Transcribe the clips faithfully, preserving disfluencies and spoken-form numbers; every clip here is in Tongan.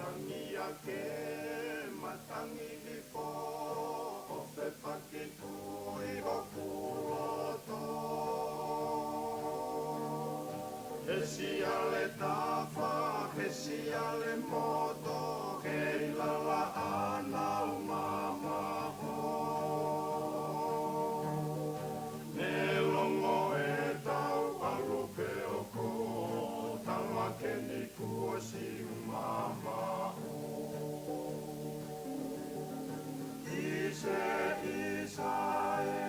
Tangi ake, matangi hifo, ʻo fepaki tui hoku loto. He siale tafa, he siale moto, he ʻilala ʻa ʻenau mamaʻo. Ne longo ʻetau ʻalu pē ʻo ko, tala ke ni kuo siʻi mamaʻo. ʻIse, ʻIsae,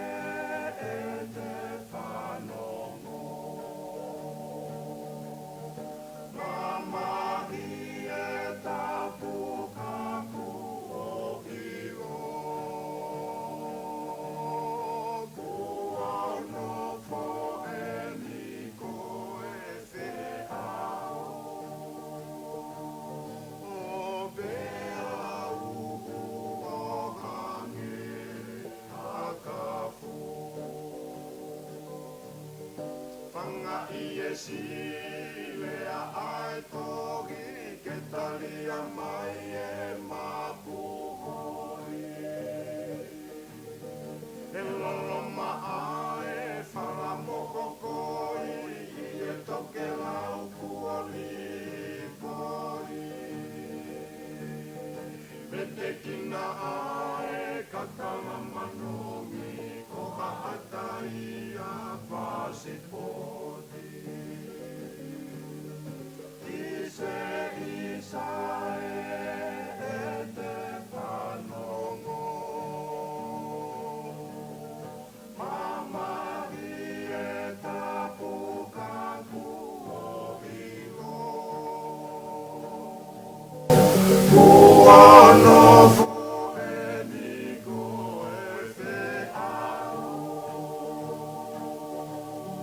ʻe te fanongo. Mamahi e tapu ka kuo ʻilo. Kuo nofo eni ko e feʻao. ʻO pea uhu ʻo hangē ha kafo. Fangaʻi e silea ʻa e tohi ke talia mai e mapuhoi. He lolomaʻa e fala mo hokoi ʻi he tokelau kuo lipoi. Metekina ʻa e kakala manongi ko haʻata ia pasipoti. ʻIse, ʻIsae, ʻe te fanongo. Mamahi e tapu ka kuo ʻilo. Kuo nofo eni ko e feʻao.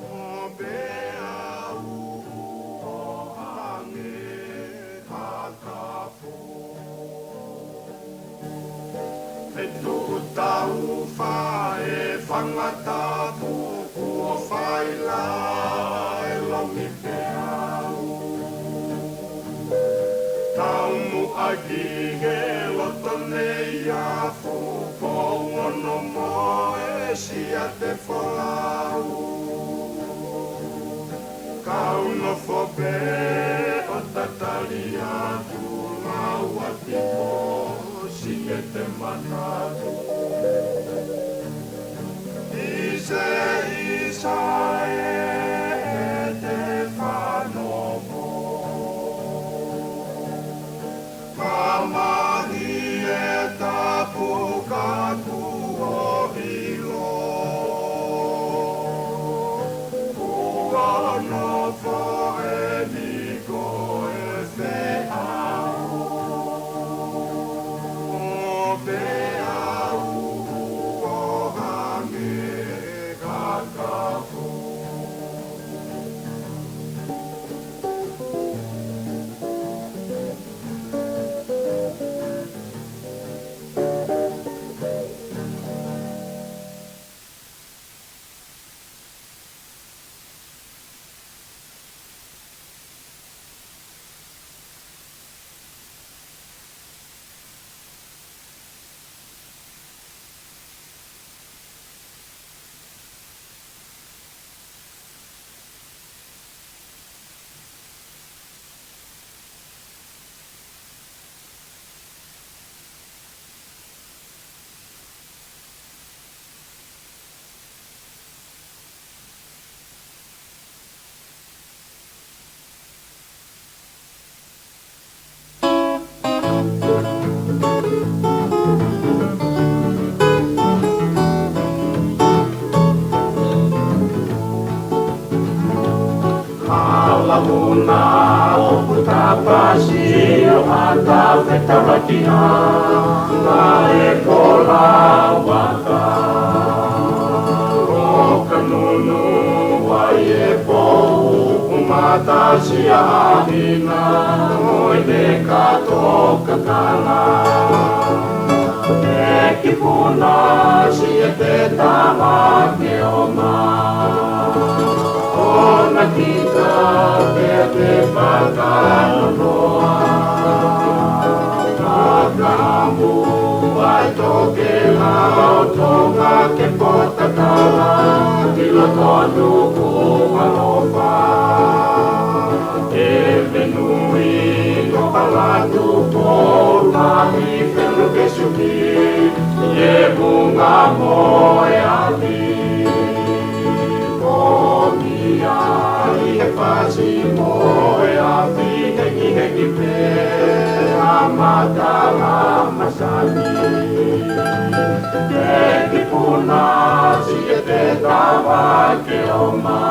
ʻO pea uhu ʻo hangē ha kafo. He tuʻu taufa e fanga tapu kuo fai la e lomi peau. Taumuʻa ki he loto nei afu ko ono mo e siate folau. Kau nofo pē ʻo tatali atu lau ati mo siete manatu. ʻIse, ʻIsae, ʻe te fanongo. Mamahi e tapu ka kuo ʻilo. Kuo nofo eni ko e feʻao. ʻO pea uhu ʻo hangē ha kafo. Hala muna ʻoku tapasi ʻo ʻata fetalakia, naʻe kola vaka. ʻO ka nunu ai e pou, ʻo matasia hina, ʻo ʻene kato kakala. E kipuna siete tama ke oma. ʻO na kita ke te fakanonoa. Kalamasani, te kipuna siʻete tava ke oma.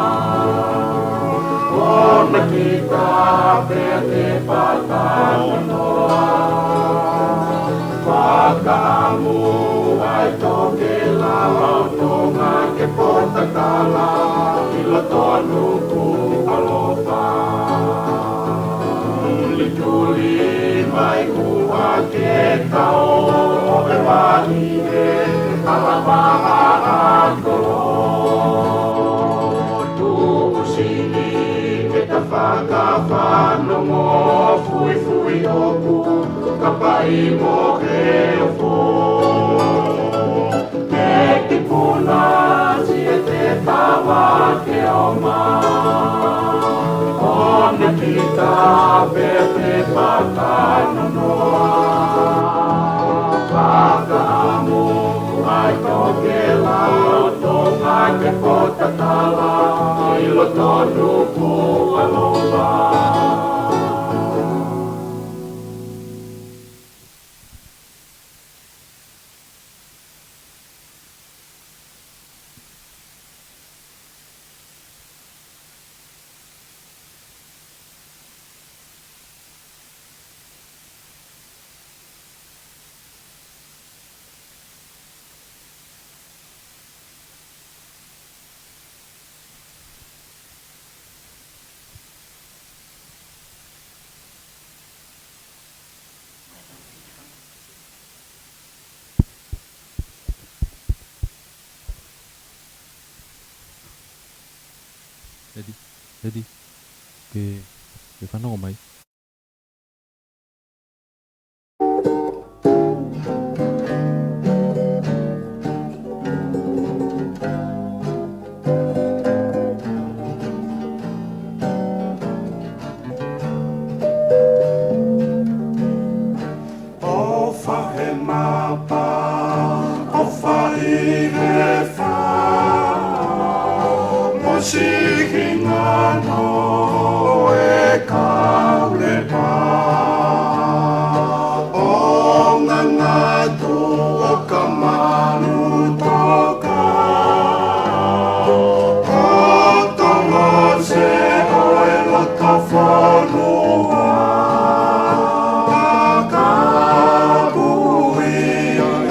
Ona kita pea te fakanonoa. Fakaʻamu ai tokelau Tonga ke pōtatala ʻi loto Nukuʻalofa. Tulituli mai kuo ke tau ʻo e vaʻi he kalapa ʻa kolo. Tuʻusini ke ta fakafanongo fuifui ʻoku kapai mo he ofo. Ke kipuna siʻete tava ke oma. Ona kita pea te fakanonoa. Fakaʻamu ai tokelau Tonga ke pōtatala ʻi loto Nukuʻalofa. Edi, Edi, ke, ke fanongo mai. ʻOfa he mapa, ʻofa ʻi he fā, mo siʻi hingoa ʻo e kau lepa. ʻO ngangatu ʻo ka manu toka, ʻo tolose ʻo e loto fonua. Ka pui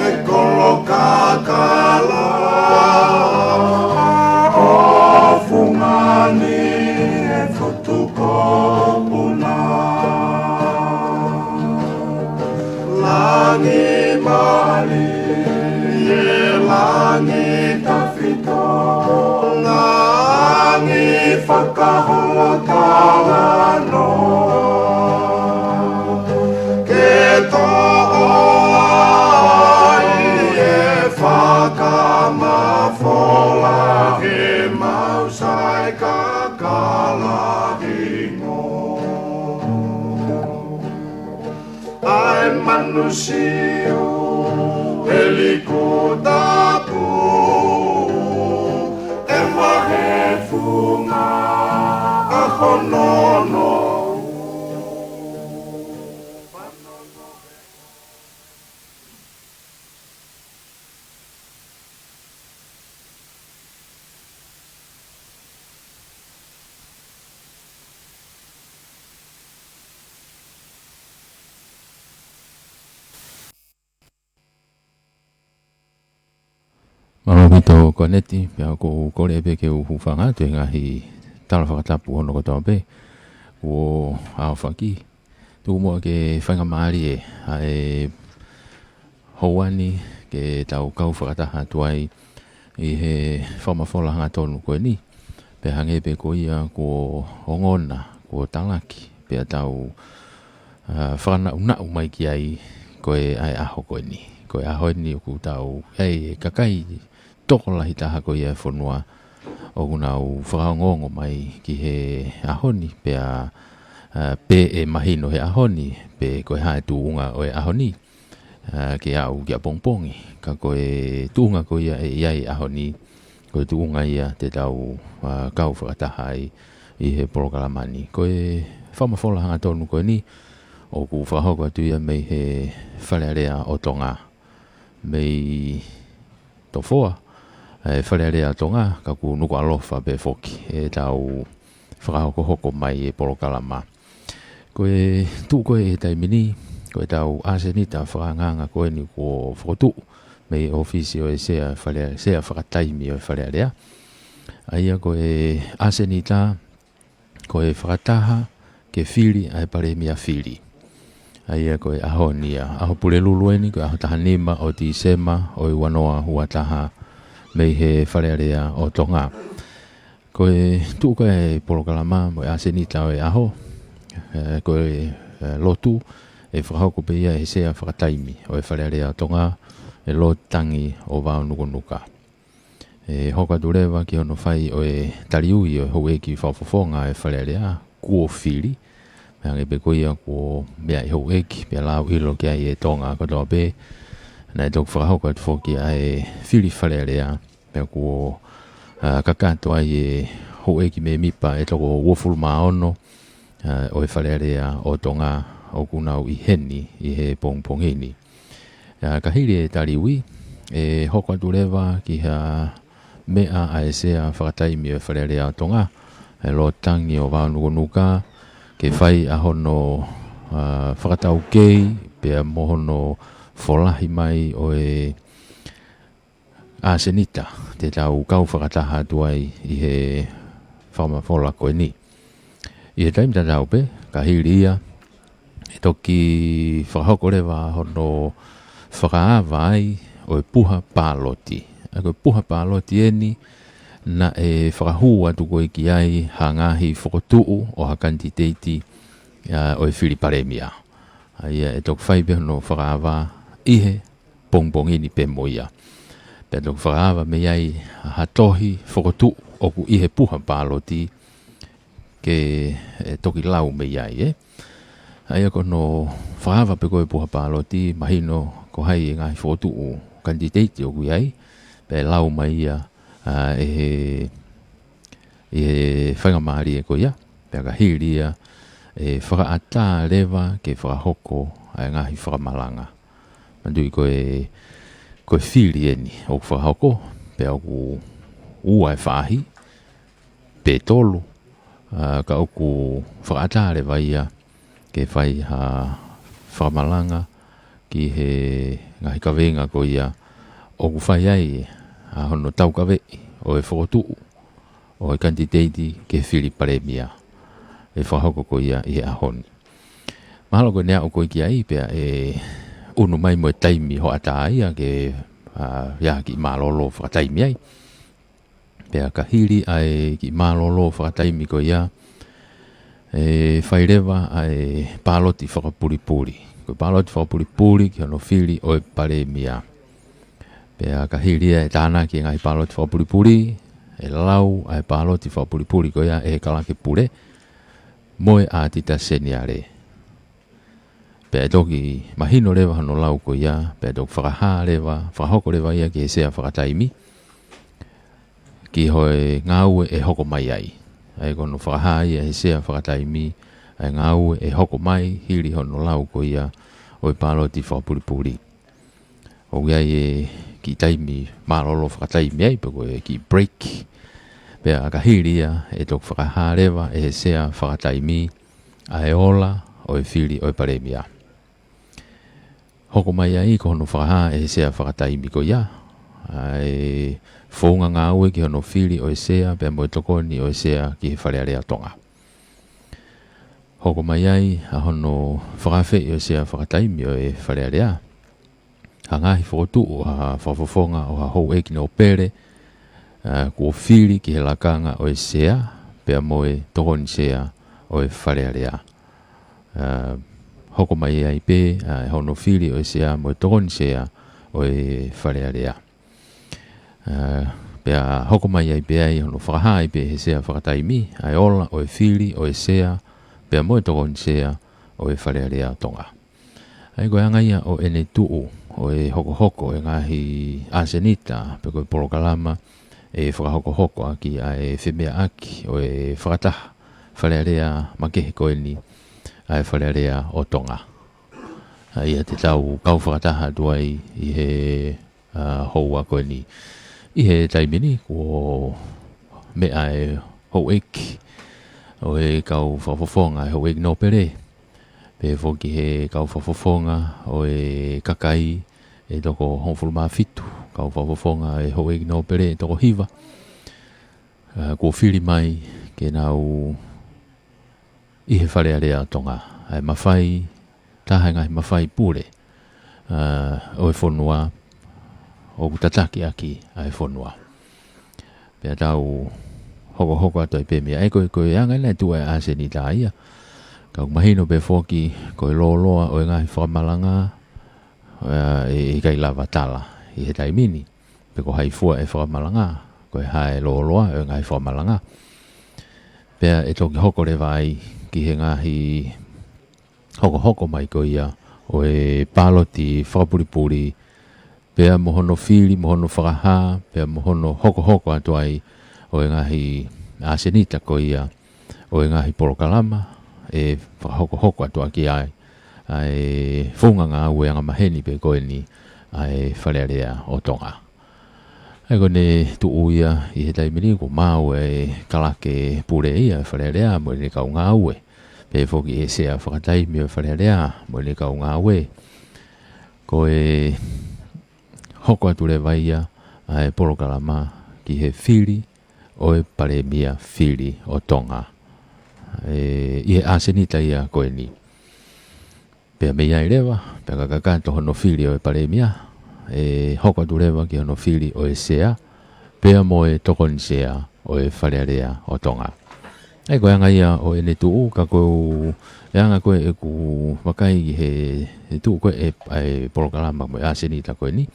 e kolo kakala, ʻo fungani e futu ko puna. Langi mali, e langi tafito, langi fakaholo talanoa. Ke toʻo ai e fakamafola he mau sai kakala hingoa. ʻAi manu siu, e liku tapu, e vahe funga, ʻa hono no. Mālō ʻaupito Koneti, pea ʻoku ou kole pē ke u hūfanga atu he ngaahi tala fakatapu hono kotoa pē kuo aofaki. Tuku muʻa ke faingamālie ʻa e houa ni ke tau kau fakataha atu ai ʻi he fakamafola hangatonu ko eni. Pea hangē pē ko ia kuo ongona, kuo talaki, pea tau, ā, fakanaʻunaʻu mai ki ai ko e ʻa e ʻaho ko eni. Ko e ʻaho eni ʻoku tau, ʻa e kakai tokolahi taha ko ia e fonua ʻoku nau fakaongoongo mai ki he ʻaho ni, pea, ā, pe ʻe mahino he ʻaho ni, pe ko e hā e tuʻunga ʻo e ʻaho ni, ā, ke aʻu ki ʻapongipongi. Ka ko e tuʻunga ko ia ʻe ʻi ai e ʻaho ni, ko e tuʻunga ia te tau, ā, kau fakataha ai ʻi he polokalama ni. Ko e fakamafola hangatonu ko eni, ʻOku fakahoko atu ia mei he Fale Alea ʻo Tonga. Mei Tofoa, ʻa e Fale Alea ʻo Tonga, ka ʻoku Nukuʻalofa pē foki ʻetau fakahokohoko mai e polokalama. Ko e tuʻu ko ē he taimi ni, ko ʻetau ʻasenita fakaangaanga ko eni kuo fokotuʻu mei he ʻōfisi ʻo e Sea Fale, Sea Fakataimi ʻo e Fale Alea. ʻA ia ko e ʻasenita, ko e fakataha ke fili ʻa e Palēmia fili. ʻA ia ko e ʻaho ni ia, ʻaho Pulelulu eni, ko e ʻaho taha nima ʻo Tīsema ʻo e ua noa ua taha mei he Fale Alea ʻo Tonga. Ko e tuʻu ko ē e polokalama mo e ʻasenita ʻo e ʻaho, ē, ko e, ē, lotu ʻe fakahoko pē ia ʻe he Sea Fakataimi ʻo e Fale Alea ʻo Tonga, ʻe Lord Tangi ʻo Vaonukunuka. ʻE hoko atu leva ki hono fai ʻo e taliui ʻo e houʻeiki fakafofonga ʻo e Fale Alea kuo fili. Meʻa ange pē ko ia kuo meʻa ʻi houʻeiki, pea lau ʻilo ki ai e Tonga kotoa pē. Naʻe toki fakahoko atu foki ʻa e fili Fale Alea, pea kuo, ā, kakato ai e houʻeiki mēmipa ʻe toko uofulu mā ono, ā, ʻo e Fale Alea ʻo Tonga ʻoku nau ʻi heni ʻi he pongipongi ni. Ā, ka hili e taliui, ʻe hoko atu leva ki ha meʻa ʻa e Sea Fakataimi ʻo e Fale Alea ʻo Tonga, ʻe Lord Tangi ʻo Vaonukunuka, ke fai ʻa hono, ā, fakataukei, pea mo hono folahi mai ʻo e ʻasenita te tau kau fakataha atu ai ʻi he fakamafola ko eni. ʻI he taimi tatau pē, ka hili ia, ʻe toki fakahoko leva hono fakaava ai ʻo e puha pāloti. ʻA ia ko e puha pāloti eni, naʻe fakahū atu ko ē ki ai ha ngaahi fokotuʻu ʻo ha kanititeiti, ā, ʻo e fili Palēmia. ʻA ia ʻe toki fai pē hono fakaava ʻi he pongipongi ni pē mo ia. Pea toki fakaava mei ai ha tohi fokotuʻu ʻoku ʻi he puha pāloti ke, ē, toki lau mei ai, ē. ʻA ia ko hono fakaava pē ko ē puha pāloti, mahino ko hai e ngaahi fokotuʻu kanititeiti ʻoku ʻi ai, pea lau mai ia, ā, ʻe he, ʻi he faingamālie ko ia, pea ka hili ia, ʻe fakaʻatā leva ke fakahoko ʻa e ngaahi fakamalanga. Manatuʻi ko e, ko e fili eni ʻoku fakahoko, pea ʻoku ua e faahi, pe tolu, ā, ka ʻoku fakaʻatā leva ia ke fai ha fakamalanga ki he ngaahi kaveinga ko ia ʻoku fai ai ʻa hono taukaveʻi ʻo e fokotuʻu ʻo e kanititeiti ke fili Palēmia ʻe fakahoko ko ia ʻi he ʻaho ni. Mahalo ko e neaʻu ko ē ki ai pea ʻe ʻunu mai mo e taimi hoʻatā ia ke, ā, ʻi ai ha kiʻi mālōlō fakataimi ai. Pea ka hili ʻa e kiʻi mālōlō fakataimi ko ia, ʻe fai leva ʻa e pāloti fakapulipuli. Ko e pāloti fakapulipuli ki hono fili ʻo e Palēmia. Pea ka hili ia ʻe tānaki e ngaahi pāloti fakapulipuli, ʻe lau ʻa e pāloti fakapulipuli ko ia ʻe he Kalake Pule mo e ʻAtita Seniale. Pea ʻe toki mahino leva hono lau ko ia, pea ʻe toki fakahā leva, fakahoko leva ia ki he Sea Fakataimi, ki he ngāue ʻe hoko mai ai. ʻA ia ko hono fakahā ia ʻe he Sea Fakataimi ʻa e ngāue ʻe hoko mai hili hono lau ko ia ʻo e pāloti fakapulipuli. ʻOku ʻi ai e kiʻi taimi mālōlō fakataimi ai, pe ko e kiʻi break. Pea ka hili ia ʻe toki fakahā leva ʻe he Sea Fakataimi ʻa e ola ʻo e fili ʻo e Palēmia. Hoko mai ai ko hono fakahā ʻe he Sea Fakataimi ko ia ʻa e founga ngāue ki hono fili ʻo e Sea pea mo e tokoni ʻo e Sea ki he Fale Alea ʻo Tonga. Hoko mai ai ʻa hono fakaafeʻi ʻo e Sea Fakataimi ʻo e Fale Alea ha ngaahi fokotuʻu ʻa e fakafofonga ʻo ha houʻeiki nōpele, ā, kuo fili ki he lakanga ʻo e Sea pea mo e Tokoni Sea ʻo e Fale Alea. Ā, hoko mai ai pē, ā, hono fili ʻo e Sea mo e Tokoni Sea ʻo e Fale Alea. Ā, pea hoko mai ai pē ai hono fakahā ai pē he Sea Fakataimi ʻa e ola ʻo e fili ʻo e Sea pea mo e Tokoni Sea ʻo e Fale Alea ʻo Tonga. ʻA ia ko e anga ia ʻo ʻene tuʻu ʻo e hokohoko e ngaahi ʻasenita pe ko e polokalama ʻe fakahokohoko ʻaki ʻa e femeʻaʻaki ʻo e fakataha Fale Alea makehe ko eni, ʻa e Fale Alea ʻo Tonga. ʻA ia te tau kau fakataha atu ai ʻi he, ʻa, houa ko eni. ʻI he taimi ni, kuo meʻa e houʻeiki ʻo e kau fakafofonga ʻa e houʻeiki nōpele, pehē foki he kau fakafofonga ʻo e kakai ʻe toko hongofulu mā fitu, kau fakafofonga ʻo e houʻeiki nōpele ʻe toko hiva, ʻa, kuo fili mai ke nau ʻi he Fale Alea ʻo Tonga. ʻA e mafai, taha e ngaahi mafai pule, ʻa, ʻo e fonua, ʻoku tataki ʻaki ʻa e fonua. Pea tau hokohoko atu ai pē mei ai, ko e, ko e anga ʻena e tuʻu ʻa e ʻasenita ia. Ka ʻoku mahino pē foki ko e lōloa ʻo e ngaahi fakamalanga, ʻa, ʻe, ʻe ʻikai lava tala ʻi he taimi ni pe ko hai fua e fakamalanga, ko e hā e lōloa ʻo e ngaahi fakamalanga. Pea ʻe toki hoko leva ai ki he ngaahi hokohoko mai ko ia ʻo e pāloti fakapulipuli, pea mo hono fili, mo hono fakahā, pea mo hono hokohoko atu ai ʻo e ngaahi ʻasenita ko ia ʻo e ngaahi polokalama ʻe fakahokohoko atu ʻaki ai ʻa e founga ngāue angamaheni pē ko eni ʻa e Fale Alea ʻo Tonga. ʻA ia ko ʻene tuʻu ia ʻi he taimi ni kuo maau e kalake pule ia ʻa e Fale Alea mo ʻene kau ngāue. Pehē foki ʻe he sea fakataimi ʻo e Fale Alea mo ʻene kau ngāue. Ko e hoko atu leva ia ʻa e polokalama ki he fili ʻo e Palēmia fili ʻo Tonga. ʻE, ʻi he ʻasenita ia ko eni. Pea mei ai leva, pea ka kakato hono fili ʻo e Palēmia, ʻe hoko atu leva ki hono fili ʻo e sea, pea mo e tokoni sea ʻo e Fale Alea ʻo Tonga. ʻA ia ko e anga ia ʻo ʻene tuʻu, ka ko e anga ko ē ʻeku vakai ki he, he tuʻu ko ē ʻa e polokalama mo e ʻasenita ko eni.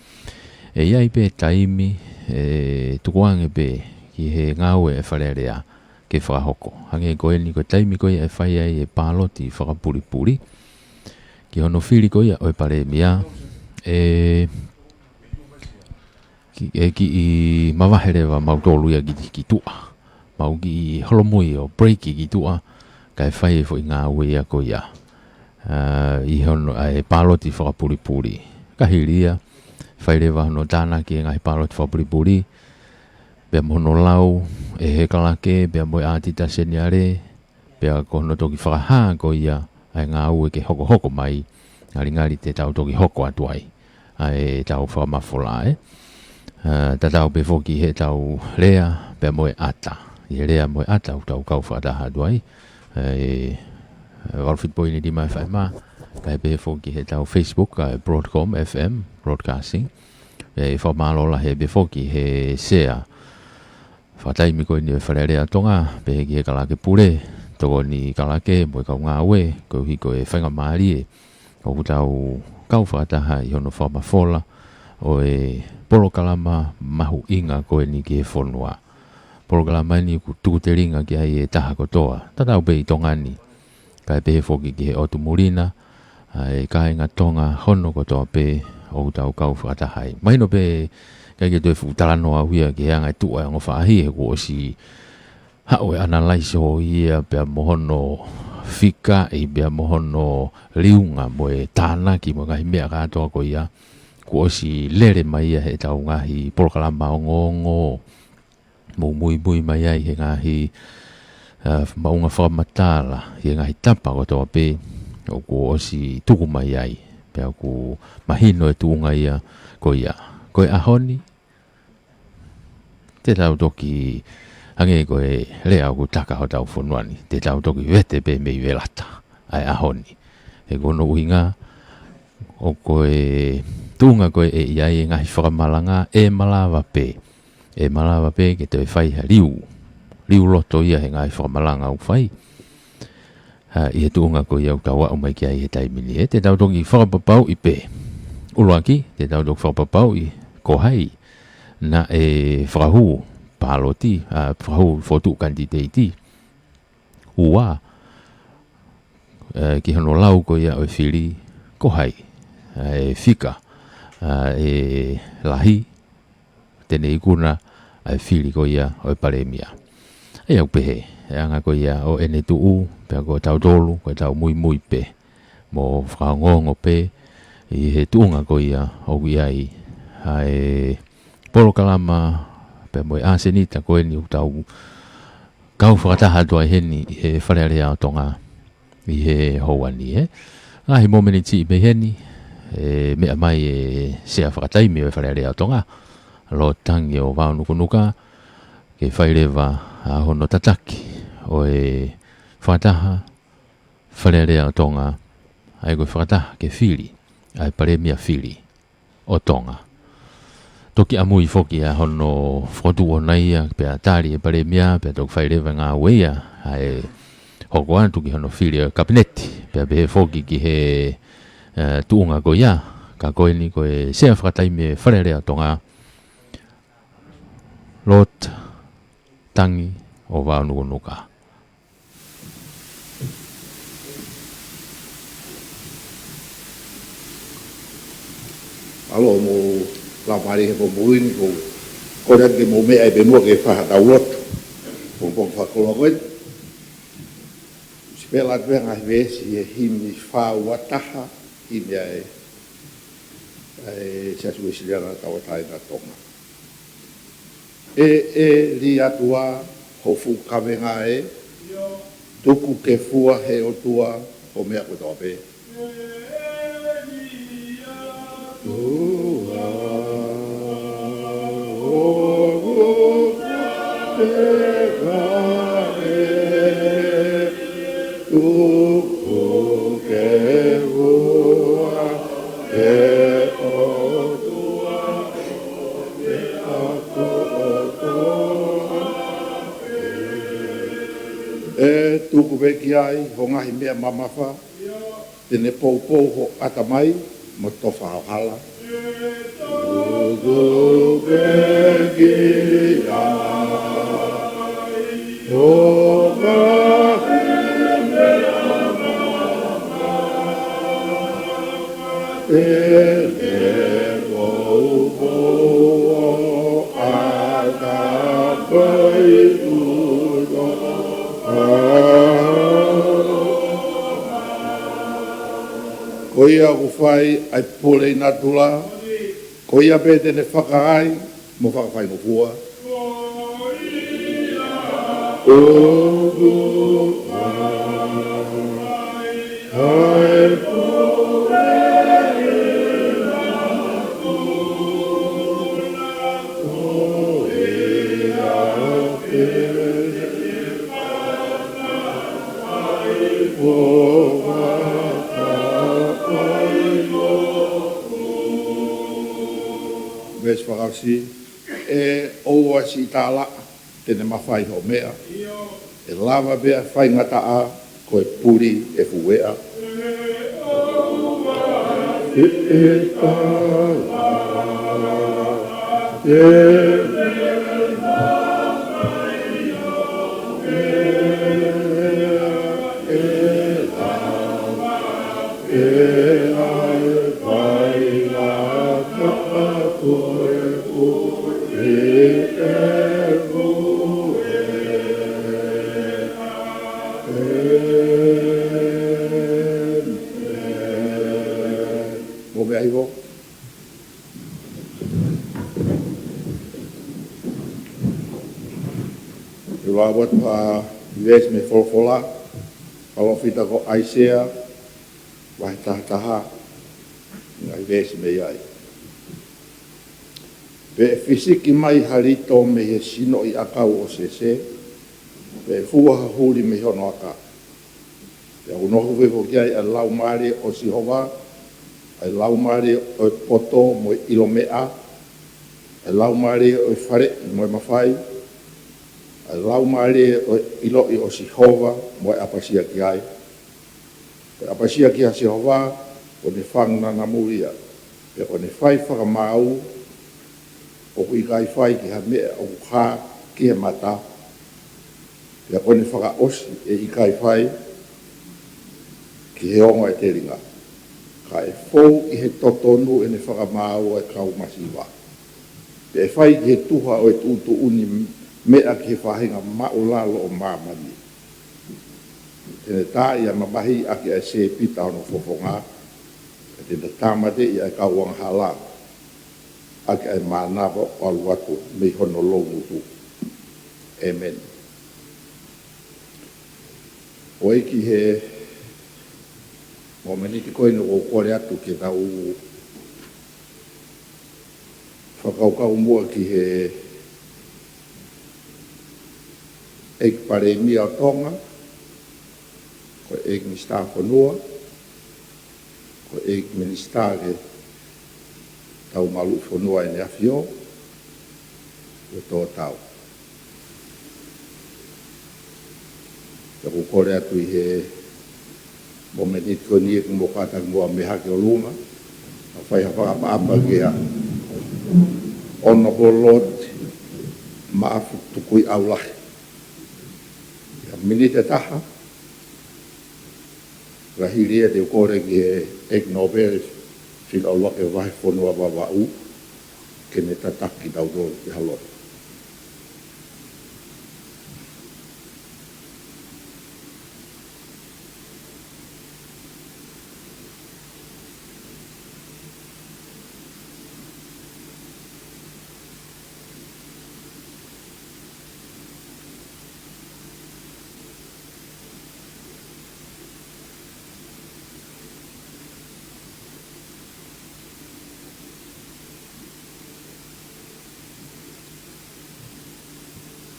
ʻE ʻi ai pē taimi, ʻe tukuange pē ki he ngāue ʻa e Fale Alea ke fakahoko. Hangē ko eni ko e taimi ko ia ʻe fai ai e pāloti fakapulipuli ki hono fili ko ia ʻo e Palēmia, ʻe ki-, ʻe kiʻi mavahe leva mautolu ia ki, ki tuʻa. Mau kiʻi holomui ʻo break ki tuʻa, kae fai e foʻi ngāue ia ko ia. ʻA, ʻi hono, ʻa e pāloti fakapulipuli. Ka hili ia, fai leva hono tānaki e ngaahi pāloti fakapulipuli, pea mo hono lau ʻe he kalake, pea mo e ʻātita seniale, pea ko hono toki fakahā ko ia ʻa e ngāue ke hokohoko mai, ngalingali te tau toki hoko atu ai ʻa e tau fakamafola ē. ʻA, tatau pē foki he tau lea, pea mo e ʻata. ʻI he lea mo e ʻata, ʻoku tau kau fakataha atu ai. ʻE, valu fitu poini nima F M, kae pehē foki he tau Facebook, ʻa e Broadcom F M Broadcasting. ʻE, fakamālō lahi pē foki he sea fakataimi ko eni ʻo e Fale Alea ʻo Tonga, pehē ki he kalake pule, tokoni kalake, mo e kau ngāue, koeʻuhi ko e faingamālie ʻoku tau kau fakataha ʻi hono fakamafola ʻo e polokalama mahuʻinga ko eni ki he fonua. Polokalama eni ʻoku tuku telinga ki ai e taha kotoa, tatau pē ʻi Tonga ni, kae pehē foki ki he ʻotu muli na, ʻa e kāinga Tonga hono kotoa pē ʻoku tau kau fakataha ai. Mahino pē ʻikai ke toe fuʻu talanoa au ia ki he anga e tuʻu ʻa e ongo faʻahi, he kuo ʻosi haʻu e analyze ʻo ia pea mo hono fika, ʻi pea mo hono liunga mo e tānaki mo e ngaahi meʻa kātoa ko ia. Kuo ʻosi lele mai ia he tau ngaahi polokalama ongoongo. Mou muimui mai ai he ngaahi, ʻa, maʻunga fakamatala, he ngaahi tapa kotoa pē ʻoku ʻosi tuku mai ai. Pea ʻoku mahino e tuʻunga ia ko ia. Ko e ʻaho ni, te tau toki, hangē ko e lea ʻoku taka hotau fonua ni, te tau toki vete pē mei velata ʻa e ʻaho ni. He ko hono ʻuhinga, ʻoku ko e tuʻunga ko ē ʻe ʻi ai e ngaahi fakamalanga ʻe malava pē. ʻE malava pē ke toe fai ha liu. Liu loto ia he ngaahi fakamalanga ʻoku fai. ʻA, ʻi he tuʻunga ko ia ʻoku tau aʻu mai ki ai he taimi ni ē. Te tau toki fakapapauʻi pē. ʻUluaki, te tau toki fakapapauʻi ko hai naʻe fakahū pāloti, ʻa, fakahū fokotuʻu kanititeiti. Ua, ʻe, ki hono lau ko ia ʻo e fili, ko hai ʻa e fika, ʻa, ʻe lahi te ne ikuna ʻa e fili ko ia ʻo e Palēmia. ʻE au pehē, ʻe anga ko ia ʻo ʻene tuʻu, pea ko tautolu, ko e tau muimui pē, mo fakaongoongo pē, ʻi he tuʻunga ko ia ʻoku ʻi ai ʻa e polokalama, pea mo e ʻasenita ko eni ʻoku tau kau fakataha atu ai heni ʻi he Fale Alea ʻo Tonga, ʻi he houa ni, ē. Ngaahi momeniti pē heni, ʻe meʻa mai e sea fakataimi ʻo e Fale Alea ʻo Tonga, Lord Tangi ʻo Vaonukunuka, ke fai leva ʻa hono tataki ʻo e fakataha Fale Alea ʻo Tonga, ʻa ia ko e fakataha ke fili ʻa e Palēmia fili ʻo Tonga. Toki ʻamui foki ʻa hono fokotuʻu ʻona ia, pea tali e Palēmia, pea toki fai leva e ngāue ia, ʻa e hoko atu ki hono fili ʻo e Kapineti, pea pehē foki ki he, ē, tuʻunga ko ia, ka ko eni ko e sea fakataimi e Fale Alea ʻo Tonga, Lord Tangi ʻo Vaonukunuka. Mālō mo la mari he pō mui ni ko, ko ʻoku ʻikai ke mou meʻa ai pē muʻa ke fai haʻatau lotu. Pongipongi fakakoloa ko eni. Sipela atu e ngaahi veesi he himi fā ua taha, himi ʻa e, ʻa e Siasi Uēsiliana Tauʻatāina ʻo Tonga. ʻE, ʻEli ʻOtua, ho fuʻu kavenga ē, tuku ke fua he ʻOtua, ʻo meʻa kotoa pē. ʻE tuku pē ki ai ho ngaahi meʻa mamafa, te ne poupou ho ʻatamai mo tofa ho hala. Tuku pē ki ai ho ngaahi meʻa mamafa, te ne poupou ho ʻatamai mo tofa ho hala. Ko ia ʻoku fai ʻa e pule ʻi natula, ko ia pē te ne fakaai mo fakafaingofua. ʻOku fai ʻa e pule ʻi natula, ko ia pē Veesi fakaʻosi, ʻe ʻoua siʻi tālaʻa, te ne mafai hoʻo meʻa. ʻE lava pē ʻa e faingataʻa, ko e puli ʻe fueʻa. ʻE, ʻe tālaʻa, te ne Mou meʻa hifo. ʻE lau atu ʻa e veesi mei he Folofola, palōfita ko ʻAisea, vahe taha taha, ngaahi veesi mei ai. Pea ʻe fisiki mai ha lito mei he sinoʻi ʻakau ʻo Sese, pea ʻe fua ha huli mei hono aka. Pea ʻoku nofo foki ai ʻa e Laumālie ʻo Sihova, ʻa e Laumālie ʻo e poto mo e ʻilo meʻa, ʻa e Laumālie ʻo e faleʻi mo e mafai, ʻa e Laumālie ʻo e ʻiloʻi ʻo Sihova mo e ʻapasia ki ai. Ko e ʻapasia kia Sihova, ko ʻene fangu nana muli ia. Pea ko ʻene fai fakamaau, ʻoku ʻikai fai ki ha meʻa ʻoku hā ki he mata. Pea ko ʻene fakaʻosi ʻe ʻikai fai ki he ongo ʻa e telinga. Ka ʻe fou ʻi he totonu ʻene fakamaau ʻa e kau masiva. Pea ʻe fai ki he tuha ʻo e tuʻutuʻuni meʻa ki he faʻahinga māʻulalo ʻo māmani. Te ne taaʻi ʻa e mamahi ʻaki ʻa e sēpita ʻo hono fofonga, pea te ne tāmateʻi ʻa e kau angahala ʻaki ʻa e mānava ʻo ʻalu atu mei hono loungutu. ʻĒmeni. ʻEiki, he momeniti ko eni ʻoku ou kole atu ke tau fakakaukau muʻa ki he ʻEiki Palēmia ʻo Tonga, ko e ʻEiki Minisitā Fonua, ko e ʻEiki Minisitā ke tau malu fonua ʻEne ʻAfio, ʻo tō tau. Pea ʻoku ou kole atu ʻi he momeniti ko eni ʻEiki, mo kātaki muʻa mei hake ʻolunga, ʻo fai ha fakaʻapaʻapa kia Honourable Lord Maʻafu Tukuiʻaulahi. ʻIa miniti ʻe taha, ka hili ia te u kole ki he ʻEiki Nōpele Fika ʻUluaki ʻo e Vahefonua Vavaʻu, ke ne tataki kitautolu ki ha lotu.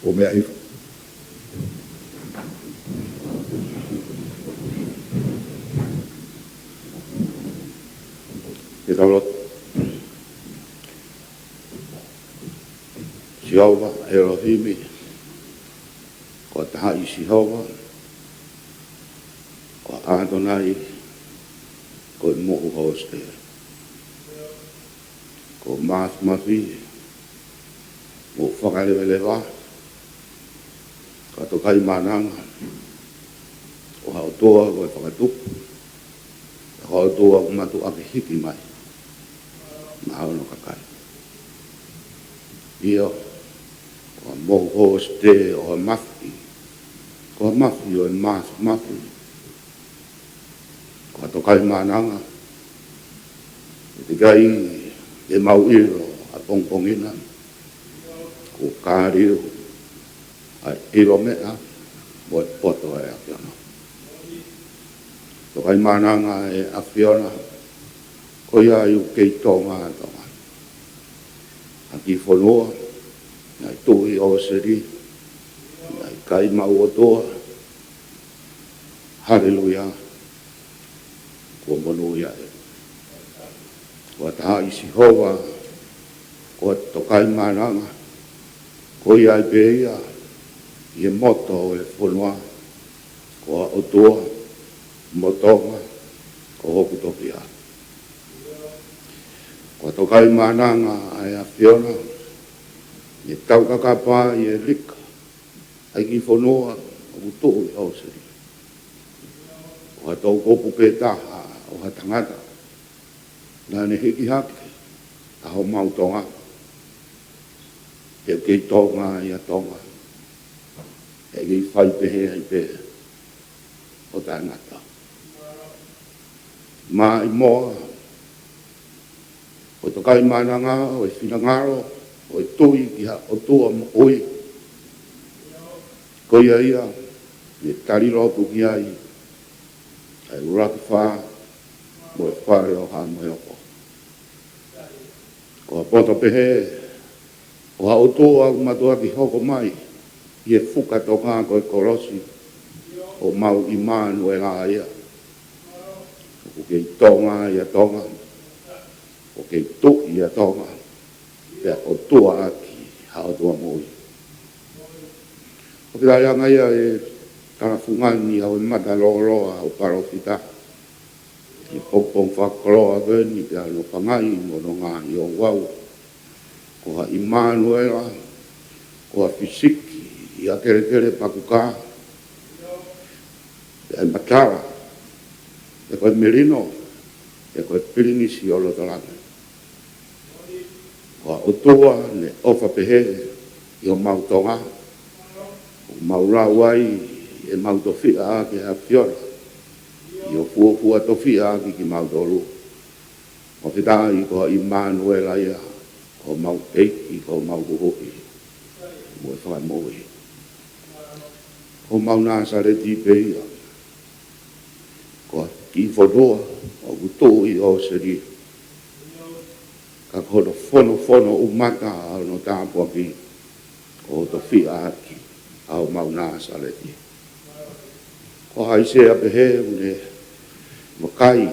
ʻO meʻa hifo. Ke tau lotu. Sihova ʻElohimi, ko e taha ʻi Sihova, ko ʻAtonai, ko e mohu hosite, ko e Mafimafi mo e Fakaleveleva, ko e Tokaimaʻananga, ko ha ʻOtua ko e fakatupu, ko ha ʻOtua ʻoku mātuʻaki hiki mai maʻa hono kakai. ʻIo, ko e mohu hosite ʻo e Mafi, ko e Mafi ʻo e Mafimafi, ko e Tokaimaʻananga, ʻe teʻeki ai ke mau ʻilo ʻapongipongi na, kuo kāliu ʻa e ʻilo meʻa mo e poto ʻa e ʻAfiona. Tokaimaʻananga ʻa e ʻAfiona, ko ia ʻoku kei Tonga ʻa Tonga. ʻA e kiʻi fonua naʻe tuʻu ʻi ʻOseni, naʻe ʻikai maʻu ʻOtua. Haleluia. Kuo monūʻia ē. Ko e taha ʻi Sihova, ko e Tokaimaʻananga, ko ia ai pē ia ʻi he moto ʻo e fonua, ko ha ʻOtua mo Tonga ko hoku tofiʻa. Ko e Tokaimaʻananga ʻa e ʻAfiona, ʻi he taukakapa ʻi he lika ʻa e kiʻi fonua ʻoku tuʻu ʻi ʻOseni. Ko ha toʻukupu pē taha ʻo ha tangata naʻa ne hiki hake ʻa homau Tonga. He ʻoku kei Tonga ʻa Tonga. He ʻoku kei fai pehē ai pē ʻo taʻengata. Maʻimoa, ko e Tokaimaʻananga ʻo e finangalo, ʻo e tui ki ha ʻOtua moʻui. Ko ia ia, ʻe tali lotu ki ai ʻa e ʻUluaki Fā mo e Fale ʻo Haʻa Moheofo. Ko ha poto pehē, ko ha ʻOtua ʻoku mātuʻaki hoko mai ʻi he fuka toka ko e kolosi, ko homau ʻImanuela ia. ʻOku kei Tonga ʻa Tonga, ʻoku kei Tuʻi ʻa Tonga, pea ʻOtua ʻaki ha ʻOtua moʻui. ʻOku ʻi ai ʻa e ngaahi ʻa e talafungani ʻa e mata lōloa ʻo e palōfita ʻi he pongipongi fakakoloa ko eni, pea ʻoku pangai mo hono ngaahi ouau. Ko ha ʻImanuela, ko ha fisiki ʻi ha kelekele pakuka, pea ʻi he matala, pea ko e melino, pea ko e pilinisi ʻo loto langi. Ko ha ʻOtua naʻe ʻofa pehē ʻi homau Tonga, ʻOku mau lau ai ʻemau tofiʻa ʻaki ʻa e ʻAfiona, ʻi hoʻo fuofua tofiʻa ʻaki kimautolu. Fakafetaʻi ko ʻImanuela ia, ko homau ʻEiki, ko homau Huhuʻi mo e Fakamoʻui. Ko homau Nāsaleti pē ia, ko e kiʻi fonua ʻoku tuʻu ʻi ʻAositelēlia, ka ko hono fonofono ʻumata ʻa hono tāpuaki, ko hoʻo tofiʻa ʻaki ʻa homau Nāsaleti. Ko ʻAisea pehē ʻoku ne vakai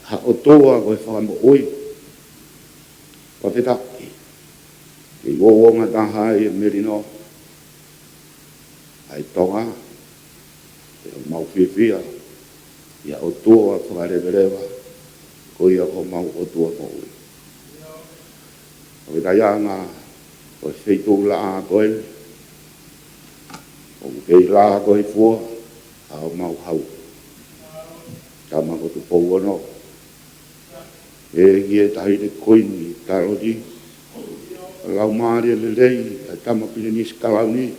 ha ʻOtua ko e Fakamoʻui. Fakafetaʻi, kei uouongataha ai e melino ʻa e Tonga, ʻoku mau fiefia ʻi ha ʻOtua fakaleveleva, ko ia ko homau ʻOtua moʻui. Ko e taʻanga ʻo e feituʻu laʻā ko eni, ʻoku kei lā ko ē ʻi fua ʻa homau hau, Tama ko Tupou Ono, ʻEiki, e Taʻahine Kuini Taloni, Laumālie Lelei ʻa e Tama Pilinisi Kalauni,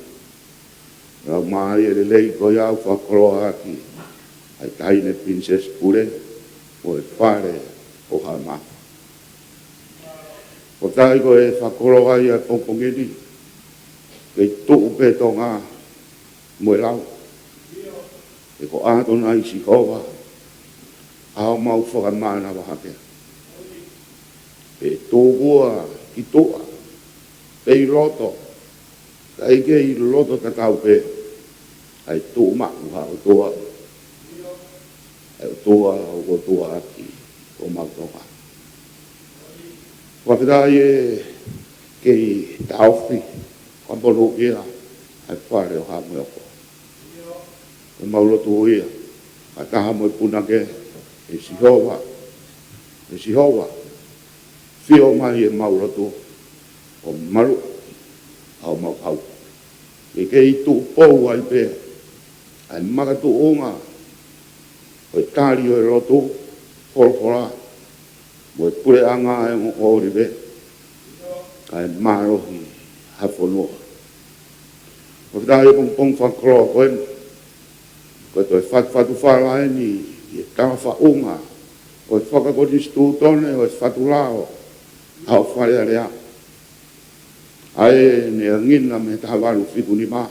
Laumālie Lelei ko ia ʻoku fakakoloa ʻaki ʻa e Taʻahine Pilinisesi Pule mo e Fale ʻo Haʻamā. Ko e taimi ko ē ʻe fakakoloa ai ʻa e pongipongi ni, kei tuʻu pē Tonga mo e lau, he ko ʻAtonai Sihova ʻa homau fakamānava hake. Pea tuku ā ki tuʻa, pea ʻi loto, kae kei loto tatau pē, ʻa e tuʻumaʻu ha ʻOtua, ʻa e ʻOtua ʻoku ʻOtua ʻaki ʻo homau Tonga. Fakafetaʻi ʻe kei taʻofi, ka monūʻia ʻa e Fale ʻo Haʻa Moheofo. ʻOku mau lotua ia, fakataha mo e punake, ʻe Sihova, ʻe Sihova, fio mai ʻemau lotu, ʻo maluʻi ʻa homau hau. Ke kei tuʻu pou ai pē ʻa e makatuʻunga ʻo e tali ʻo e lotu, folofola, mo e puleʻanga ʻo e ongo ʻōlive, kae mālohi ha fonua. Fakafetaʻi ʻi he pongipongi fakakoloa ko eni, ko e toe fatufatufala eni ʻi he talafaʻunga ʻo e fakakonisitūtone ʻo e Fatulao ʻa hoʻo Fale Alea, ʻa ē naʻe angina mei he taha valu fitu nima, ʻa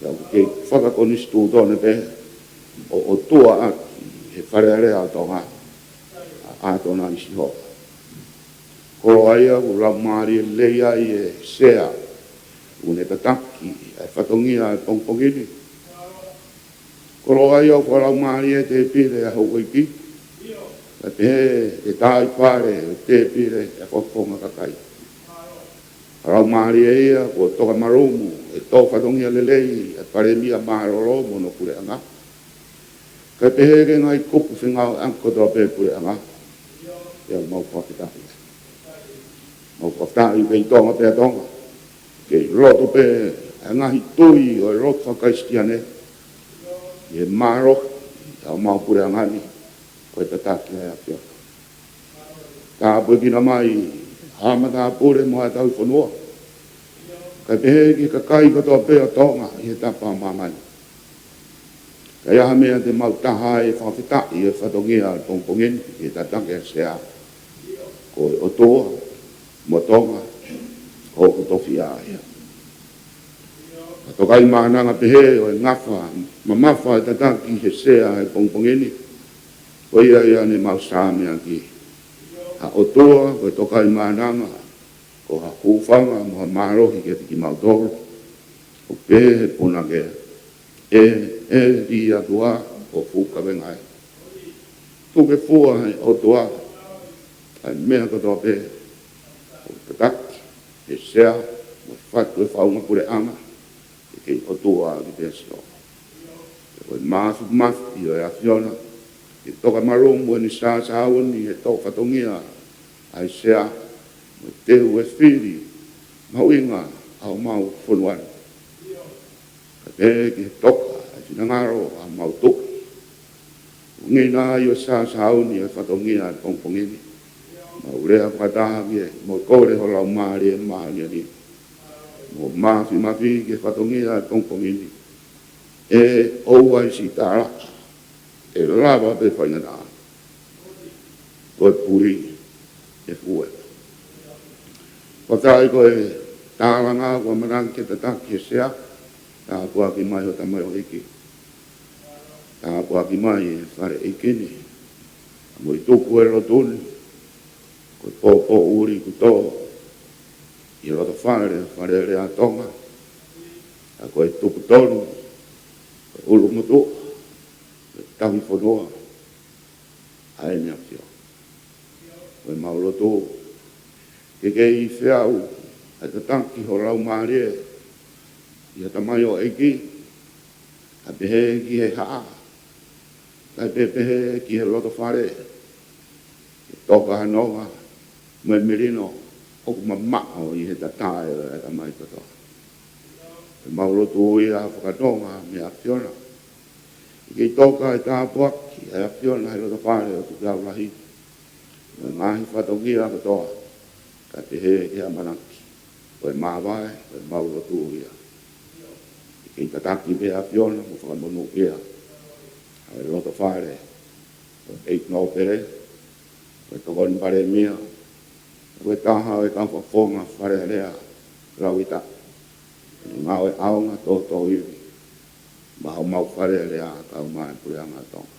ia ʻoku kei fakakonisitūtone pē, ʻo ʻOtua ʻaki he Fale Alea ʻo Tonga, ʻa ʻAtonai Sihova. Koloa ia ʻoku laumālie lelei ai e Sea, ʻoku ne tataki ʻa e fatongia ʻo e pongipongi ni. Koloa ia ʻoku fakalaumālie e tēpile ʻa e houʻeiki, kae pehē ʻe he tauhi fale ʻo e tēpile ʻa e fakafofonga kakai. Fakalaumālie ia kuo toka malumu ʻe he tō fatongia lelei ʻa e Palēmia mālōlō mo hono puleʻanga, kae pehē ki he ngaahi kupu fengāueʻanga kotoa pē ʻo e puleʻanga. ʻOku mau fakafetaʻi. Mau fakafetaʻi kei Tonga pē ʻa Tonga, kei loto pē ʻa e ngaahi tui ʻo e lotu faka-Kalisitiane, ʻi he mālohi ʻa homau puleʻanga ni, ko e tataki ʻa e ʻAfiona. Tāpuekina mai haʻa matāpule mo haʻa tauhi fonua, kae pehē ki he kakai kotoa pē ʻo Tonga ʻi he tapa ʻo māmani. Ka ʻi ai ha meʻa te mau taha ai e fakafetaʻi ʻo e fatongia ʻo e pongipongi ni, ʻi he tataki ʻa e Sea, ko e ʻOtua mo Tonga, ko hoku tofiʻa ia. Ka Tokaimaʻananga pehē ʻo e ngafa mamafa e tataki ʻe he Sea he pongipongi ni, ko ia ia ne mau saame ʻaki. ʻA e ʻOtua ko e Tokaimaʻananga, ko ha hūfanga mo ha mālohi kiate kimautolu. ʻOku pehē ʻe he punake, ʻE, ʻe lī atu ā, ʻo fuʻu kavenga ē. Tuku ke fua ʻe he ʻOtua ʻa e meʻa kotoa pē ʻoku tataki ʻe he Sea mo e fatu ʻo e faʻunga puleʻanga, ʻe kei ʻOtua ʻaki pē ʻa Sihova. Ko e māfimafi ʻo e ʻAfiona ke toka malumu ʻene sāsāuni he tō fatongia ʻa e Sea, mo e teu e fili mahuʻinga ʻa homau fonua ni. Kae pehē ki he toka ʻa e finangalo ʻa homau Tuʻi. Ungina ai ʻo sāsāuni ʻa e fatongia ʻo e pongipongi ni. Mau lea fakataha ki ai mo e kole ho Laumālie Māʻoniʻoni. mo māfimafi ki he fatongia ʻo e pongipongi ni. ʻE ʻoua ʻe sitala, ʻe lava pē faingataʻa. Ko e puli ʻe fuʻu. Fakafetaʻi ko e tālanga kuo ʻamanaki ke tataki ʻe he Sea, tāpuaki mai ʻo tamaioʻeiki. Tāpuaki mai e fale ʻeiki ni. Mo e tuku e lotu ni, ko e pōpoaki ʻuli kuo tō ʻi he loto fale, Fale Alea Tonga. ʻA ko e tupu tonu, ko e ʻulumotuʻa, ko e tauhi fonua ʻa ʻEne ʻAfio. Ko ʻemau lotu, ke kei feau ʻa e tataki ho Laumālie ʻi he tamaioʻeiki, kae pehē ki he haʻa, kae pehē ki he loto fale, ke toka ha nonga mo e melino ʻoku mamaʻo ʻi he tatae ʻo e ʻatamai kotoa. ʻEmau lotu ia fakatonga mei he ʻAfiona, ke kei toka e tāpuaki ʻa e ʻAfiona he loto fale ʻo Tuʻi Lahi, mo e ngaahi fatongia kotoa, kae pehē ki he ʻamanaki, ko e māvae, ko ʻemau lotu ia. Ke kei tataki pē ʻe he ʻAfiona mo fakamonūʻia ʻa e loto fale ʻo e ʻEiki Nōpele, ko e Tokoni Palēmia, ko e taha ʻo e kau fakafofonga Fale Alea Lauitaʻi, ngāue ʻaonga tōtōivi maʻa homau Fale Alea kae ʻumaʻā e Puleʻanga Tonga.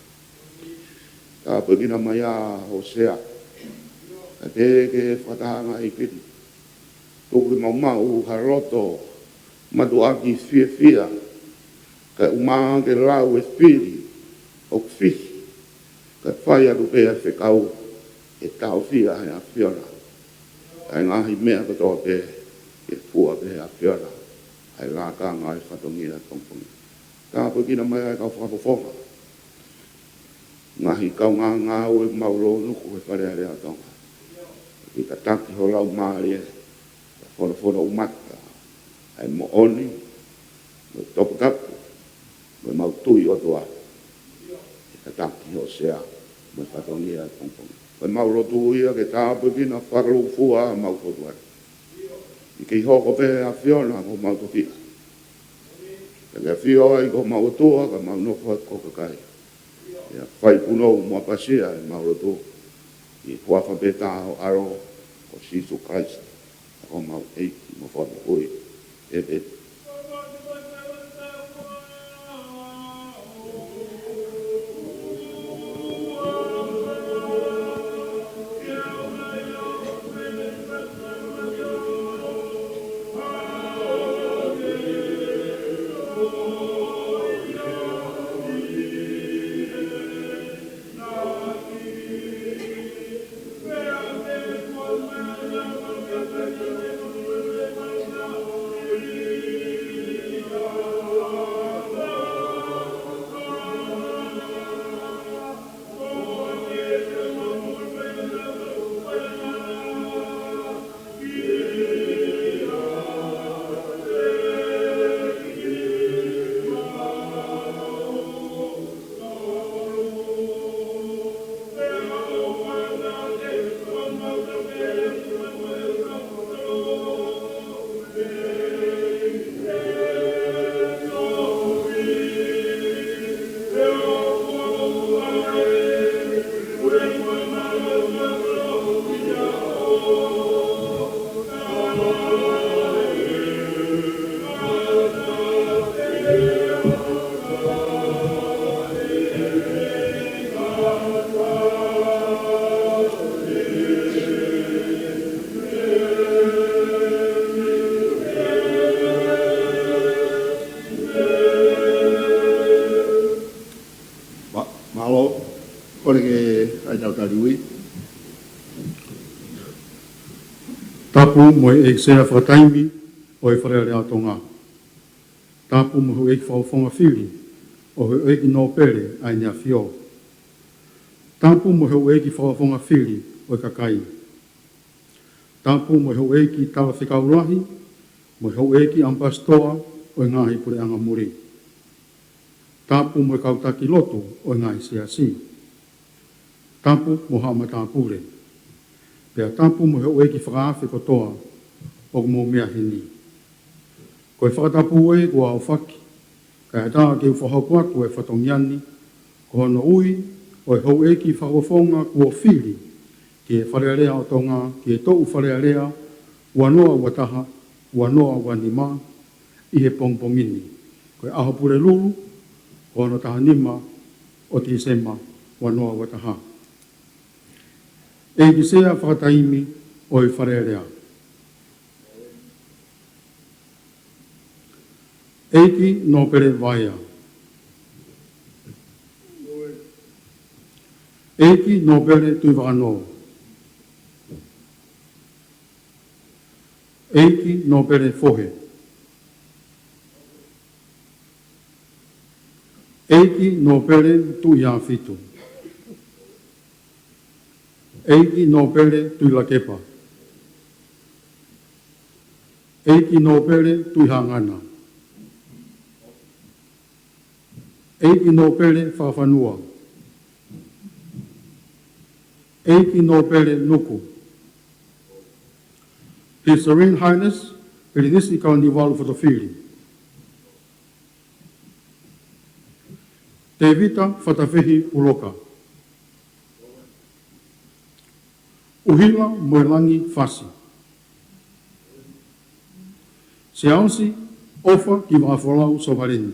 Tāpuekina mai ā ho Sea, kae pehē ki he fakatahaʻanga ʻeiki ni. Tuku ke mau maʻu ha loto mātuʻaki fiefia, kae ʻumaʻā ke lau e fili ʻoku fihi, kae fai atu pē ʻa e fekau ke taʻofi ʻe he ʻAfiona ʻa e ngaahi meʻa kotoa pē, ke fua pē ʻe he ʻAfiona ʻa e lakanga ʻo e fatongia ʻo e pongipongi. Tāpuekina mai ā e kau fakafofonga, ngaahi kaungāngāue ʻoku mau lōnuku he Fale Alea Tonga. Ke tataki ho Laumālie, ke folofola ʻumata ʻa e moʻoni, mo e toputapu, mo ʻemau tui ʻOtua, ke tataki ho Sea mo e fatongia ʻo e pongipongi. Ko ʻemau lotu ia ke tāpuekina fakalūkufua ʻemau fōtunga. Ke kei hoko pē ʻa e ʻAfiona ko homau tofiʻa, ke ke ʻafio ai ko homau ʻOtua, ka mau nofo ai ko ho kakai. ʻIo, fai punou mo ʻapasia ʻemau lotu ʻi he huafa pē taha ho ʻAlo, ko Sīsū Kalaisi, ko homau ʻEiki mo Fakamoʻui. ʻĒmeni. Mālō, kole ke ʻai ʻetau tali ui. Tapu mo e ʻEiki Sea Fakataimi ʻo e Fale Alea ʻo Tonga. Tapu mo e houʻeiki fakafofonga fili ʻo e houʻeiki nōpele ʻa ʻEne ʻAfio. Tapu mo e houʻeiki fakafofonga fili ʻo e kakai. Tapu mo e houʻeiki talafekau lahi, mo e houʻeiki ʻamipasitoa ʻo e ngaahi puleʻanga muli. Tapu mo e kau taki lotu ʻo e ngaahi siasi. Tapu mo haʻa matāpule. Pea tapu mo e houʻeiki fakaafe kotoa ʻoku mou meʻa heni. Ko e fakatapu ē kuo aofaki, kae ʻatā ke u fakahoko atu e fatongia ni, ko hono ui ʻo e houʻeiki fakafofonga kuo fili ki he Fale Alea ʻo Tonga, ki he toʻu Fale Alea ua noa ua taha, ua noa ua nima, ʻi he pongipongi ni. Ko e ʻaho Pulelulu, ko hono taha nima ʻo Tīsema ua noa ua taha. ʻEiki Sea fakataimi ʻo e Fale Alea. ʻEiki Nōpele Vaea. ʻEiki Nōpele Tuʻivakanō. ʻEiki Nōpele Fohe. ʻEiki Nōpele Tuʻiāfitu. ʻEiki Nōpele Tuʻilakepa. ʻEiki Nōpele Tuʻihangana. ʻEiki Nōpele Fakafanua. ʻEiki Nōpele Nuku. His Serene Highness, Pilinisi Kalaniuvalu Fotofili. Tēvita Fatafehi Puloka. ʻUhila Moelangi Fasi. Siaosi ʻOfa Kivakafolau Sovaleni.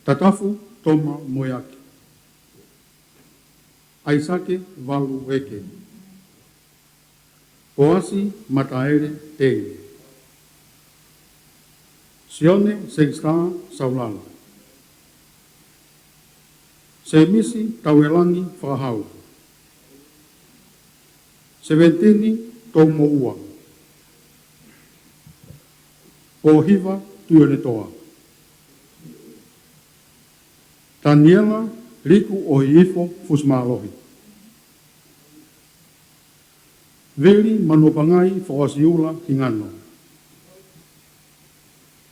Tatafu Toma Moeaki. ʻAisake Valueke. Poasi Mataele Tei. Sione Sexta Saulala. Semisi Tauelangi Fakahau. Seventini Toumoua. Pōhiva Tuʻionetoa. Taniela Liku ʻOhihifo Fusimālohi. Vili Manuapangai Fakaʻosiʻula Hingano.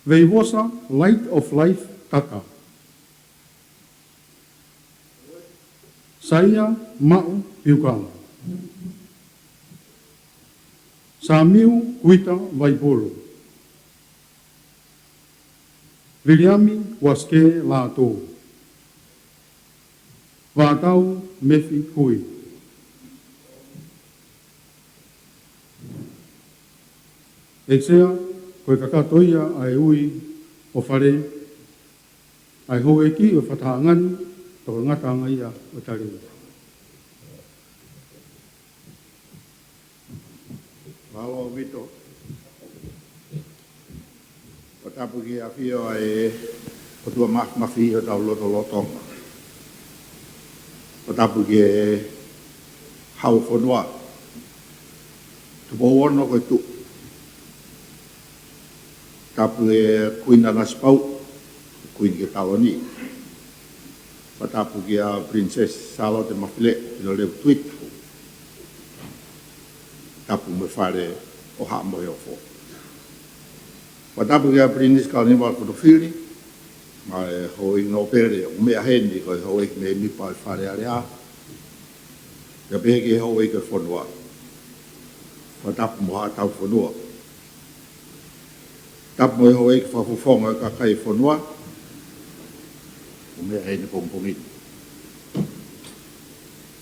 Veivosa Light of Life Taka. Saia Maʻu Piukala. Samiu Kuita Vaipulu. Viliami Waske Lātū. Vātau Mefi Hui. ʻEiki Sea, ko e kakato ia ʻa e ui ʻo e fale, ʻa e houʻeiki ʻo e fakatahaʻanga ni, tokotaha ngata ia ʻo e tali. Mālō ʻaupito. Fakatapu ki he ʻafio ʻa e ʻOtua Māfimafi ʻi hotau lotolotonga. Fakatapu ki he Hau ʻo e fonua. Tupou Ono ko e Tuʻi. Tapu ki he Kuini Nanasipauʻu, Kuini ke taloni. Fakatapu kia Princess Sālote Mafileʻo Finolevu Tuita. Tapu mo e Fale ʻo Haʻa Moheofo. Fakatapu kia Pilinisi Kalaniuvalu Fotofili, mo e houʻeiki nōpele ʻoku meʻa heni, ko e houʻeiki mēmipa ʻo e Fale Alea. Pea pehē ki he houʻeiki ʻo e fonua. Fakatapu mo haʻa tauhi fonua. Tapu mo e houʻeiki fakafofonga ʻo e kakai ʻo e fonua ʻoku meʻa heni he pongipongi ni.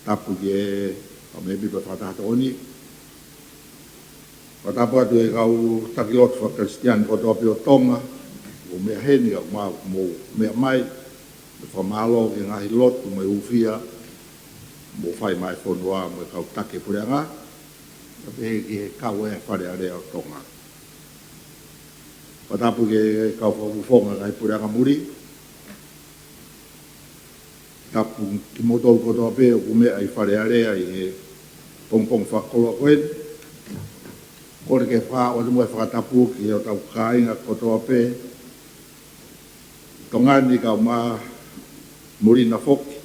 Tapu ki he kau mēmipa ʻo e Fakataha Tokoni. Fakatapu atu ki he kau taki lotu faka-Kalisitiane kotoa pē ʻo Tonga ʻoku meʻa heni, kae ʻumaʻā ʻoku mou meʻa mai. Mo e fakamālō ki he ngaahi lotu mo e hūfia ʻoku mou fai maʻa e fonua mo e kau taki puleʻanga, pea pehē ki he kau ʻa e Fale Alea ʻo Tonga. Fakatapu ki he kau fakafofonga ʻo e ngaahi puleʻanga muli. Tapu kimoutolu kotoa pē ʻoku meʻa ʻi Fale Alea ʻi he pongipongi fakakoloa ko eni. Kole ke fakaʻoatu mo e fakatapu ki hotau kāinga kotoa pē, Tonga ni kae ʻumaʻā muli na foki.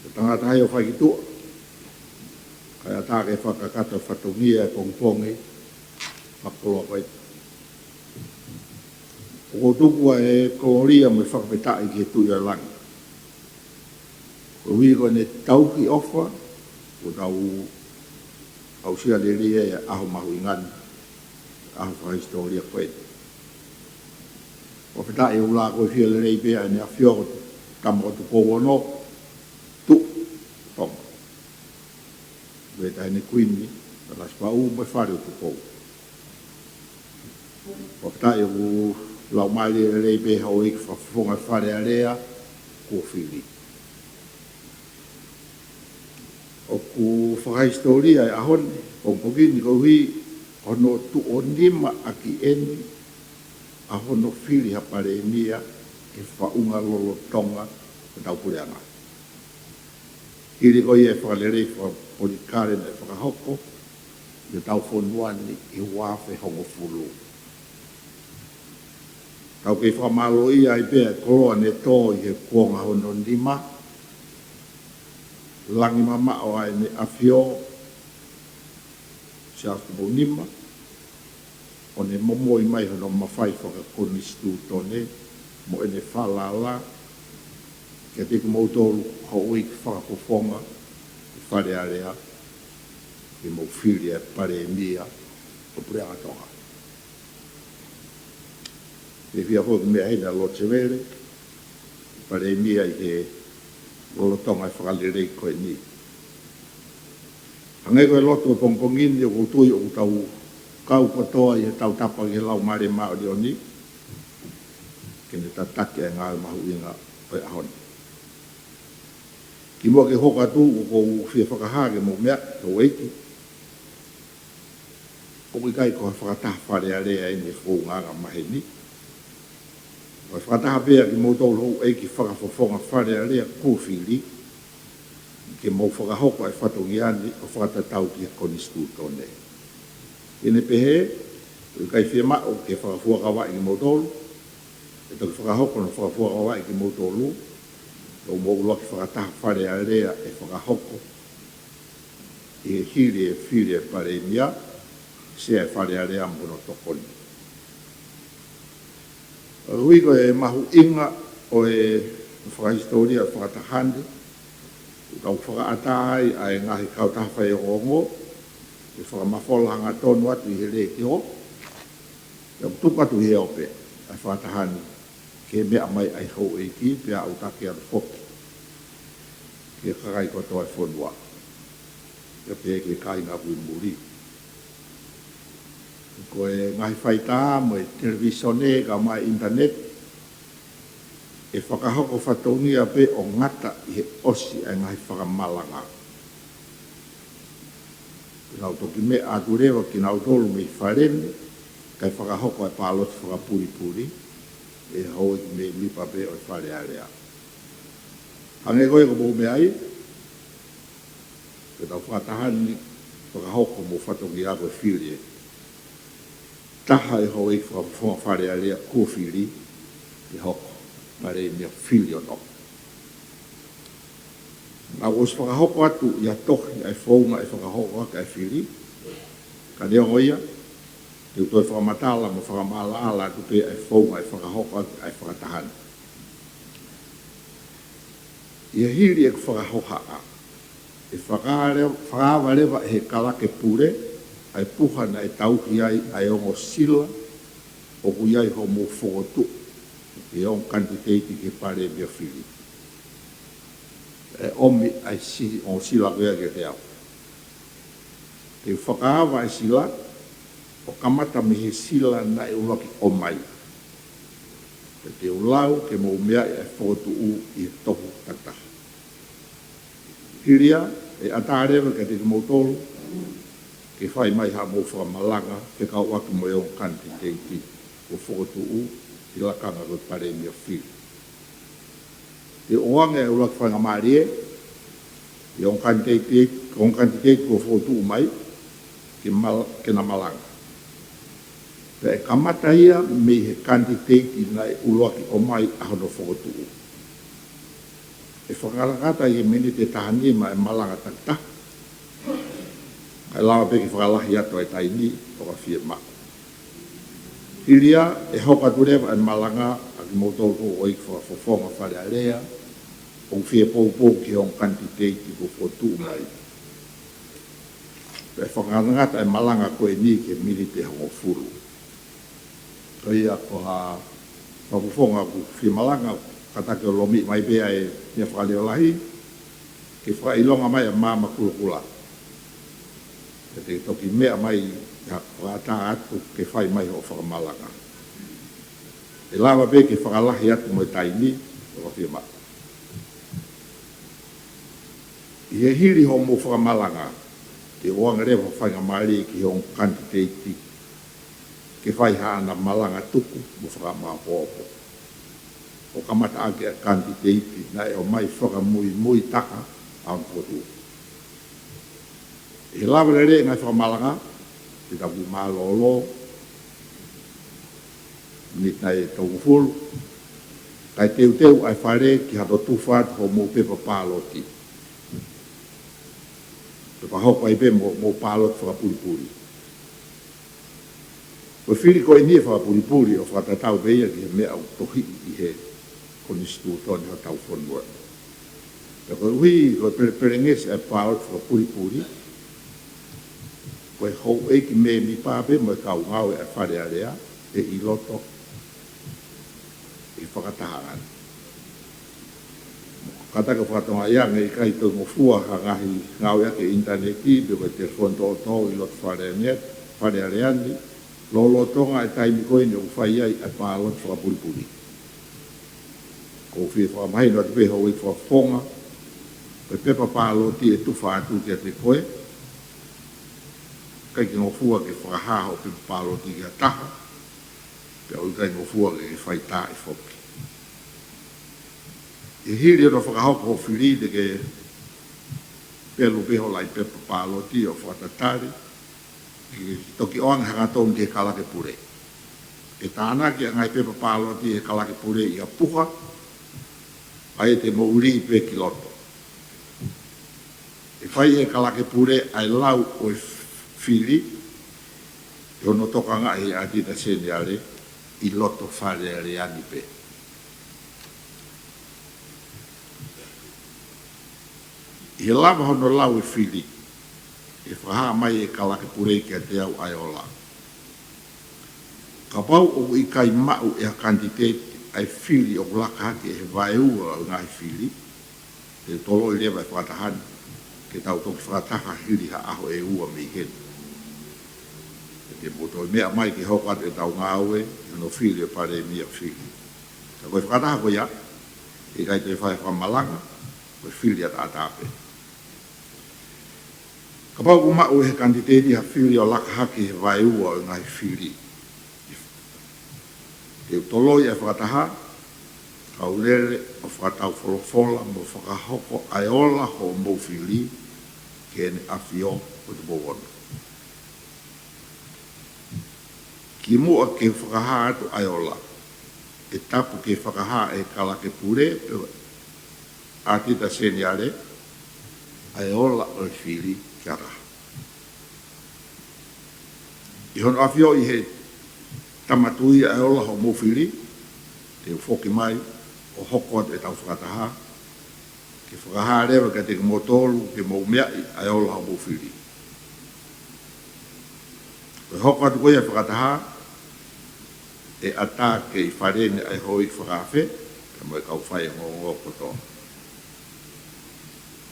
Ko e tangata ʻi he fai ki tuʻa, kae ʻatā ke fakakakato e fatongia ʻo e pongipongi fakakoloa ko eni. ʻOku ou tuku ʻa e kolōlia mo e fakafetaʻi ki he Tuʻi ʻo e langi. Koeʻuhi ko ʻene tauhi ʻofa, kuo tau aʻusia lelei ʻa e ʻaho mahuʻinga ni. ʻAho fakahisitōlia ko eni. Fakafetaʻi ʻoku ou lava ʻo fie lelei pē ʻa ʻEne ʻAfio ko Tama ʻo Tupou Ono, Tuʻi Tonga, ʻa e Taʻahine Kuini, Nanasipauʻu mo e Fale ʻo Tupou. Fakafetaʻi ʻoku laumālie lelei pē houʻeiki fakafofonga Fale Alea kuo fili. ʻOku fakahisitōlia e ʻaho ni, pongipongi ni koeʻuhi ko hono tuʻo nima ʻaki eni ʻa hono fili ha Palēmia ʻi he faʻunga lolotonga ʻo hotau puleʻanga. Hili ko ia e fakalelei fakapolitikale naʻe fakahoko ʻi hotau fonua ni ʻi he ua afe hongofulu. Tau kei fakamālōʻia ai pē ʻa e koloa ne tō ʻi he kuonga hono nima, langi mamaʻo ʻa ʻEne ʻAfio, Siaosi Tupou Nima, ʻo ne momoi mai hono mafai fakakonisitūtone mo ʻene falala kiate kimoutolu houʻeiki fakafofonga ʻi Fale Alea, ke mou fili e Palēmia ʻo e Puleʻanga Tonga. Fiefia foki e meʻa heni ʻa Lord Sevele, Palēmia ʻi he lolotonga e fakalelei ko eni. Hangē ko e lotu ʻo e pongipongi ni, ʻoku ou tui ʻoku tau kau kotoa ʻi he tautapa ki he Laumālie Māʻoniʻoni ke ne tataki e ngāue mahuʻinga ʻo e ʻaho ni. Kimuʻa ke u hoko atu, ʻoku ou fie fakahā ki he mou meʻa, houʻeiki, ʻoku ʻikai ko ha fakataha Fale Alea eni ʻi he founga ʻanga maheni. Ko e fakataha pē ʻa kimoutolu houʻeiki fakafofonga Fale Alea kuo fili, ke mou fakahoko e fatongia ni ʻo fakatatau ki he konisitūtone. ʻI heʻene pehē, ʻoku ʻikai fiemaʻu ke fakafuakavaʻi kimoutolu, ʻe toki fakahoko hono fakafuakavaʻi kimoutolu, ʻi hoʻomou ʻuluaki fakataha Fale Alea ʻe fakahoko ʻi he hili e fili e Palēmia, Sea e Fale Alea mo hono tokoni. Koeʻuhi ko e mahuʻinga ʻo e fakahisitōlia fakataha ni, ʻoku tau fakaʻatā ai ʻa e ngaahi kautaha faiongoongo ke fakamafola hangatonu atu ʻi he Letiō, pea ʻoku tuku atu ʻi he ope ʻa e fakataha ni ke meʻa mai ʻa e houʻeiki, pea ʻoku taki atu foki ki he kakai kotoa e fonua, pea pehē ki he kāinga ʻoku ʻi muli. Ko e ngaahi faitā mo e televīsone kae ʻumaʻā e ʻinitaneti, ʻe fakahoko fatongia pē ʻo ngata ʻi he ʻosi ʻa e ngaahi fakamalanga. Ke nau toki meʻa atu leva kinautolu mei fale ni, kae fakahoko e pāloti fakapulipuli ʻe he houʻeiki mēmipa pē ʻo e Fale Alea. Hangē ko ia ʻoku mou meaʻi, ko ʻetau fakataha ni, fakahoko mo fatongia ko e fili e taha e houʻeiki fakafofonga Fale Alea kuo fili ke hoko Palēmia fili ʻo Tonga. Naʻe ʻosi fakahoko atu ʻi ha tohi ʻa e founga ʻe fakahoko ʻaki ʻa e fili, ka neongo ia, te u toe fakamatala mo fakamaʻalaʻala atu pē ʻa e founga ʻe fakahoko ʻaki ʻa e fakataha ni. ʻI he hili ʻeku fakahohaʻa, ʻe fakaava leva, fakaava leva ʻe he kalake pule ʻa e puha naʻe tauhi ai ʻa e ongo sila ʻoku ʻi ai hoʻomou fokotuʻu e ongo kanititeiti ki he Palēmia fili. ʻE ʻomi ʻa e si-, ongo sila ko ia kiate au. Te u fakaava e sila ʻo kamata mei he sila naʻe ʻuluaki ʻomai. Pea te u lau ke mou meaʻi ʻa e fokotuʻu ʻi he tohu takitaha. Hili ia, ʻe ʻatā leva kiate kimoutolu ke fai mai haʻamou fakamalanga fekauʻaki mo e ongo kanititeiti kuo fokotuʻu ʻi he lakanga ko e Palēmia fili. Te u ʻoange e ʻuluaki faingamālie ki he ongo kanititeiti, ongo kanititeiti kuo fokotuʻu mai ke mal-, ke na malanga. Pea ʻe kamata ia mei he kanititeiti naʻe ʻuluaki ʻomai ʻa hono fokotuʻu. ʻE fakalakata ʻi he miniti ʻe taha nima e malanga takitaha, kae lava pē ke fakalahi atu ʻa e taimi ʻoka fiemaʻu. Hili ia, ʻe hoko atu leva e malanga ʻa kimoutolu houʻeiki fakafofonga Fale Alea ʻoku fie poupou ki he ongo kanititeiti kuo fokotuʻu mai. Pea fakangatangata e malanga ko eni ki he miniti ʻe hongofulu. Ko ia ko ha fakafofonga ʻoku fie malanga, kātaki ʻo lomiʻi mai pē ʻa e meʻa fakaleolahi, ke fakaʻilonga mai ʻa e maama kulokula. Pea te ke toki meʻa mai ʻi ha fakaʻatā atu ke fai mai hoʻo fakamalanga. ʻE lava pē ke fakalahi atu mo e taimi, ʻo ka fiemaʻu. ʻI he hili hoʻomou fakamalanga, te u ʻoange leva ha faingamālie ki he ongo kanititeiti ke fai haʻana malanga tuku mo fakamaopoopo. ʻO kamata ʻaki ʻa e kanititeiti naʻe ʻomai fakamuimuitaha ʻa hono fokotuʻu. ʻI he lava lelei e ngaahi fakamalanga, te tau kiʻi mālōlō, miniti ʻe tolungofulu, kae teuteu ʻa e fale ki hato tufa atu hoʻomou pepa pāloti. Pea fakahoko ai pē mo, mo e pāloti fakapulipuli. Ko e fili ko eni ʻe fakapulipuli ʻo fakatatau pē ia ki he meʻa ʻoku tohiʻi ʻi he konisitūtone hotau fonua. Pea koeʻuhi ko e pelepelengesi ʻa e pāloti fakapulipuli, ko e houʻeiki mēmipa pē mo e kau ngāue ʻa e Fale Alea ʻe ʻi loto ʻi he fakataha ni. Kātaki ʻo fakatokangaʻi ange ʻe ʻikai toe ngofua ha ngaahi ngāueʻaki e ʻinitaneti pe ko e telefoni toʻotoʻo ʻi loto Fale Alea ni, Fale Alea ni, lolotonga e taimi ko eni ʻoku fai ai ʻa e pāloti fakapulipuli. ʻOku ou fie fakamahino atu pē houʻeiki fakafofonga, ko e pepa pāloti ʻe tufa atu kiate koe, ʻikai ke ngofua ke fakahā hoʻo pepa pāloti ki ha taha, pea ʻoku ʻikai ngofua ke ke fai taaʻi foki. ʻI he hili hono fakahoko hoʻo fili, te ke pelu pē ho laʻi pepa pāloti ʻo fakatatali, ke toki ʻoange hangatonu ki he kalake pule. ʻE tānaki ʻa e ngaahi pepa pāloti ʻe he kalake pule ʻi ha puha, ʻa ia te mou lī pē ki loto. ʻE fai ʻe he kalake pule ʻa e lau ʻo e fili, ʻi hono tokangaʻi ʻe he ʻAtita Seniale ʻi loto Fale Alea ni pē. ʻI he lava hono lau e fili, ʻe fakahā mai ʻe he kalake pule kiate au ʻa e ola. Kapau ʻoku ʻikai maʻu ʻe ha kanititeiti ʻa e fili ʻoku laka hake ʻe he vaeua ʻo e ngaahi fili, te u toloi leva e fakataha ni, ke tau toki fakataha hili ha ʻaho ʻe ua mei heni. Pea te mou toe meʻa mai ke hoko atu ʻetau ngāue ʻi hono fili ʻo e Palēmia fili. Ka ko e fakataha ko ia, ʻe ʻikai toe fai fakamalanga, ko e fili ʻataʻatā pē. Kapau ʻoku maʻu ʻe he kanititeiti ha fili ʻo laka hake he vaeua ʻo e ngaahi fili, te u toloi e fakataha, kau lele ʻo fakatau folofola mo fakahoko ʻa e ola hoʻomou fili ki Heʻene ʻAfio ʻo Tupou Ono. Kimuʻa ke fakahā atu ʻa e ola, ʻe tapu ke fakahā ʻe he kalake pule pe ko e ʻAtita Seniale ʻa e ola ʻo e fili ki ha taha. ʻI hono ʻafioʻi ʻe he Tama Tuʻi ʻa e ola hoʻomou fili, te u foki mai ʻo hoko atu ʻetau fakataha, ke fakahā leva kiate kimoutolu ke mou meaʻi ʻa e ola hoʻomou fili. Ko e hoko atu ko ia e fakataha, ʻe ʻatā ke ʻi fale ni ʻa e houʻeiki fakaafe, pea mo e kau faiongoongo kotoa.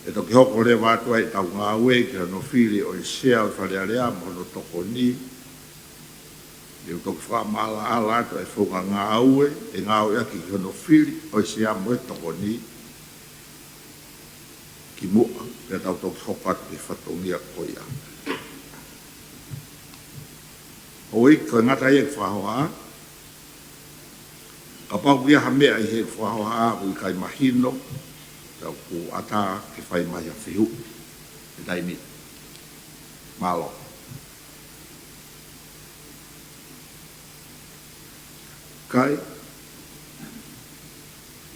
ʻE toki hoko leva atu ai ʻetau ngāue ki hono fili ʻo e Sea ʻo e Fale Alea mo hono tokoni. Te u toki fakamaʻalaʻala atu ʻa e founga ngāue ʻe ngāueʻaki ki hono fili ʻo e Sea mo e tokoni, kimuʻa pea tau toki hoko atu ki he fatongia ko ia. Houʻeiki, ko e ngata ia ʻeku fakahohaʻa. Kapau ʻoku ʻi ai ha meʻa ʻi heʻeku fakahohaʻa ʻoku ʻikai mahino, pea ʻoku ʻatā ke fai mai ha fehuʻi he taimi ni. Mālō. Kai.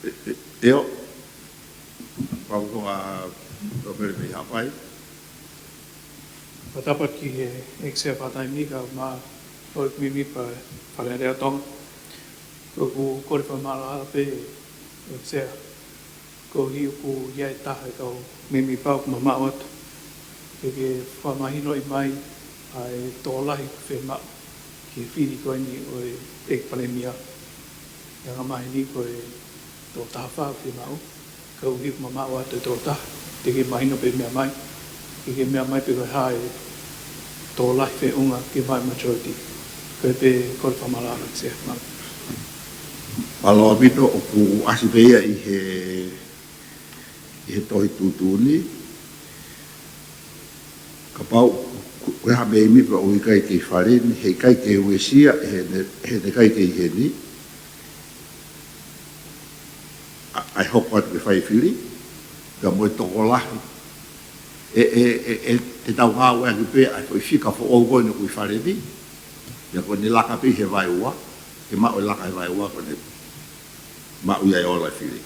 ʻE, ʻe, ʻio. Pau ko a Rōpele mei Haʻapai. Fakatapu ki he ʻEiki Sea fakatātā, kae ʻumaʻā houʻeiki mēmipa Fale Alea ʻo Tonga. ʻOku ou kole fakamālō pē, ʻEiki Sea, koeʻuhi ʻoku ʻi ai e taha e kau mēmipa ʻoku mamaʻo atu. Ke ke fakamahinoʻi mai ʻa e tokolahi fiemaʻu ki he fili ko eni ʻo e ʻEiki Palēmia. ʻI he anga maheni ko e toko taha fā fiemaʻu, ka ʻoku ʻikai mamaʻo atu e toko taha, te ke mahino pē meʻa mai, ke ke meʻa mai pē ko e hā e tokolahi feʻunga ke maʻu e majority. Ko e pē kole fakamālō atu, Sea. Mālō. Mālō ʻaupito, ʻoku ʻasi pē ia ʻi he, ʻi he tohi tuʻutuʻuni. Kapau ko e hā e meʻa ʻoku ʻikai ke ʻi fale ni, heʻikai ke uesia, he ne, he ne ʻikai ke ʻi heni. ʻA, ʻa e hoko atu ke fai fili, pea mo e tokolahi. ʻE, ʻe, ʻe, ʻe, te tau ngāueʻaki pē ʻa e foʻi fika foʻou ko eni ʻoku ʻi fale ni. Pea ko ʻene laka pē he vaeua, ke maʻu e laka he vaeua ko ʻene maʻu ia e ola e fili.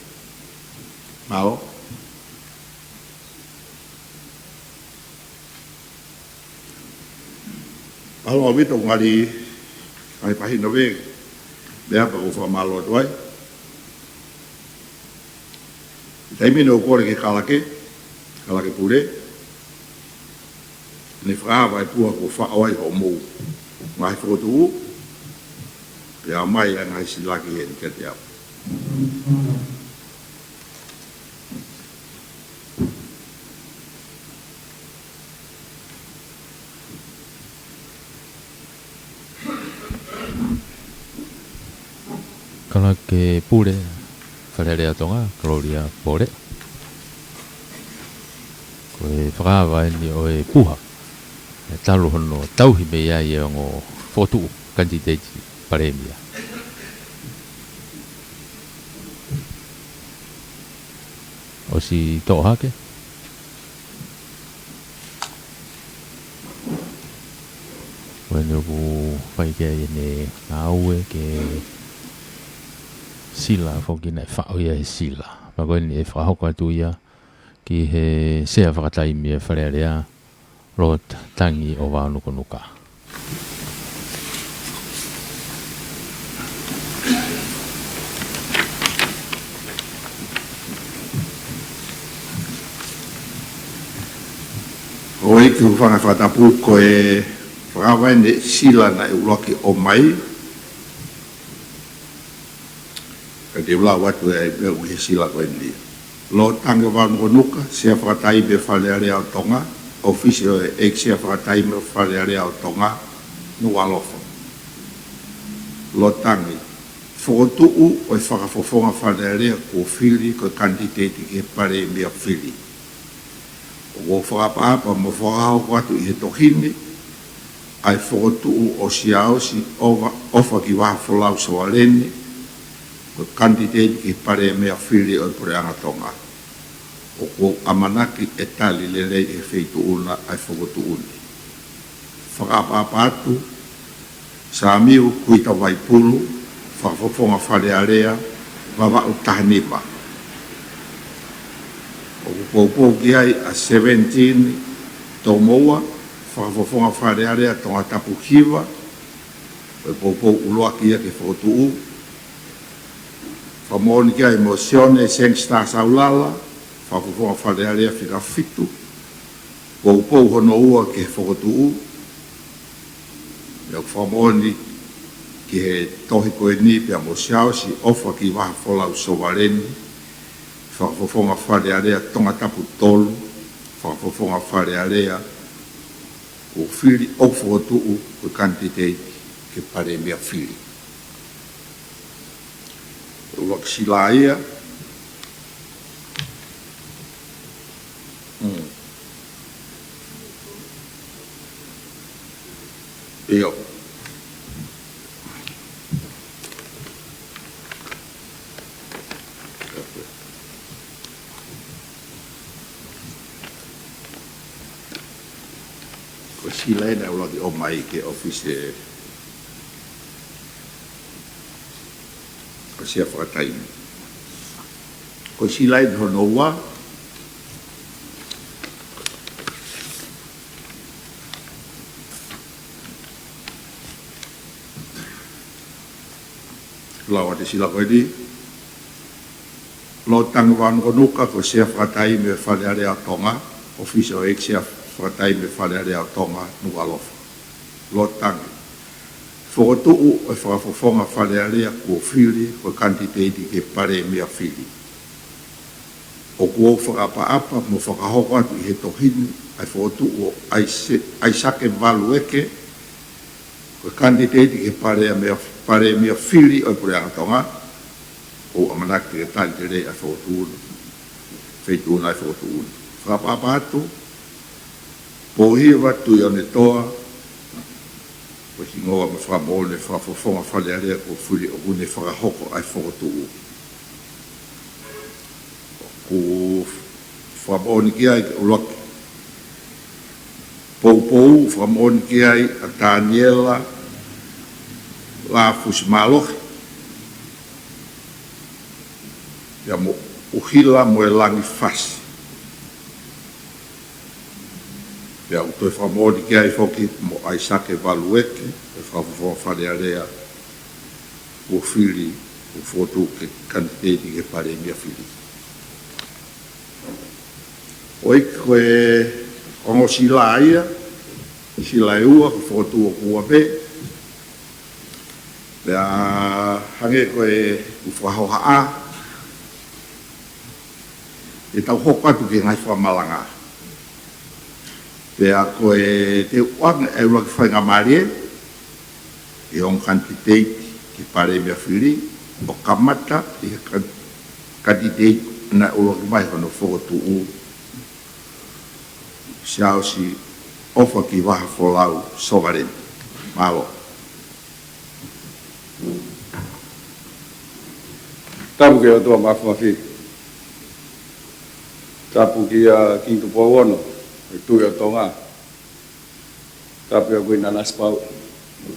Mālō. Mālō ʻaupito, ngali, ngali pahino pē meʻa pea ʻoku ou fakamālō atu ai. Taimi ni ʻoku ou kole ki he kalake, kalake pule, ke ne fakaava e puha kuo faʻo ai hoʻomou ngaahi fokotuʻu, pea ʻomai ʻa e ngaahi sila ki heni kiate au. Kalake Pule Fale Alea ʻo Tonga, Gloria Pole. Ko e fakaava eni ʻo e puha, ʻe talu hono tauhi mei ai e ongo fokotuʻu kanititeiti Palēmia. ʻOsi toʻo hake. Ko eni ʻoku fai ki ai ʻene ngāue ke sila foki, naʻe faʻo ia he sila. Pea ko eni ʻe fakahoko atu ia ki he Sea Fakataimi ʻo e Fale Alea, Lord Tangi ʻOvaonukunuka. ʻOi, ke u hūfanga he fakatapu, ko e fakaava eni e sila naʻe ʻuluaki ʻomai. Ka te u lau atu e meʻa ʻoku ʻi he sila ko eni. Lord Tangi ʻOvaonukunuka, Sea Fakataimi ʻo e Fale Alea ʻo Tonga, ʻofisi ʻo e ʻEiki Sea Fakataimi ʻo e Fale Alea ʻo Tonga, Nukuʻalofa. Lord Tangi, fokotuʻu ʻo e Fakafofonga Fale Alea kuo fili ko e kanititeiti ki he Palēmia fili. ʻOku ou fakaʻapaʻapa mo fakahoko atu ʻi he tohi ni ʻa e fokotuʻu ʻo Siaosi ʻOfa, ʻOfakivaha Folau Sovaleni ko e kanititeiti ki he Palēmia fili ʻo e Puleʻanga Tonga. ʻOku ou ʻamanaki ʻe tali lelei ʻe he Feituʻu na ʻa e fokotuʻu ni. Fakaʻapaʻapa atu, Samiu Kuita Vaipulu, Fakafofonga Fale Alea, Vavaʻu taha nima. ʻOku poupou ki ai ʻa Sevenitini Tomoua, Fakafofonga Fale Alea, Tongatapu hiva, ko e poupou ʻuluaki ia ki he fokotuʻu. Fakamoʻoni ki ai mo Sione Sangster Saulala, Fakafofonga Fale Alea, fika fitu, poupou hono ua ki he fokotuʻu. ʻOku fakamoʻoni ki he tohi ko eni pea mo Siaosi ʻOfakivaha Folau Sovaleni, Fakafofonga Fale Alea, Tongatapu tolu, Fakafofonga Fale Alea, kuo fili ʻo fokotuʻu ko e kanititeiti ki he Palēmia fili. ʻUluaki sila ia. Mm. ʻIo. Ko e sila eni naʻe ʻuluaki ʻomai ki he ʻōfisi ʻo e Sea Fakataimi. Ko e sila eni hono ua. Lau atu e sila ko eni. Lord Tangi ʻOvaonukunuka ko e Sea Fakataimi ʻo e Fale Alea ʻo Tonga, ʻOfisa ʻo e ʻEiki Sea Fakataimi ʻo e Fale Alea ʻo Tonga, Nukuʻalofa. Lord Tangi. Fokotuʻu ʻo e Fakafofonga Fale Alea kuo fili ko e kanititeiti ki he Palēmia fili. ʻOku ou fakaʻapaʻapa mo fakahoko atu ʻi he tohi ni ʻa e fokotuʻu ʻo ʻAise-, ʻAisake Valueke ko e kanititeiti ki he Palēmia, Palēmia fili ʻo e Puleʻanga Tonga. ʻOku ou ʻamanaki ke talitele ʻa e fokotuʻu ni, feituʻu ʻa e fokotuʻu ni. Fakaʻapaʻapa atu, Pouhiva Tuʻiʻonetoa, ko e hingoa mo e fakamoʻoni ʻo e Fakafofonga Fale Alea kuo fili ʻoku ne fakahoko ʻa e fokotuʻu. ʻOku fakamoʻoni ki ai ʻa ʻUluaki Poupou, fakamoʻoni ki ai ʻa Taniela Lafusimalohi, pea mo ʻUhila Moelangi Fasi. Pea ʻoku toe fakamoʻoni ki ai foki mo ʻAisake Valueke, ʻa e Fakafofonga Fale Alea kuo fili, kuo fokotuʻu ke kanititeiti ki he Palēmia fili. ʻOku ʻi ai ko e ongo sila ia, sila ʻe ua, ko e fokotuʻu ʻoku ua pē. Pea hangē ko ʻeku fakahohaʻa, ʻe tau hoko atu ki he ngaahi fakamalanga. Pea ko e te u ʻoange ʻa e ʻuluaki faingamālie ʻi he ongo kanititeiti ki he Palēmia fili, ʻo kamata ʻi he kan-, kanititeiti naʻe ʻuluaki mai hono fokotuʻu, Siaosi ʻOfakivaha Folau Sovaleni. Mālō. Tapu ki he ʻOtua Mafimafi. Tapu kia Kingi Tupou Ono, ʻa e Tuʻi ʻo Tonga. Tapu kia Kuini Nanasipauʻu,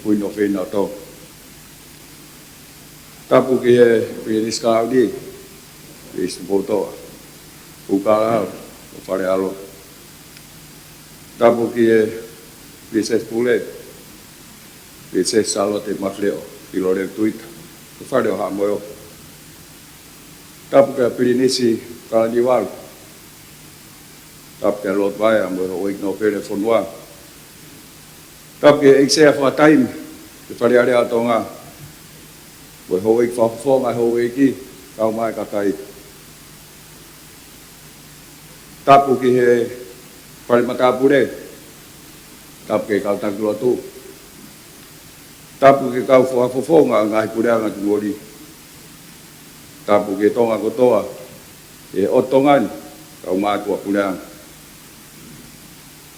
Kuini ʻofeina ʻo Tonga. Tapu ki he Pilinisesi Kalauni, Pilinisesi Tupoutoʻa, Pukalaau, ʻo Falealea. Tapu ki he Pilinisesi Pule, Pilinisesi Sālote Mafileʻo Filoleu Tuita, ʻo Fale ʻo Haʻa Moheofo. Tapu ki he Pilinisi Kalaniuvalu. Tapu ki he Lord Vaea mo e Houʻeiki Nōpele ʻo e fonua. Tapu ki he ʻEiki Sea Fakataimi ʻo e Fale Alea ʻo Tonga, mo e Houʻeiki Fakafofonga, Houʻeiki, kau mai kakai. Tapu ki he Fale Matāpule. Tapu ki he kau taki lotu. Tapu ki he kau fakafofonga ʻo e ngaahi puleʻanga kimui. Tapu ki he Tonga kotoa, ʻi he ʻotu Tonga ni, kau mātuʻa puleʻanga.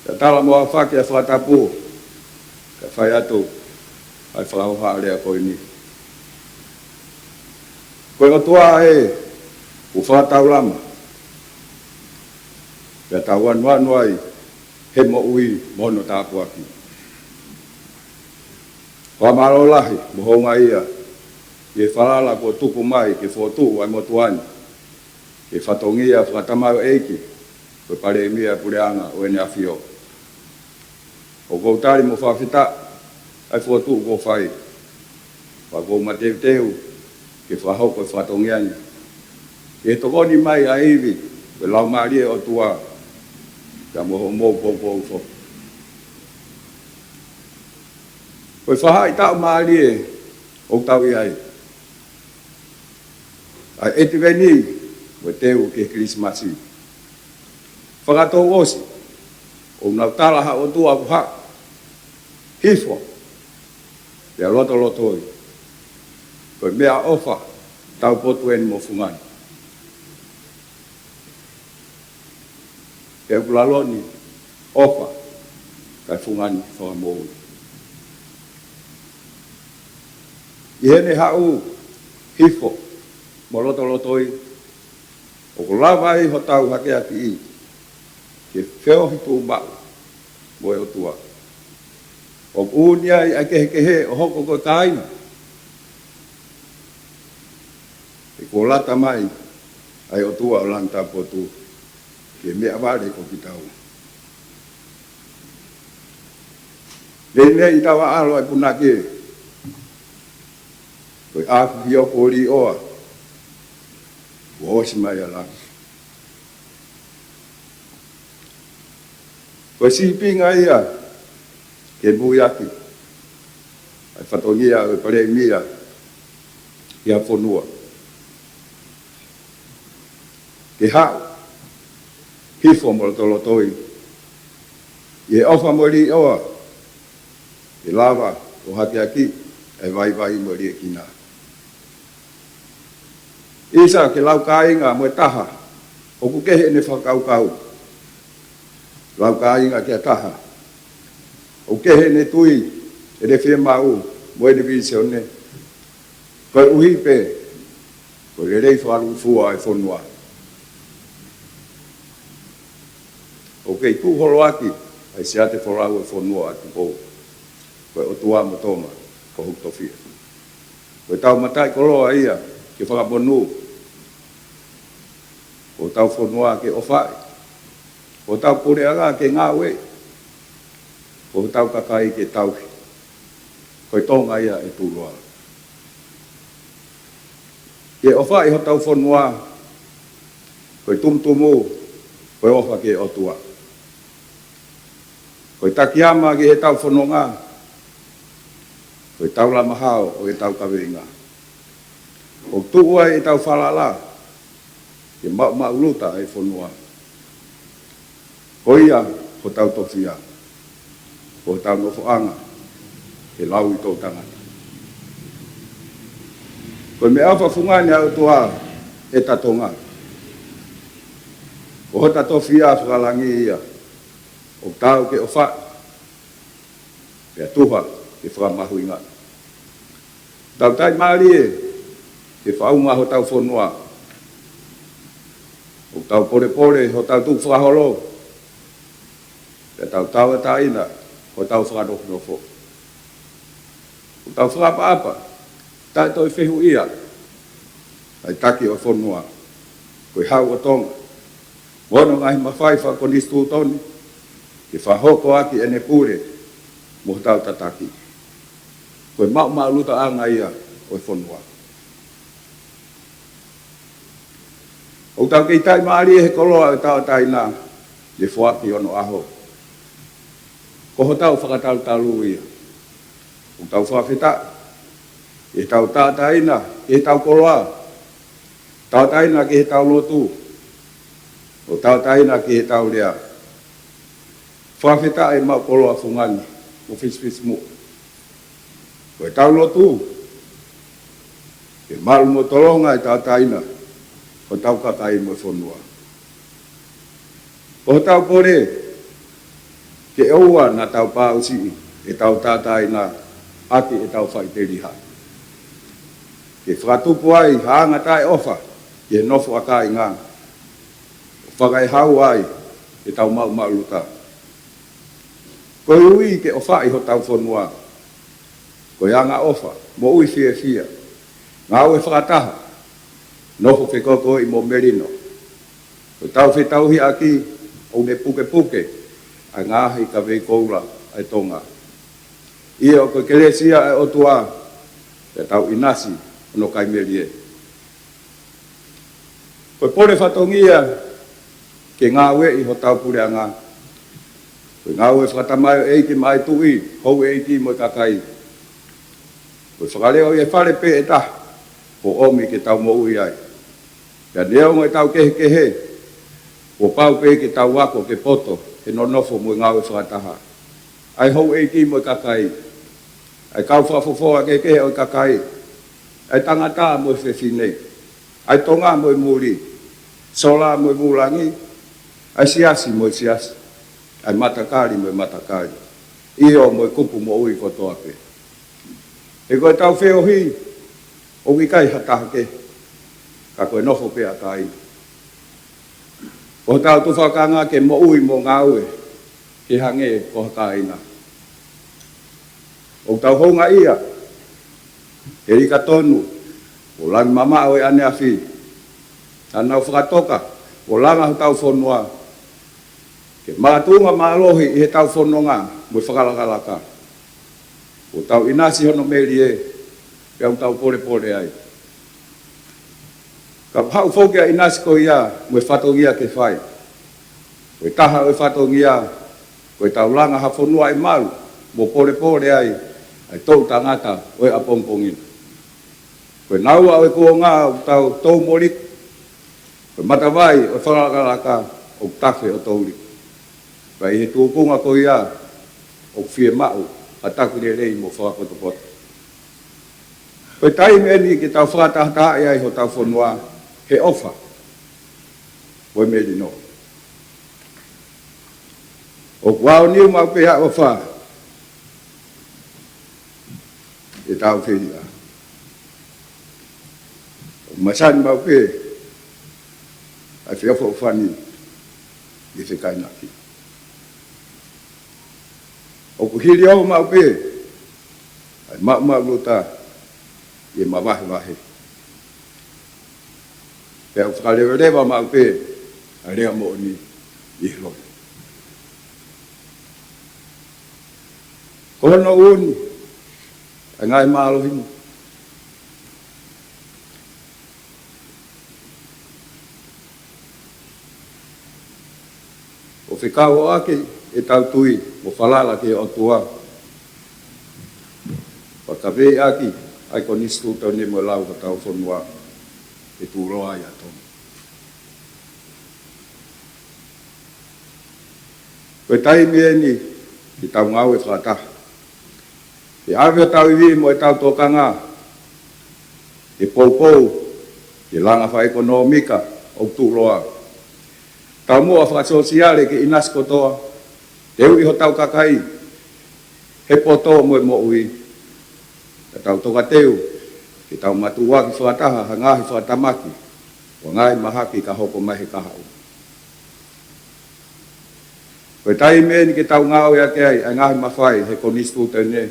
Pea tala mo aofaki ʻa e fakatapu, kae fai atu ʻa e fakahohaʻa lea ko eni. Ko e ʻOtua ē, ʻoku fakataulama, pea tau anuanu ai he moʻui mo hono tāpuaki. Fakamālō lahi mo houngaʻia ʻi he falala kuo tuku mai ke fokotuʻu ʻa e motuʻa ni ki he fatongia fakatamaioʻeiki, ko e Palēmia ʻo e Puleʻanga ʻo ʻEne ʻAfio. ʻOku ou tali mo fakafetaʻi ʻa e fokotuʻu kuo fai. Pea ʻoku ou mateuteu ke fakahoko e fatongia ni, ke tokoni mai ʻa e ivi, ko e Laumālie ʻo e ʻOtua, pea mo hoʻomou poupou foki. Ko e faʻahitaʻu mālie ʻoku tau ʻi ai, ʻa e ʻEtiveni, ko e teu ki he Kilisimasi. Fakatouʻosi, ʻoku nau tala ha ʻOtua ʻoku haʻu, hifo, pea lotolotoi. Ko e meʻaʻofa taupotu eni mo fungani. He ʻoku lalo ni ʻofa, kae fungani fakamoʻui. ʻI heʻene haʻu, hifo, mo lotolotoi, ʻoku lava ai hotau hakeakiʻi ke feohi tuʻumaʻu mo e ʻOtua. ʻOku ʻuuni ai ʻa e kehekehe ʻo hoko ko e kāinga. He kuo lata mai ʻa e ʻOtua ʻo langi taupotu ke meʻavale ko kitaua. Neʻineʻi tau ʻaʻalo ʻa e punake, ko e ʻafu hioko ʻo Līʻoa, kuo ʻosi mai ʻa langi. Ko e sīpinga ia ke muiaki ʻa e fatongia ʻo e palēmia ʻi ha fonua, ke haʻu hifo mo lotolotoi ʻi he ʻofa mo e līʻoa, ke lava ʻo hakeakiʻi ʻa e vaivai mo e liʻekina. ʻIsa, ke lau kāinga mo e taha ʻoku kehe ʻene fakakaukau. Lau kāinga ki ha taha ʻoku kehe ʻene tui, ʻene fiemaʻu mo ʻene vīsone, koeʻuhi pē ko e lelei fakalūkufua ʻa e fonua. ʻOku kei tuʻu holoaki ʻa e siate folau ʻo e fonua ʻa Tupou, ko e ʻOtua mo Tonga ko hoku tofiʻa. Ko ʻetau mataʻikoloa ia ke fakamonū, ko hotau fonua ke ʻofaʻi, ko hotau puleʻanga ke ngāueʻi, ko hotau kakai ke tauhi. Ko e Tonga ia ʻe tuʻuloa. Ke ʻofaʻi hotau fonua, ko e tumutumu, ko e ʻofa ki he ʻOtua. Ko e takiama ki heʻetau fononga, ko e taulama hao ʻo ʻetau kaveinga. ʻOku tuʻu ai ʻetau falala ke maʻumaʻuluta ʻa e fonua. Ko ia hotau tofiʻa, ko hotau nofoʻanga he lau ʻi toʻu tangata. Ko e meʻaʻofa fungani ʻa e ʻOtua ʻeta Tonga. Ko hota tofiʻa fakalangi ia, ʻoku taau ke ʻofaʻi, pea tuha ke fakamahuʻingaʻi. Tau taʻimālie ke faʻunga hotau fonua. ʻOku tau polepole hotau tukufakaholo, pea tau tauʻatāina hotau fakanofonofo. ʻOku tau fakaʻapaʻapa, taʻetoe fehuʻia ʻa e taki ʻo e fonua, ko e Hau ʻo Tonga, mo hono ngaahi mafai fakakonisitūtone, ke fakahoko ʻaki ʻene pule mo hotau tataki. Ko e maʻumaʻulutaʻanga ia ʻo e fonua. ʻOku tau kei taʻimālie he koloa ʻo e tauʻatāina, ʻi he foaki ʻo onoʻaho. Ko hotau fakatalutalu ia. ʻOku tau fakafetaʻi ʻi heʻetau tauʻatāina ki heʻetau koloa, tauʻatāina ki heʻetau lotu, ʻo tauʻatāina ki heʻetau lea. Fakafetaʻi maʻu koloa fungani mo fisifisimuʻa. Ko ʻetau lotu ke malu mo tolonga e tauʻatāina hotau kakai mo e fonua. Ko hotau pole ke ʻoua naʻa tau pāusiʻi ʻetau tauʻatāina ʻaki ʻetau faʻiteliha, ke fakatupu ai ha anga taʻeʻofa ki he nofo ʻa kāinga, ʻo fakaʻehau ai ʻetau maʻumaʻuluta. Koeʻuhi ke ʻofaʻi hotau fonua, ko e angaʻofa, moʻui fiefia, ngāue fakataha, nofo fekauʻaki mo melino. Ko ʻetau fetauhiʻaki ʻoku ne pukepuke ʻa e ngaahi kavei koula ʻa e Tonga. ʻIo, ko e kelesi ia ʻa e ʻOtua, pea tau ʻinasi hono kai melie. Ko e pole fatongia ke ngāueʻi hotau puleʻanga, ko e ngāue fakatamaioʻeiki maʻa e tuʻi, houʻeiki mo e kakai. Ko e fakaleo ʻi he fale pē ʻe taha kuo ʻomi ke tau moʻui ai. Pea neongo ʻetau kehekehe, kuo pau pē ke tau ako ke poto he nonofo mo e ngāue fakataha ʻa e houʻeiki mo e kakai, ʻa e kau fakafofonga kehekehe ʻo e kakai, ʻa e tangata mo e fefine, ʻa e Tonga mo e muli, sola mo e vūlangi, ʻa e siasi mo e siasi, ʻa e matakali mo e matakali, ʻio mo e kupu moʻui kotoa pē. He ko ʻetau feohi ʻoku ʻikai ha taha kehe, ka ko e nofo pē ʻa kāinga. Ko hotau tufakanga ke moʻui mo ngāue ke hangē ko ha kāinga. ʻOku tau houngaʻia he lika tonu ʻo e langi mamaʻo ʻo e ʻaneafi, naʻa nau fakatoka ʻo langa hotau fonua ke makatuʻunga mālohi ʻi heʻetau fononga mo e fakalakalaka. ʻOku tau ʻinasi hono melie, pea ʻoku tau polepole ai. Ka ʻoku haʻu foki ʻa e ʻinasi ko ia mo e fatongia ke fai. Ko e taha ʻo e fatongia, Ko e tau langa ha fonua ʻe malu, mo polepole ai ʻa e toʻu tangata ʻo e ʻapongipongi na. Ko e naua ʻo e kuonga ʻoku tau tou moliku, ko e matavai ʻo e fakalakalaka ʻoku tafe ʻo tou liku. Pea ʻi he tūkunga ko ia ʻoku fiemaʻu ha taki lelei mo fakapotopoto. Ko e taimi ʻeni ke tau fakatahatahaʻi ai hotau fonua he ʻofa mo e melino. ʻOku aoniu maʻu pē ʻa e ʻofa ʻi he tau fehiʻa. ʻOku masani maʻu pē ʻa e feʻofoʻofani ʻi he fekainaki. ʻOku hili ʻo maʻu pē ʻa e maʻumaʻuluta ʻi he mavahevahe. Pea ʻoku fakalevaleva maʻu pē ʻa e lea moʻoni ʻi he lotu. Ko hono ʻuuni ʻa e ngaahi mālohi ni, ʻo fekauʻaki ʻetau tui mo falala ki he ʻOtua, fakakaveiʻaki ʻa e konisitūtone mo e lao hotau fonua, ʻe tuʻuloa ai ʻa Tonga. Ko e taimi ʻeni ke tau ngāue fakataha. Ke ʻave hotau ivi mo ʻetau tokanga, ke poupou ki he langa fakaʻekonōmika ʻoku tuʻuloa. Taumuʻa fakasōsiale ke ʻinasi kotoa, teuʻi hotau kakai he poto mo e moʻui. Ka tau tokateu ke tau matuʻuaki fakataha ha ngaahi fakatamaki ʻo e ngaahi mahaki ka hoko mai he kahaʻu. Ko e taimi ʻeni ke tau ngāueʻaki ai ʻa e ngaahi mafai he konisitūtone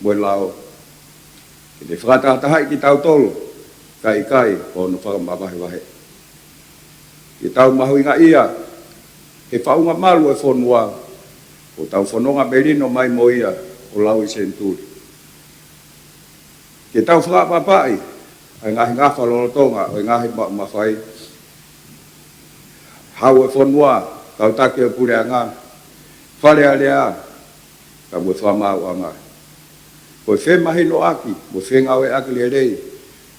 mo e lao, ke ne fakatahatahaʻi kitautolu, kae ʻikai ko hono fakamavahevahe. Ke tau mahuʻingaʻia he faʻunga malu ʻo e fonua, ʻo tau fononga melino mai mo ia ʻo laui senituli. Ke tau fakaʻapaʻapaʻi ʻa e ngaahi ngafa lolotonga ʻo e ngaahi ma-, mafai, hau ʻo e fonua, kau taki ʻo e puleʻanga, Fale Alea, ka mo e fakamaauʻanga. Ko e femahinoʻaki mo e fengāueʻaki lelei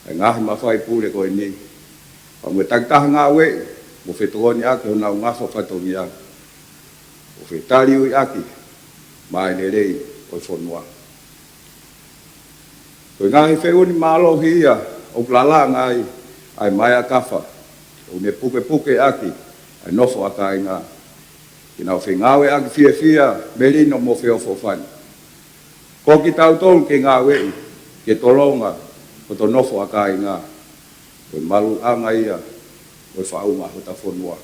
ʻa e ngaahi mafai pule ko ʻeni, pea mo e takitaha ngāueʻi mo fetokoniʻaki honau ngafa fatongia, ʻo fetaliuiʻaki maʻa e lelei ʻo e fonua. Ko e ngaahi feʻuni mālohi ia ʻoku lalanga ai ʻa e maea kafa, ʻoku ne pukepukeʻaki ʻa e nofo ʻa kāinga, ke nau fengāueʻaki fiefia, melino mo feʻofoʻofani. Ko kitautolu ke ngāueʻi ke tolonga hoto nofo ʻa kāinga, ko e maluʻanga ia ʻo e faʻunga hota fonua.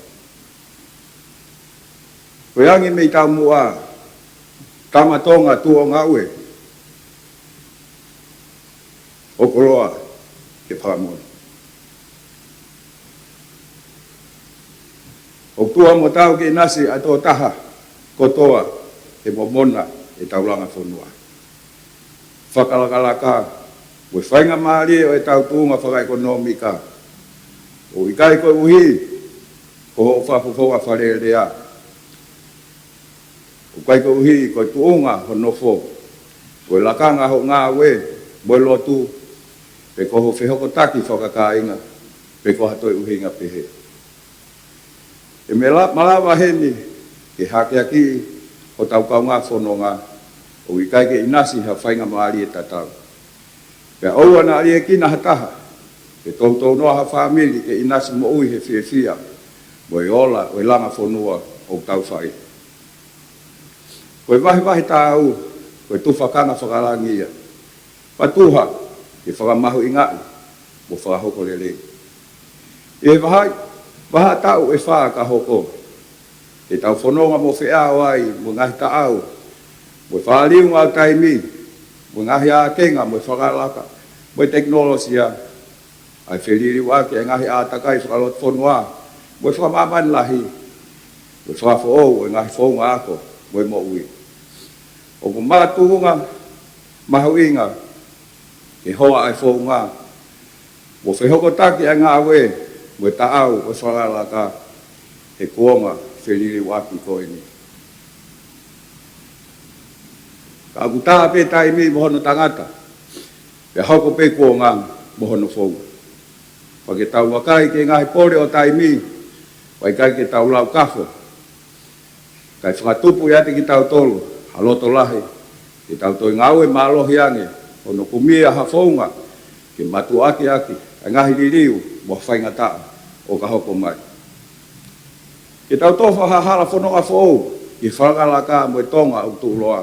Ko e angi mei taumuʻa, tama Tonga tuʻu ʻo ngāue, ʻo koloa ke fakamoʻoni. ʻOku tuʻa mo tau ke ʻinasi ʻa e tokotaha kotoa he momona ʻetau langa fonua, fakalakalaka, mo e faingamālie ʻo ʻetau tuʻunga fakaʻekonōmika. ʻOku ʻikai koeʻuhi ko hoʻo fakafofonga Fale Alea, ʻoku ʻikai koeʻuhi ko e tuʻunga hoʻo nofo, ko e lakanga hoʻo ngāue mo e lotu, pe ko hoʻo fehokotaki fakakāinga, pe ko ha toe ʻuhinga pehē. ʻE mela-, malava heni ke hakeakiʻi hotau kaungā fononga, ʻoku ʻikai ke ʻinasi ha faingamālie tatau. Pea ʻoua naʻa liʻekina ha taha, ke toutou noa ha fāmili ke ʻinasi moʻui he fiefia mo e ola ʻo e langa fonua ʻoku tau fai. Ko e vahevahe tāu, ko e tufakanga fakalangi ia. Patuha ke fakamahuʻingaʻi mo fakahoko lelei. ʻI he vahaʻa, vahaʻa taʻu ʻe fā ka hoko, ke tau fononga mo feʻao ai mo e ngaahi taʻau, mo e fāliunga ʻo taimi, mo e ngaahi ākenga, mo e fakalaka, mo e tekinolosia, ʻa e feliliuaki ʻa e ngaahi ʻātakai fakalotofonua, mo e fakamāmani lahi, mo e fakafoʻou ʻo e ngaahi founga ako mo e moʻui. ʻOku makatuʻunga mahuʻinga ke hoa ʻa e founga mo fehokotaki ʻa e ngāue mo e taʻau ʻo e fakalakalaka he kuonga feliliuaki ko ʻeni. Ka ʻoku tā pē taimi mo hono tangata, pea hoko pē kuonga mo hono founga. Pea ke tau vakai ki he ngaahi pole ʻo taimi, pea ʻikai ke tau laukafo. Kae fakatupu ʻiate kitautolu ha loto lahi, ke tau toe ngāue mālohi ange, hono kumi ʻa ha founga ke mātuʻaki ʻaki ʻa e ngaahi liliu mo faingataʻa ʻo ka hoko mai. Ke tau tofa ha hala fononga foʻou ki he fakalakalaka mo e Tonga ʻoku tuʻuloa,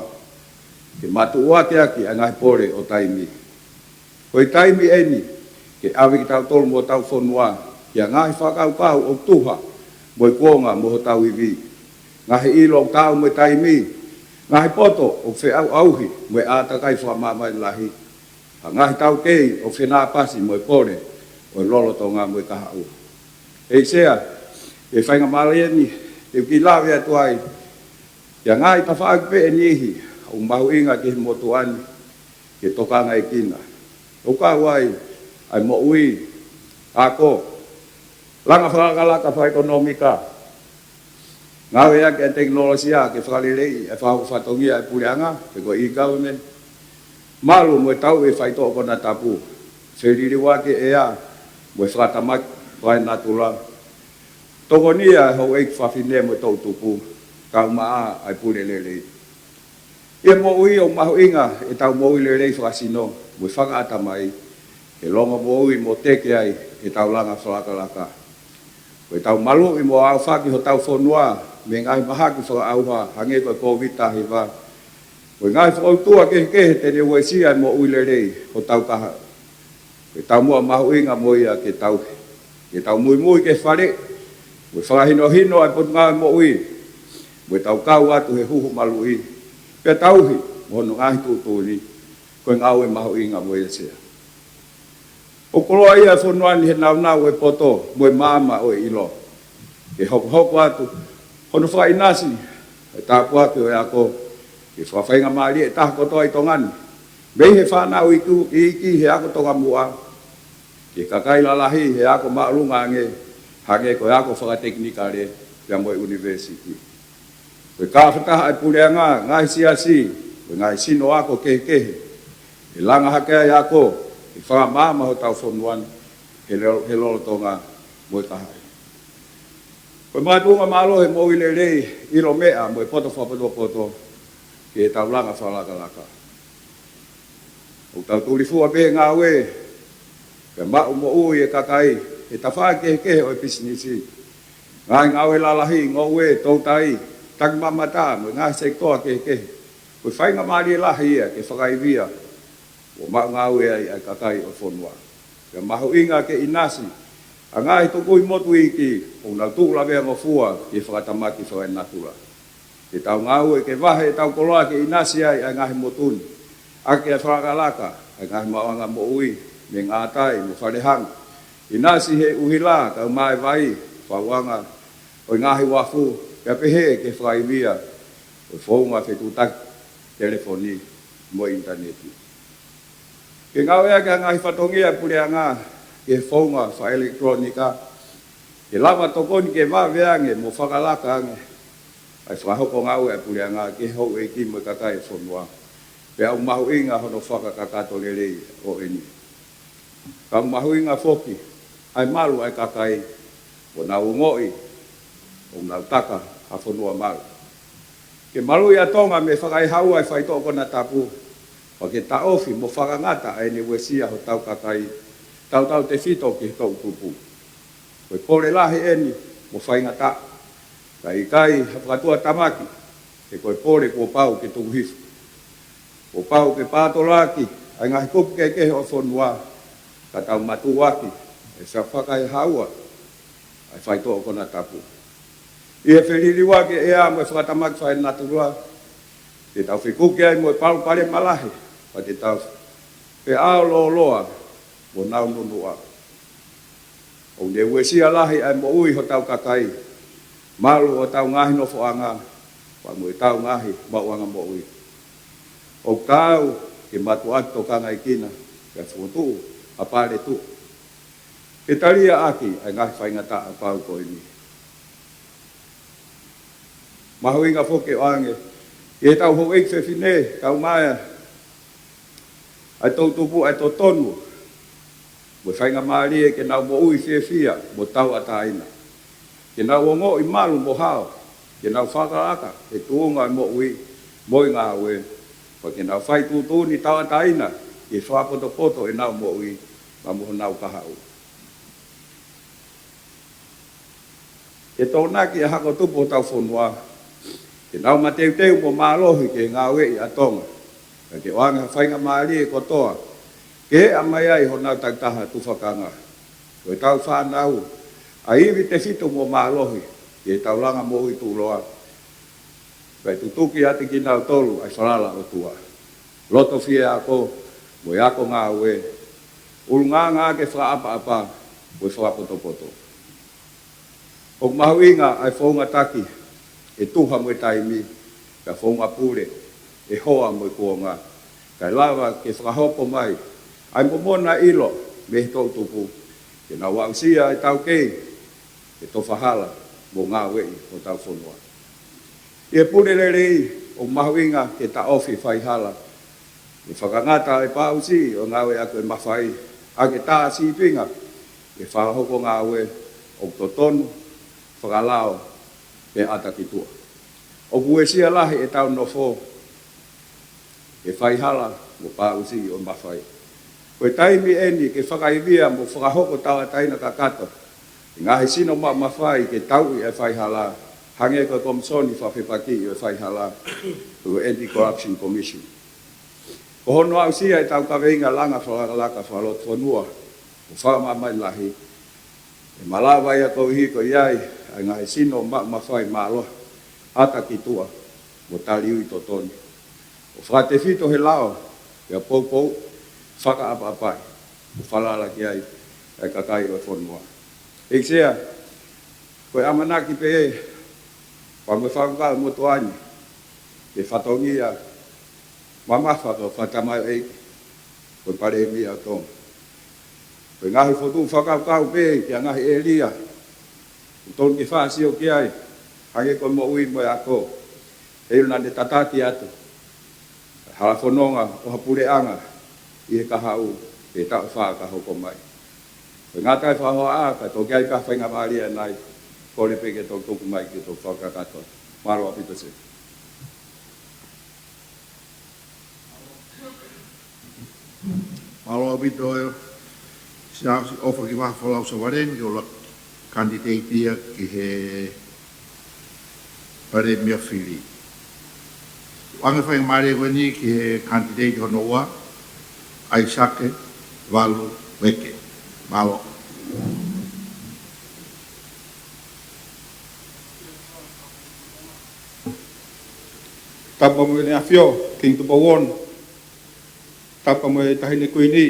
ke mātuʻaki ʻaki ʻa e ngaahi pole ʻo taimi. Ko e taimi eni ke ʻave kitautolu mo hotau fonua ki ha ngaahi fakakaukau ʻoku tuha mo e kuonga mo hotau ivi. Ngaahi ʻilo ʻoku taau mo e taimi, ngaahi poto ʻoku feʻauʻauhi mo e ʻātakai fakamāmani lahi, ha ngaahi taukei ʻoku fenāpasi mo e pole ʻo e lolotonga mo e kahaʻu. ʻEiki Sea, ʻi he faingamālie ni, te u kiʻi lave atu ai ki ha ngaahi tafaʻaki pē ʻe niʻihi ʻoku mahuʻinga ki he motuʻa ni ke tokangaʻekina. ʻOku kau ai ʻa e moʻui, ako, langa fakalakalaka fakaʻekonōmika, ngāueʻaki ʻa e tekinolosia ke fakaleleiʻi ʻa e fakahoko fatongia ʻa e puleʻanga, pe ko e e-government, malu mo e tauʻi ʻa e faitoʻo konatapu, feliliuaki ʻea mo e fakatamaki fakaenatula, tokonia ʻa e houʻeiki fafine mo e toʻutupu, kae ʻumaʻā ʻa e pule lelei. ʻI he moʻui ʻoku mahuʻinga ʻetau moʻui lelei fakasino mo e fakaʻatamai, ke longomoʻui mo teke ai ʻetau langa fakalakalaka. Ko ʻetau maluʻi mo aofaki hotau fonua mei he ngaahi mahaki fakaʻauha hangē ko e Kōviti taha hiva, ko e ngaahi fokoutua kehekehe te ne uesia ʻa e moʻui lelei hotau kahaʻu. Ko e taumuʻa mahuʻinga mo ia ke tauhi, ke tau muimui ki he faleʻi mo e fakahinohino ʻa e Potungāue Moʻui, mo ʻetau kau atu he huhu maluʻi, pea tauhi mo hono ngaahi tuʻutuʻuni. Ko e ngāue mahuʻinga mo ia Sea. ʻOku koloaʻia ʻa e fonua ni he nāunau ʻo e poto mo e maama ʻo e ʻilo. Ke hokohoko atu hono fakaʻinasi ʻa e tāpuaki ʻo e ako, ke fakafaingamālie ʻe taha kotoa ʻi Tonga ni, mei he fānau iku, iiki he ako Tonga muʻa, ki he kakai lalahi he ako māʻolunga ange, hangē ko e ako fakatekinikale pea mo e ʻunivēsiti. Ko e kāfataha ʻa e puleʻanga, ngaahi siasi, ko e ngaahi sino ako kehekehe, ʻe langa hake ai ako ke fakamaama hotau fonua ni he lo-, he lolotonga mo e kahaʻu. Ko e makatuʻunga mālohi ʻo e moʻui lelei, ʻilo meʻa mo e poto fakapotopoto ki heʻetau langa fakalakalaka. ʻOku tau tulifua pē he ngāue, pea maʻu moʻui ʻa e kakai he tafaʻaki kehekehe ʻo e pisinisi, ngaahi ngāue lalahi, ngoue, toutai, takimamata mo e ngaahi sekitoa kehekehe. Ko e faingamālie lahi ia ke fakaivia mo maʻu ngāue ai ʻa e kakai ʻo e fonua. Pea mahuʻinga ke ʻinasi ʻa e ngaahi tukui motu iiki ʻoku nau tuʻu laveangofua ki he fakatamaki fakaenatula. Ke tau ngāue ke vahe ʻetau koloa ke ʻinasi ai ʻa e ngaahi motu ni, ʻaki ʻa e fakalakalaka ʻa e ngaahi maʻuʻanga moʻui mei ngātai mo falehanga, ʻinasi he ʻuhila kae ʻumaʻā e vai, fauʻanga ʻo e ngaahi uafu, pea pehē ki he fakaivia ʻo e founga fetuʻutaki telefoni mo e ʻinitaneti. Ke ngāueʻaki ʻa e ngaahi fatongia ʻa e puleʻanga ki he founga fakaʻelekitulōnika, ke lava tokoni ke vave ange mo fakalaka ange ʻa e fakahoko ngāue ʻa e puleʻanga ki he houʻeiki mo e kakai ʻo e fonua. Pea ʻoku mahuʻinga hono fakakakato lelei ʻo eni. Ka ʻoku mahuʻinga foki ʻa e malu ʻa e kakai, ʻo nau ongoʻi ʻoku nau taka ha fonua malu. Ke maluʻi ʻa Tonga mei he fakaʻehaua ʻa e faitoʻo konatapu, pea ke taʻofi mo fakangata ʻa ʻene uesia hotau kakai, tautautefito ki he toʻutupu. Ko e pole lahi eni mo faingataʻa, kae ʻikai ha fakatuʻatamaki, he ko e pole kuo pau ke tuku hifo. Kuo pau ke pātoloaki ʻa e ngaahi kupu kehekehe ʻo e fonua, ka tau mātuʻaki ʻa e fakaʻehaua ʻa e faitoʻo konatapu. ʻI he feliliuaki ʻa e ʻea mo e fakatamaki fakaenatula, te tau fekuki ai mo e palopalema lahi, pea te tau feʻao lōloa mo nau nunuʻa. ʻOku ne uesia lahi ʻa e moʻui hotau kakai, malu hotau ngaahi nofoʻanga, pea mo ʻetau ngaahi maʻuʻanga moʻui. ʻOku taau ke mātuʻaki tokangaʻekina, pea fokotuʻu ha pale tuʻu ke taliaʻaki ʻa e ngaahi faingataʻa pau ko eni. Mahuʻinga foki ʻo ʻoange Ki heʻetau houʻeiki fefine, tau maea ʻa e toʻutupu ʻa e totonu mo e faingamālie ke nau moʻui fiefia mo tauʻatāina. Ke nau ongoʻi malu mo hao, ke nau fakalaka he tuʻunga ʻo e moʻui mo e ngāue, pea ke nau fai tuʻutuʻuni tauʻatāina ke fakapotopoto ʻenau moʻui pea mo honau kahaʻu. Ke tokonaki ʻa e hako tupu hotau fonua, ke nau mateuteu mo mālohi ke ngāueʻi ʻa Tonga, kae ʻoange ha faingamālie kotoa ke ʻomai ai honau takitaha tufakanga. Ko ʻetau fānau ʻa e ivi tefito mo mālohi ki heʻetau langa moʻui tuʻuloa, kae tutuki atu kiate kinautolu ʻa e falala ʻOtua, loto fie ako mo e ako ngāue, ʻulungaanga ʻaki e fakaʻapaʻapa mo e fakapotopoto. ʻOku mahuʻinga ʻa e founga taki ʻe tuha mo e taimi, ka founga pule ʻe hoa mo e kuonga, kae lava ke fakahoko mai ʻa e momona ʻilo mei he toʻutupu, ke nau aʻusia ʻa e taukei ke tofa hala mo ngāueʻi hotau fonua. ʻI he pule lelei, ʻoku mahuʻinga ke taʻofi e faihala, ke fakangata ʻa e paʻusiʻi ʻo e ngāue ako e mafai, ʻaki e tā sīpinga ke fakahoko ngāue ʻoku totonu, fakalao, pea ʻata ki tuʻa. ʻOku uesia lahi ʻetau nofo he faihala mo e paʻusiʻi ʻo e mafai. Ko e taimi eni ke fakaivia mo fakahoko tauʻatāina kakato e ngaahi sino maʻu mafai ke tauʻi e faihala, hangē ko e Komisoni Fakafepakiʻi ʻo e Faihala, ko e Anti-Corruption Commission. Ko hono aʻusia ʻetau kaveinga langa fakalakalaka fakalotofonua mo fakamāmani lahi, ʻe malava ia koeʻuhi ko ia ʻa e ngaahi sino maʻu mafai mālohi, ʻata ki tuʻa mo taliui totonu, ʻo fakatefito he lao, pea poupou, fakaʻapaʻapaʻi mo falala ki ai ʻa e kakai ʻo e fonua. ʻEiki Sea, ko e ʻamanaki pē pea mo e fakakaukau ʻa e motuʻa ni ke fatongia mamafa ko e fakatamaioʻeiki ko e Palēmia ʻo Tonga. Ko e ngaahi fokotuʻu fakakaukau pē ki ha ngaahi ʻēlia ʻoku totonu ke fāsio ki ai, hangē ko e moʻui mo e ako, he ʻoku ne tataki atu hala fononga ʻo ha puleʻanga ʻi he kahaʻu he taʻu ʻe fā ka hoko mai. Ko e ngata e fakahohaʻa, ka toki ʻi ai pē ha faingamālie ʻanai, kole pē ke toki tuku mai ke toki fakakakato. Mālō ʻaupito Sea. Mālō ʻaupito ʻe Siaosi ʻOfa ki Vahaʻa Folau Savaleni, ke ʻuluaki candidate ia ki he Palēmia fili. ʻOange faingamālie ko eni ki he candidate hono ua, ʻAisake Valu Veke. Mālō. Tapu mo e ʻEne ʻAfio, Kingi Tupou Ono. Tapu mo e Taʻahine Kuini,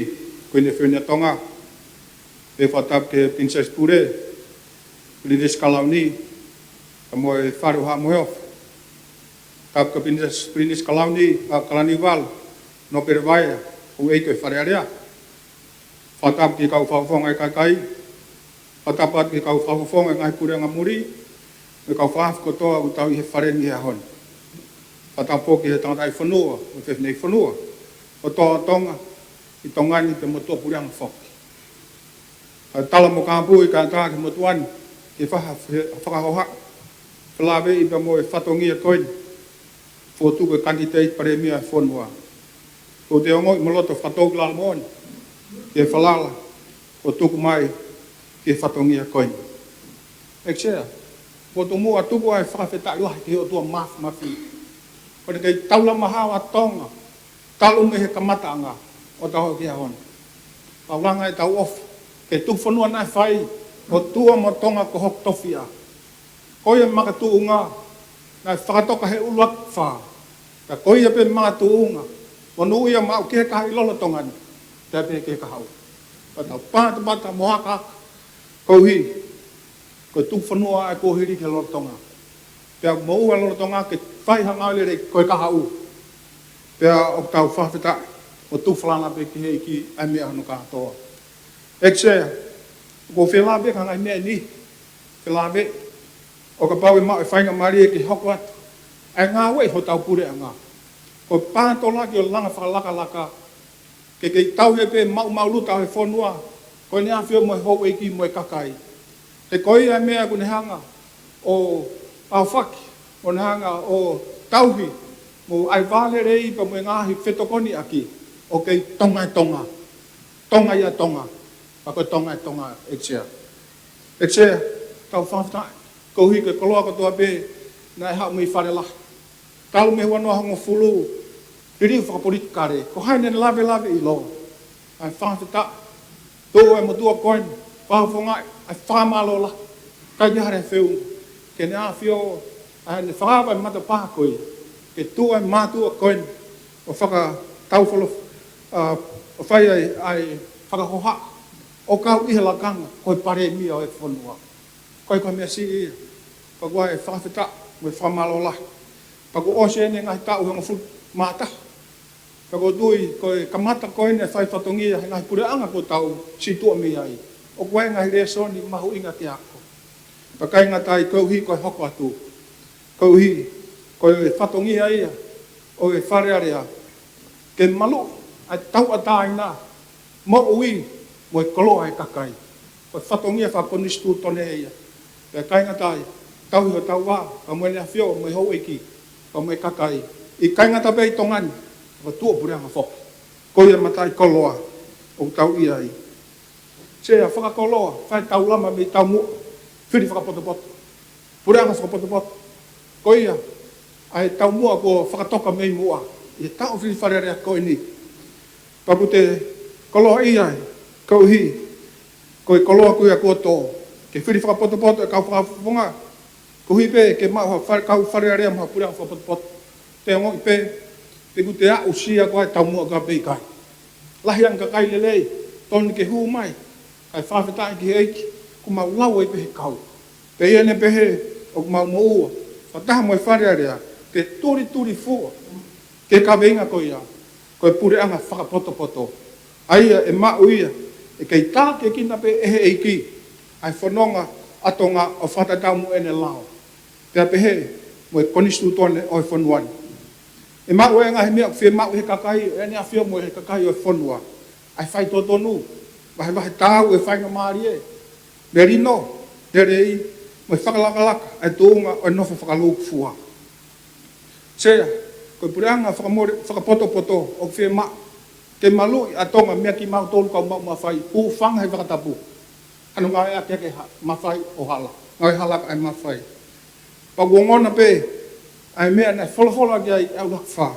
Kuini ʻo e Fineʻofa Tonga. Pea fakatapu ki he Pilinisesi Pule, Pilinisesi Kalauni, pea mo e Fale ʻo Haʻa Moheofo. Tapu ki he Pilinisesi, Pilinisesi Kalauni, ʻa Kalaniuvalu Nōpele Vaea, houʻeiki ʻo e Fale Alea. Fakatapu ki he kau fakafofonga ʻa e kakai, fakatapu atu ki he kau fakafofonga ʻo e ngaahi puleʻanga muli, mo e kau fakaafe kotoa ʻoku tau ʻi he fale ni he ʻaho ni. Fakatapu foki ki he tangataʻi fonua, mo e fefineʻi fonua kotoa ʻo Tonga, ʻi Tonga ni pea mo e tuʻapuleʻanga foki. Kae tala mo kāpui kae ʻatā ki he motuʻa ni ke fai ha fakahohaʻa, felāveʻi pea mo e fatongia ko eni, fokotuʻu ko e candidate Palēmia ʻo e fonua. ʻOku te ongoʻi mo loto fakatōkilalo moʻoni ki he falala kuo tuku mai ki he fatongia ko eni. ʻEiki Sea, ʻoku tomuʻa tuku ai e fakafetaʻi lahi ki he ʻOtua Māfimafi, ʻoku ne kei taulama hao ʻa Tonga talu mei he kamataʻanga ʻo tau ki he ʻaho ni. Pea ʻoku langa ʻetau ʻofa ki he tuku fonua naʻe fai, ʻOtua mo Tonga ko hoku tofiʻa. Ko ia makatuʻunga naʻe fakatoka he ʻuluaki fā, ka ko ia pē makatuʻunga, monūʻia maʻu ki he kahaʻu ʻi lolotonga ni, pea pehē ki he kahaʻu. Pea tau patapata mo akaaka koeʻuhi ko e tuku fonua ʻa e kuohili ki he lolotonga. Pea moʻua lolotonga ke fai ha ngāue lelei ko e kahaʻu. Pea ʻoku tau fakafetaʻi mo tuku falala pē ki he ʻEiki ʻa e meʻa hono kātoa. ʻEiki Sea, ʻoku ou felāveʻi ki he ngaahi meʻa ni, felāveʻi ʻo kapau ʻe maʻu e faingamālie ke hoko atu ʻa e ngāue ʻi hotau puleʻanga. Ko e pātolaki ʻo e langa fakalakalaka, ke kei tauhi pē maʻumaʻuluta ʻo e fonua, ko ʻEne ʻAfio mo e houʻeiki mo e kakai. He ko ia e meʻa ʻoku ne hanga ʻo ʻaofaki, ʻoku ne hanga ʻo tauhi, mo ʻai vālelei pea mo e ngaahi fetokoniʻaki ʻoku kei Tonga ʻi Tonga, Tonga ʻia Tonga, pea ko Tonga ʻi Tonga, ʻEiki Sea. ʻEiki Sea, tau fakafetaʻi, koeʻuhi ko e koloa kotoa pē naʻe haʻu mei Fale Lahi. Talu mei he ua noa hongofulu, liliu fakapolitikale, ko hai naʻá ne lavelave ʻiloa. ʻA e fakafetaʻi, tuʻu e motuʻa ko eni, fakafofongaʻi ʻa e fakamālō lahi, kai ke hale feunga, ki Heʻene ʻAfio, ʻa ʻEne fakaava e matapā ko ia, ke tuʻu e mātuʻa ko eni, ʻo fakataufolo-, ʻa, ʻo fai ai ʻa e fakahohaʻa, ʻo kau ʻi he lakanga ko e Palēmia ʻo e fonua. Ko e, ko e meʻa siʻi ia, pea ko e fakafetaʻi mo e fakamālō lahi. Pea kuo ʻosi eni e ngaahi taʻu ʻe hongofulu mā taha. Pea ʻoku ou tui, ko e kamata ko eni e fai fatongia he ngaahi puleʻanga kuo tau situʻa mei ai, ʻoku ʻi ai e ngaahi lēsoni mahuʻinga ke ako. Pea ʻikai ngata ai, koeʻuhi ko e hoko atu, koeʻuhi ko e fatongia ia ʻo e Fale Alea, ke maluʻi ʻa e tauʻatāina, moʻui mo e koloa e kakai. Ko e fatongia fakakonisitūtone ia. Pea ʻikai ngata ai, tauhi hotau vā, pea mo ʻEne ʻAfio mo e houʻeiki, pea mo e kakai, ʻikai ngata pē ʻi Tonga ni, ka ko e tuʻapuleʻanga foki. Ko ia e mataʻikoloa ʻoku tau ʻi ai. Sea, fakakoloa, fai taulama mei taumuʻa, fili fakapotopoto, puleʻanga fakapotopoto. Ko ia ʻa e taumuʻa kuo fakatoka mei muʻa ʻi he taʻu fili Fale Alea ko eni. Pea ʻoku te koloaʻia ai, koeʻuhi ko e koloa ko ia kuo tō, ke fili fakapotopoto e kau fakafofonga, koeʻuhi pē ke maʻu ha fale, kau Fale Alea mo ha puleʻanga fakapotopoto. Te ongoʻi pē pe ʻoku te aʻusia koā e taumuʻa ko ia pe ʻikai. Lahi ange kakai lelei, tonu ke hū mai, kae fakafetaʻi ki he ʻEiki, ʻoku mau lau ai pē he kau. Pea ʻi heʻene pehē, ʻoku mau moʻua fakataha mo e Fale Alea, ke tulitulifua ki he kaveinga ko ia, ko e puleʻanga fakapotopoto. ʻA ia ʻe maʻu ia, ʻe kei tākiekina pē ʻe he ʻEiki ʻa e fononga ʻa Tonga ʻo fakatatau mo ʻene lao, pea pehē mo e konisitūtone ʻo e fonua ni. ʻE maʻu e ngaahi meʻa ʻoku fiemaʻu ʻe he kakai, ʻEne ʻAfio mo e kakai ʻo e fonua. ʻA e faitotonu, vahevahe taau e faingamālie, melino, lelei, mo e fakalakalaka ʻa e tuʻunga ʻo e nofo fakalūkufua. Sea, ko e puleʻanga fakamole-, fakapotopoto ʻoku fiemaʻu ke maluʻi ʻa Tonga meia kimautolu kau maʻu mafai, hūfanga he fakatapu. Hano ngāueʻaki ʻa e ha-, mafai ʻo hala, ngāue hala kae mafai. Pea ʻoku ongona pē ʻa e meʻa naʻe folofola ki ai ʻa e ʻUluaki Fā.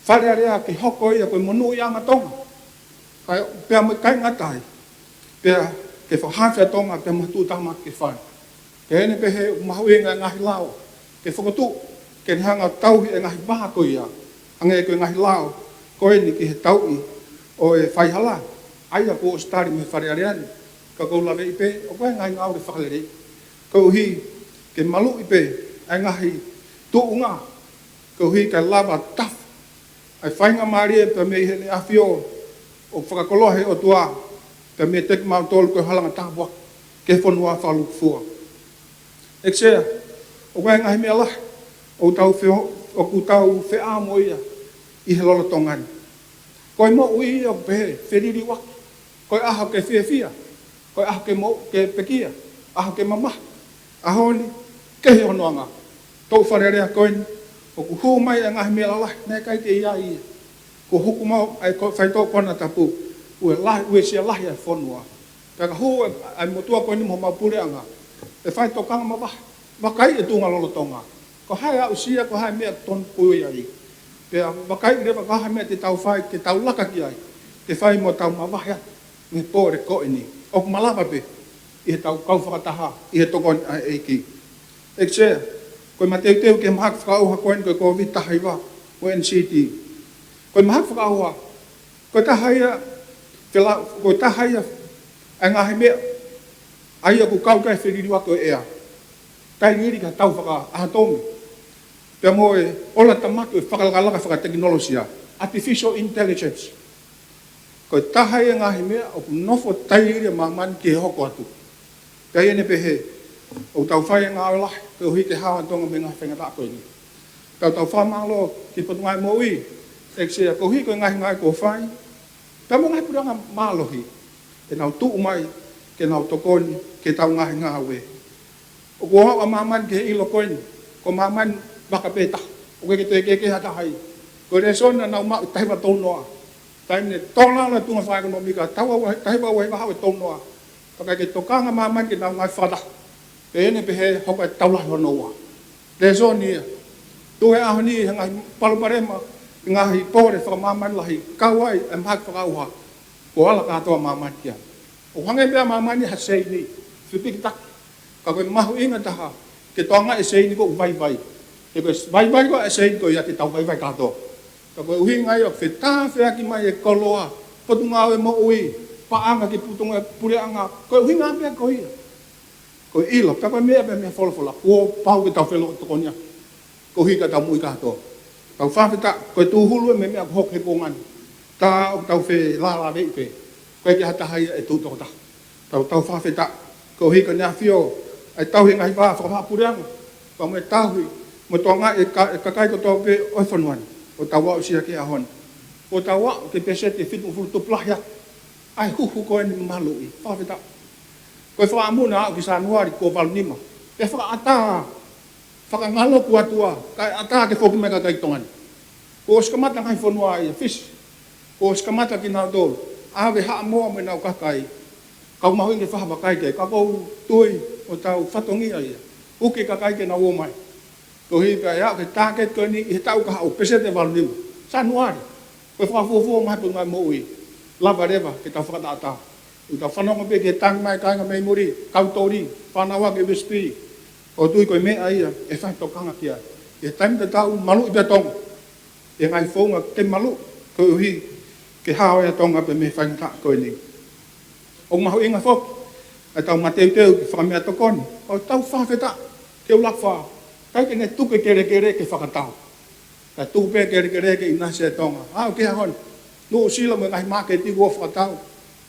Fale Alea ke hoko ia ko e monūʻiaʻanga Tonga, kae pea mo e ʻikai ngata ai, pea ke fakahaofi ʻa Tonga pea mo e tuʻutāmaki ke fai. Pea ʻi heʻene pehē ʻoku mahuʻinga e ngaahi lao ke fokotuʻu, ke ne hanga ʻo tauhi e ngaahi vā ko ia, hangē ko e ngaahi lao ko eni ki he tauʻi ʻo e faihala, ʻa ia kuo ʻosi tali mei he Fale Alea ni. Ka ʻoku ou laveʻi pē, ʻoku ʻi ai e ngaahi ngāue fakalelei, koeʻuhi ke maluʻi pē ʻa e ngaahi tuʻunga, koeʻuhi kae lava tafu ʻa e faingamālie pea mei Heʻene ʻAfio ʻoku fakakoloa ʻe he ʻOtua, pea meiate kimautolu ko e halanga tāpuaki ki he fonua fakalūkufua. ʻEiki Sea, ʻoku ʻi ai e ngaahi meʻa lahi ʻoku tau fe-, ʻoku tau feʻao mo ia ʻi he lolotonga ni. Ko e moʻui ia ʻoku pehē, feliliuaki. Ko e ʻaho ke fiefia, ko e ʻaho ke moʻu, ke pekia, ʻaho ke mamahi. ʻAho ni, kehe hono anga. Toʻu Fale Alea ko eni, ʻoku hū mai e ngaahi meʻa lalahi naʻe ʻikai ke ʻi ai ia. Kuo hoko mai ʻa e ko-, faitoʻo konatapu, ʻoku lahi, uesia lahi ʻa e fonua. Pea ka hū ʻa e motuʻa ko eni mo homau puleʻanga, ʻe fai tokanga mavahe, vakai e tuʻunga lolotonga. Ko e hā e aʻusia, ko e hā e meʻa tonu ʻoku ʻi ai. Pea vakai leva ko e hā e meʻa te tau fai, ke tau laka ki ai, ke fai mo tau mavahe atu mei he pō ko eni. ʻOku malava pē ʻi heʻetau kau fakataha ʻi he tokoni ʻa e ʻEiki. ʻEiki Sea, ko e mateuteu ki he mahaki fakaʻauha ko eni ko e Kōviti taha hiva mo e N C D. Ko e mahaki fakaʻauha, ko e taha ia, fela-, ko e taha ia ʻa e ngaahi meʻa ʻa ia ʻoku kau ki ai e feliliuaki ʻo e ʻea, tailiili ki ha tau fakaʻatomi, pea mo e ola tamaki ʻo e fakalakalaka fakatekinolosia, artificial intelligence. Ko e taha ia e ngaahi meʻa ʻoku nofo tailiili ʻa māmani ki he hoko atu. Pea ʻi heʻene pehē, ʻoku tau fai e ngāue lahi koeʻuhi ke hao ʻa Tonga mei he ngaahi faingataʻa ko eni. Tau tau fakamālō ki he Potungāue Moʻui, ʻEiki Sea, koeʻuhi ko e ngaahi ngāue kuo fai, pea mo e ngaahi puleʻanga mālohi ʻenau tuʻu mai ke nau tokoni ki heʻetau ngaahi ngāue. ʻOku ʻosi ʻa māmani ki he ʻilo ko eni, ko māmani vaka pē taha, ʻoku ʻikai ke toe kehekehe ha taha ia. Ko e lēsoni naʻa nau maʻu tahi ua tolu noa. Taimi ne tō lalo e tuʻunga fakaʻekonōmika, tahi ua, tahi ua ʻi he vahaʻa ʻe tolu noa. Pea ʻikai ke tokanga māmani ke nau ngāue fakataha. Pea ne pehē hoko e taulahi hono ua. Lēsoni ia. Tuʻu he ʻaho ni he ngaahi palopalema, ngaahi pole fakamāmani lahi, kau ai e mahaki fakaʻauha, kuo ala kātoa māmani ki ai. ʻOku hangē pē ʻa māmani ha seini, fepikitaki. Ka ko e mahuʻinga taha ke tokangaʻi e seini ko ē ʻoku vaivai. He ko e vaivai ko ē ʻa e seini ko ia te tau vaivai kātoa. Ka ko e ʻuhinga ia ʻoku fetāfeaki mai e koloa, Potungāue Moʻui, paʻanga ki he puleʻanga, ko e ʻuhinga pē ko ia. Ko e ʻilo, pea ko e meʻa pē mei he folofola, kuo pau ke tau felōtokonia. Koeʻuhi ka tau moʻui kātoa. Tau fakafetaʻi, ko e tūhulu e meʻa, meʻa kuo hoko he kuonga ni. Tā ʻoku tau felālāveʻi pē. ʻOku ʻikai ke ha taha ia ʻe tuʻu tokotaha. Tau, tau fakafetaʻi, koeʻuhi ko ʻene ʻafio ʻa e tauhi e ngaahi vā fakavahaʻapuleʻanga. Pea mo e tauhi, mo e tokangaʻi e ka-, e kakai kotoa pē ʻo e fonua ni. ʻO tau aʻusia ki he ʻaho ni. ʻO tau aʻu ki he pēseti fitungofulu tupu lahi ʻa e huhu ko eni maluʻi. Fakafetaʻi. Ko e fakaʻamu naʻa aʻu ki Sānuali kuo valu nima. Pea fakaʻatā, fakangaloku atu ā, kae ʻatā ke foki mai e kakai Tonga ni. Kuo ʻosi kamata ngaahi fonua ia, Fisi. Kuo ʻosi kamata kinautolu. ʻAve Haʻamoa mo ʻenau kakai. Ka ʻoku mahuʻinga ke fakavakai ke, ka ʻoku ou tui ʻoku tau fatongia ia. Uki e kakai ke nau ō mai. Koeʻuhi pea ʻe aʻu ki he tāketi ko eni ʻi he taʻu ka haʻu, pēseti ʻe valu nima. Sānuali. Ko e fakafuofua mai Potungāue Moʻui. Lava leva ke tau fakatātā. ʻOku tau fanongo pē ki he tangi mai kāinga mei muli, kau toli, fānau ʻa e U S P. ʻOku ou tui ko e meʻa ia ʻe fai tokanga ki ai. ʻI he taimi tatau, maluʻi pē ʻa Tonga. ʻI he ngaahi founga ke maluʻi, koeʻuhi ke hao ʻa Tonga pē mei he faingataʻa ko eni. ʻOku mahuʻinga foki ʻa ʻetau mateuteu ki he fakameʻatokoni, ʻo tau fakafetaʻi ki he ʻUluaki Fā, ʻikai ke ne tuku e kelekele ke fakatau. Kae tuku pē e kelekele ke ʻinasi ʻa Tonga. ʻAʻu ki he ʻaho ni, Nuʻusila mo e ngaahi māketi kuo fakatau.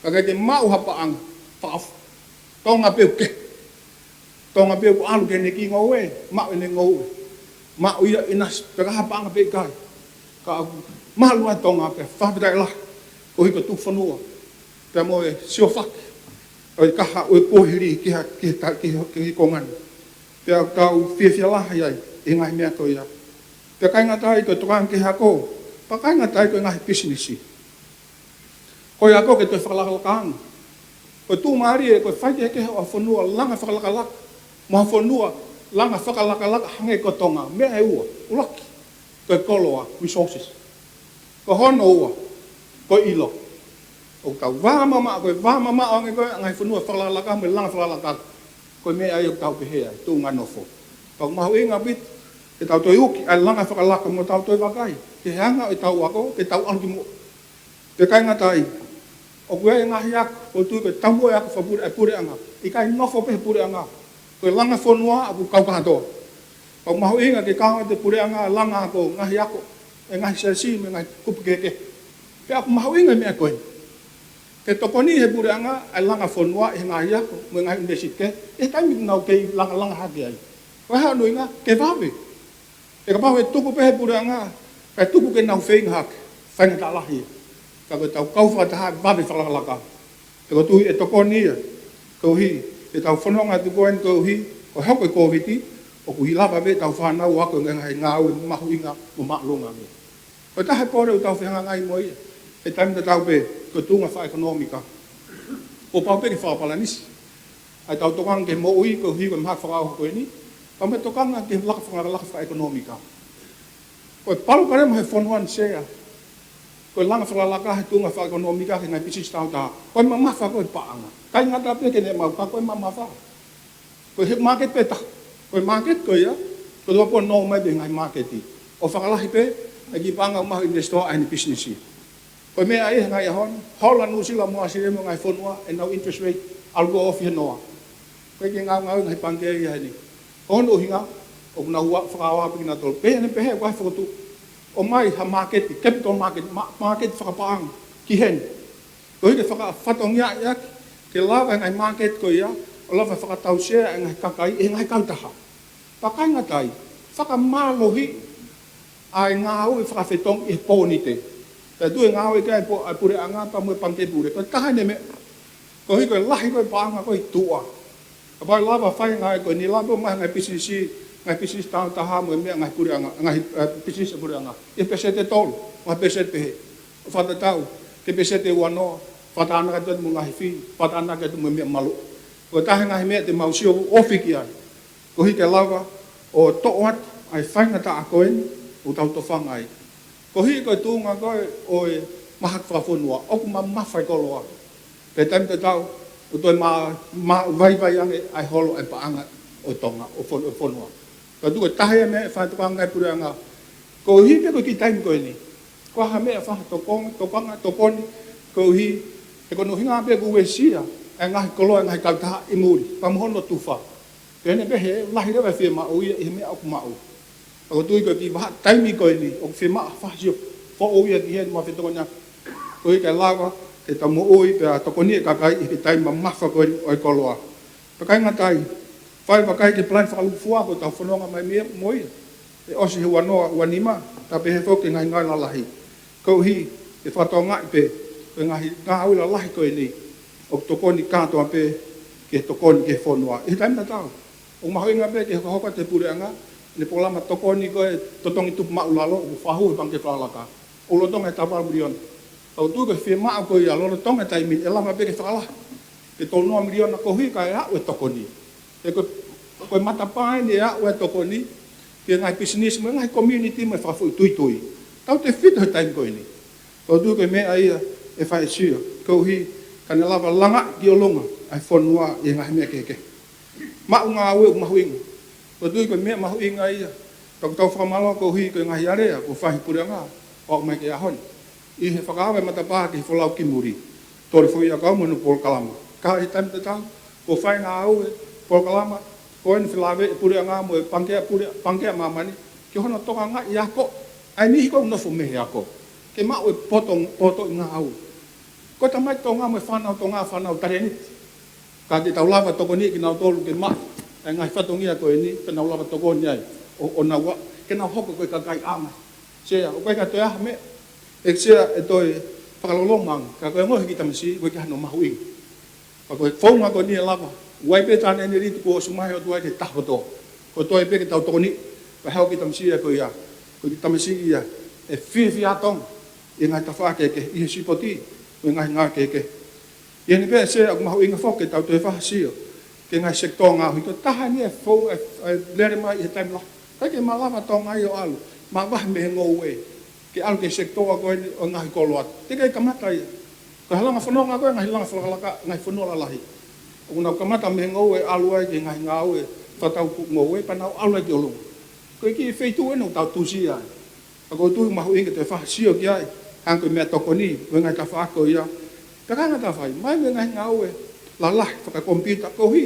Ka ʻikai ke maʻu ha paʻanga, fakaʻofa. Tonga pē ʻoku kehe. Tonga pē ʻoku ʻalu ki heʻene kiʻi ngoue, maʻu ʻene ngoue. Maʻu ia ʻinasi, pea ka ha paʻanga pe ʻikai. Ka ʻoku malu ʻa Tonga pea fakafetaʻi lahi, koeʻuhi ko e tuku fonua. Pea mo e siofaki ʻo e kahaʻu ʻo e kuohili ki ha, ki he ta-, ki he, ki he kuonga ni. Pea ʻoku tau fiefia lahi ai ʻi he ngaahi meʻa ko ia. Pea ʻikai ngata ai ko e tokanga ki he ako, pea ʻikai ngata ai ko e ngaahi pisinisi. Ko e ako ke toe fakalakalaka ange. Ko e tuʻumālie, ko e faikehekehe ʻo ha fonua langa fakalakalaka mo ha fonua langa fakalakalaka hangē ko Tonga. Meʻa ʻe ua, ʻuluaki, ko e koloa, resources. Ko hono ua, ko e ʻilo. ʻOku tau vā mamaʻo, ko e vā mamaʻo ange ko ē ʻa e ngaahi fonua fakalakalaka mo e langa fakalakalaka. Ko e meʻa ia ʻoku tau pehē ai, tuʻunga nofo. Ka ʻoku mahuʻinga ʻaupito ke tau toe uki ʻa e langa fakalakalaka mo tau toe vakai ki he anga ʻo ʻetau ako, ke tau ʻalu ki muʻa. Pea ʻikai ngata ai, ʻoku ʻi ai e ngaahi ako, ʻoku ou tui ko e taumuʻa e ako fakapuleʻanga, ʻikai nofo pē he puleʻanga. Ko e langa fonua ʻoku kau kātoa. Pea ʻoku mahuʻinga ke kau atu e puleʻanga, langa ako, ngaahi ako, e ngaahi siasi, mo e ngaahi kupu kehekehe. Pea ʻoku mahuʻinga e meʻa ko ē. Ke tokoni he puleʻanga ʻa e langa fonua ʻi he ngaahi ako, mo e ngaahi ʻunivēsiti, ʻi he taimi ʻoku nau kei langalanga hake ai. Ko e hā hono ʻuhinga? Ke vave. He kapau ʻe tuku pē he puleʻanga, kae tuku ke nau feinga hake, faingataʻa lahi. Ka ko ʻetau kau fakataha, vave fakalakalaka. He ʻoku ou tui ʻe tokoni ia, koeʻuhi, ʻetau fononga atu ko eni koeʻuhi, ʻo hoko e Kōviti, ʻoku ʻi lava pē ʻetau fānau ʻo ako e ngaahi ngāue mahuʻinga mo māʻolunga ange. Ko e taha e pole ʻoku tau fehangahangai mo ia, he taimi tatau pē, ko e tuʻunga fakaʻekonōmika. Kuo pau pē ke fakapalanisi ʻa ʻetau tokanga ki he moʻui koeʻuhi ko e mahaki fakaʻauha ko eni, pea mo e tokanga ki he langa fakalakalaka fakaʻekonōmika. Ko e palopalema he fonua ni, Sea, ko e langa fakalakalaka he tuʻunga fakaʻekonōmika ki he ngaahi pisinisi taautaha. Ko e mamafa ko ē e paʻanga. ʻIkai ngata pē ke ne maʻu, ka ko e mamafa. Ko e he māketi pē taha. Ko e māketi ko ia, ko e lua pō nō mai pē ngaahi māketi. ʻO fakalahi pē e kiʻi paʻanga ʻoku maʻu ʻi he sitoa ʻa ʻene pisinisi. Ko e meʻa ia he ngaahi ʻaho ni, hola Nuʻusila mo ʻAositelēlia mo e ngaahi fonua, ʻenau interest rate, ʻalu ʻo ofi he noa. ʻOku ʻikai ke ngaungaue e ngaahi pangikē ia heni. Ko hono ʻuhinga, ʻoku nau ua fakaʻauha pē kinautolu. Pea ʻi heʻene pehē ʻoku ʻi ai e fokotuʻu, ʻomai ha māketi, capital market, ma-, māketi fakapaʻanga, ki heni. Koeʻuhi ke fakafatongiaʻi ʻaki, ke lava e ngaahi māketi ko ia, ʻo lava fakatausia e ngaahi kakai, ʻe he ngaahi kautaha. Pea ʻikai ngata ai, fakamālohiʻi ʻa e ngāue fakafetongi ʻi he pōnite. Pea tuʻu e ngāue ki ai e po-, ʻa e puleʻanga pea mo e pangikē pule. Ko e taha eni e meʻa, koeʻuhi ko e lahi ko ē paʻanga ko ē ʻi tuʻa. Kapau ʻe lava fai e ngāue ko eni, lava mai e ngaahi pisinisi, ngaahi pisinisi tāutaha mo e meʻa, ngaahi puleʻanga, ngaahi, eh, pisinisi ʻa e puleʻanga. ʻI he peseti ʻe tolu, ngaahi peseti pehē. ʻO fakatatau ki he peseti ʻe uanoa, fakatānaki atu mo e ngaahi fili, fakatānaki atu mo e meʻa maluʻi. Ko e taha e ngaahi meʻa te mau sio ofi ki ai. Koeʻuhi ke lava ʻo toʻo atu ʻa e faingataʻa ko eni ʻoku tau tofanga ai. Koeʻuhi ko e tuʻunga ko ē ʻo e mahaki fakafonua, ʻoku mamafa e koloa. Pea taimi tatau, ʻoku toe mā-, mā-, vaivai ange ʻa e holo ʻa e paʻanga ʻo Tonga, ʻo fon-, ʻo fonua. Ka tuku e taha e meʻa ʻe fai tokanga e puleʻanga. Koeʻuhi pē ko e kiʻi taimi ko eni. Ko e hā e meʻa ʻe fai tokon-, tokanga, tokoni, koeʻuhi he ko hono ʻuhinga pē ʻoku uesia ʻa e ngaahi koloa ʻa e ngaahi kautaha ʻi muli, pea mo hono tufa. Pea ʻi heʻene pehē, lahi leva e fiemaʻu ia ʻi he meʻa ʻoku maʻu. Pea ʻoku ou tui ko e kiʻi vahaʻa taimi ko eni, ʻoku fiemaʻu ha fai ha sio foʻou ia ki heni mo e fetokoniʻaki. Koeʻuhi ke lava ke tau moʻui pea tokoni e kakai ʻi he taimi mamafa ko eni ʻo e koloa. Pea ʻikai ngata ai, fai e vakai ki he palani fakalūkufua ʻoku tau fononga mai mei ai mo ia. ʻE ʻosi he uanoa, uanima, pea pehē foki ki he ngaahi ngāue lalahi. Koeʻuhi ke fakatokangaʻi pē ko e ngaahi ngāue lalahi ko eni ʻoku tokoni kātoa pē ki he tokoni ki he fonua. ʻI he taimi tatau, ʻoku mahuʻinga pē ke hokohoko atu e puleʻanga ʻene polokalama tokoni ko ē totongi tupu maʻulalo ʻoku fakahū he Pangikē Fakalakalaka. ʻOku lolotonga e taha valu miliona. Ka ʻoku ou tui ko e fiemaʻu ko ia lolotonga e taimi ni ʻe lava pē ke fakalahi ki he tolu noa miliona koeʻuhi kae aʻu e tokoni. He ko, ko e matapā eni ʻe aʻu e tokoni ki he ngaahi pisinisi mo e ngaahi community mo e fakafoʻituitui. Tautefito he taimi ko eni. Ka ʻoku ou tui ko e meʻa ia ʻe fai e sio, koeʻuhi ka ne lava langa ki ʻolunga ʻa e fonua ʻi he ngaahi meʻa kehekehe. Maʻu ngāue ʻoku mahuʻinga. Ka ʻoku ou tui ko e meʻa mahuʻinga ia. Ka ʻoku tau fakamālō koeʻuhi ko e ngaahi alea kuo fai ʻe he puleʻanga ʻo aʻu mai ki he ʻaho ni. ʻI he fakaava e matapā ki he folau ki muli. Tole foʻi ʻakau mo hono polokalama. Ka ʻi he taimi tatau, kuo fai e ngāue, polokalama, ko eni felāveʻi e puleʻanga mo e Pangikē Pule, Pangikē ʻa Māmani, ki hono tokangaʻi e ako ʻa e niʻihi ʻoku nofo mei he ako. Ke maʻu e poto, poto ʻi ngāue. Ko e tamai Tonga mo e fānau Tonga, fānau talēniti. Ka te tau lava tokoniʻi kinautolu ke maʻu e ngaahi fatongia ko eni, pea nau lava tokoni ai ʻo, ʻo nau ō, ke nau hoko ko e kakai ʻaonga. Sea, ʻoku ʻikai ke toe ʻi ai ha meʻa ʻe, Sea, ʻe toe fakaloloma ange, ka ko e ongoʻi ʻe he kiʻi tamasiʻi, ʻoku ʻikai ke ʻi ai hano mahuʻinga. Ka ko e founga ko eni ʻe lava, ʻoku ʻi ai pē taʻane ʻene liti kuo ʻosi mai ʻo tuai ke tafoto. Ko e toe pē ke tau tokoniʻi, pea haʻu e kiʻi tamasiʻi ia ko ia. Ko e kiʻi tamasiʻi ia ʻe fiefia ʻa Tonga ʻi he ngaahi tafaʻaki kehekehe, ʻi he sipoti mo e ngaahi ngāue kehekehe. ʻI heʻene pehē, Sea, ʻoku mahuʻinga foki ke tau toe fai ha sio ki he ngaahi sekitoa ngaohi. Ko e taha eni e fou, e, e lele mai ʻi he taimi lahi. ʻIkai ke malava Tonga ia ʻo ʻalu, mavahe mei he ngoue ke ʻalu ki he sekitoa ko eni ʻo e ngaahi koloa. Teʻeki ai kamata ia. Ko e langa fononga ko ē, ngaahi langa fakalakalaka, ngaahi fonua lalahi, ʻoku nau kamata mei he ngoue ʻalu ai ki he ngaahi ngāue fakatau ngoue, pea nau ʻalu ai ki ʻolunga. Ko e kiʻi feituʻu eni ʻoku tau tuʻusi ai. Ka ʻoku ou tui ʻoku mahuʻinga ke toe fai ha sio ki ai, hangē ko e meʻatokoni mo e ngaahi tafaʻaki ko ia. Pea ʻikai ngata ai, mai mo e ngaahi ngāue lalahi fakakomipiuta koeʻuhi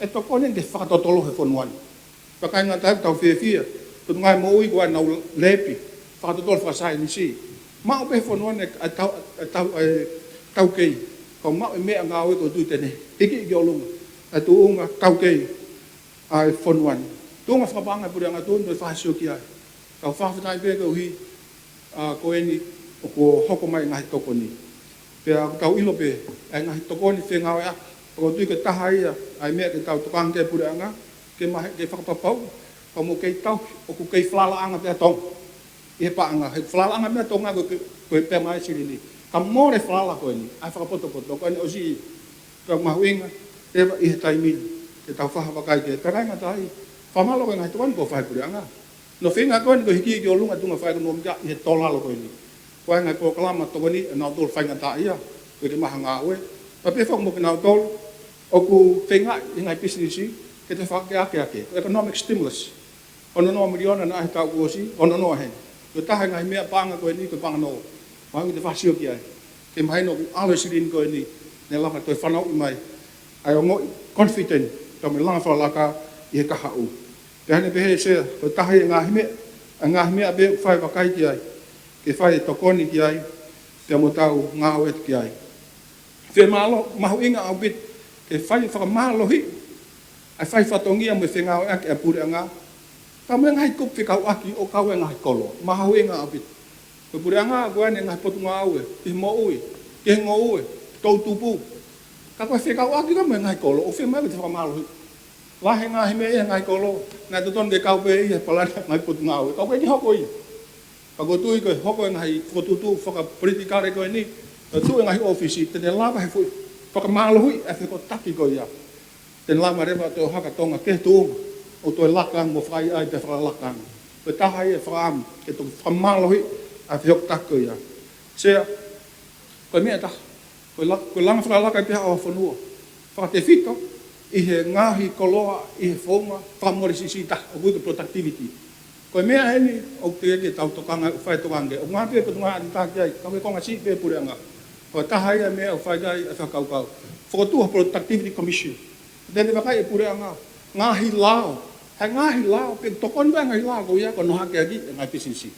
ʻe tokoni ke fakatotolo e fonua ni. Pea ʻikai ngata ai, ʻoku tau fiefia, ko e ngaahi moʻui ko ē ʻa e lēpi, fakatotolo fakasaienisi. Maʻu pē he fonua ni ʻa e tau, ʻa e tau, ʻa e taukei. Ka ʻoku maʻu e meʻangāue ʻoku ou tui te ne hiki ki ʻolunga ʻa e tuʻunga taukei ʻa e fonua ni. Tuʻunga fakapaʻanga e puleʻanga, tuʻunga toe fai ha sio ki ai. Tau fakafetaʻi pē koeʻuhi, ʻa, ko eni ʻoku hoko mai e ngaahi tokoni. Pea ʻoku tau ʻilo pē ʻa e ngaahi tokoni fengāueʻaki. Pea ʻoku ou tui ko e taha ia ʻa e meʻa ke tau tokanga ki ai e puleʻanga, ke mahe, ke fakapapauʻi, pea mo kei tau, ʻoku kei falalaʻanga pē ʻa Tonga ʻi he paʻanga, he falalaʻanga mei Tonga ko e, ko e pea mai silini. Ka mole e falala ko eni, ʻa e fakapotopoto, ko eni ʻosi ia. Pea ʻoku mahuʻinga leva ʻi he taimi ni ke tau fai ha vakai ki ai. Pea ʻikai ngata ai, fakamālō ki he ngaahi tokoni kuo fai ʻe he puleʻanga. Hono feinga ko eni ko e hiki ki ʻolunga e tuʻunga fakaʻekonōmika ʻi he tolu lalo ko eni. Ko e ngaahi polokalama tokoni ʻa nautolu faingataʻaʻia, ʻoku ʻikai ke maʻu ha ngāue. Pea pehē foki mo kinautolu ʻoku feingaʻi e ngaahi pisinisi ke toe fakakeakeake, ko e economic stimulus. Ono noa miliona naʻe ʻi he taʻu kuo ʻosi, ono noa heni. Ko e taha e ngaahi meʻa paʻanga ko eni, ko e paʻanga noa. Mahalo te fai ha sio ki ai. Ke mahino ʻoku ʻalu e silini ko eni, ne lava toe fanauʻi mai ʻa e ongoʻi confident, pea mo e langa fakalakalaka ʻi he kahaʻu. Pea ʻi heʻene pehē, Sea, ko e taha ia e ngaahi meʻa, ʻa e ngaahi meʻa pē ʻoku fai e vakai ki ai, ke fai e tokoni ki ai, pea mo tau ngāue ki ai. Fiemālō, mahuʻinga ʻaupito ke fai fakamālohiʻi ʻa e fai fatongia mo e fengāueʻaki ʻa e puleʻanga, Ka mo e ngaahi kupu fekauʻaki ʻo kau e ngaahi kolo. Mahuʻinga ʻaupito. Ko e puleʻanga ko eni ngaahi potungāue, ki he moʻui, ki he ngoue, toʻutupu. Ka ko e fekauʻaki ka mo e ngaahi kolo, ʻoku fiemaʻu ke te fakamālohi. Lahi e ngaahi meʻa ʻi he ngaahi kolo, naʻe totonu ke kau pē ʻi he palani ngaahi potungāue. Ka ʻoku ʻikai ke hoko ia. Ka ʻoku ou tui ko e hoko e ngaahi fokotuʻutuʻu fakapolitikale ko eni, ʻo tuʻu e ngaahi ʻōfisi, te ne lava he foʻi fakamālohi ʻa e fehokotaki ko ia. Te ne lava leva ʻo toe ʻohake Tonga ki he tuʻunga ʻoku toe laka ange mo fakaʻaiʻai pea fakalaka ange. Ko e taha ia e fakaʻamu ke toe fakamālohi ʻa e fehokotaki ko ia. Sea, ko e meʻa ʻe taha, ko e la-, ko e langa fakalaka pē ʻa e fonua. Fakatefito ʻi he ngaahi koloa, ʻi he founga fakamole siʻisiʻi taha, ʻoku ui ko e productivity. Ko e meʻa eni ʻoku teʻeki ke tau tokanga, fai tokanga. ʻOku ngā pē potungāue ʻe taha ki ai, ka ko e konga siʻi pē puleʻanga. Ko e taha ia e meʻa ʻoku fai ki ai e fakakaukau. Fokotuʻu ha Productivity Commission. Te ne vakai e puleʻanga, ngaahi lao. He ngaahi lao, pe tokoni pē ngaahi lao, ko ia ko hono hakeakiʻi e ngaahi pisinisi.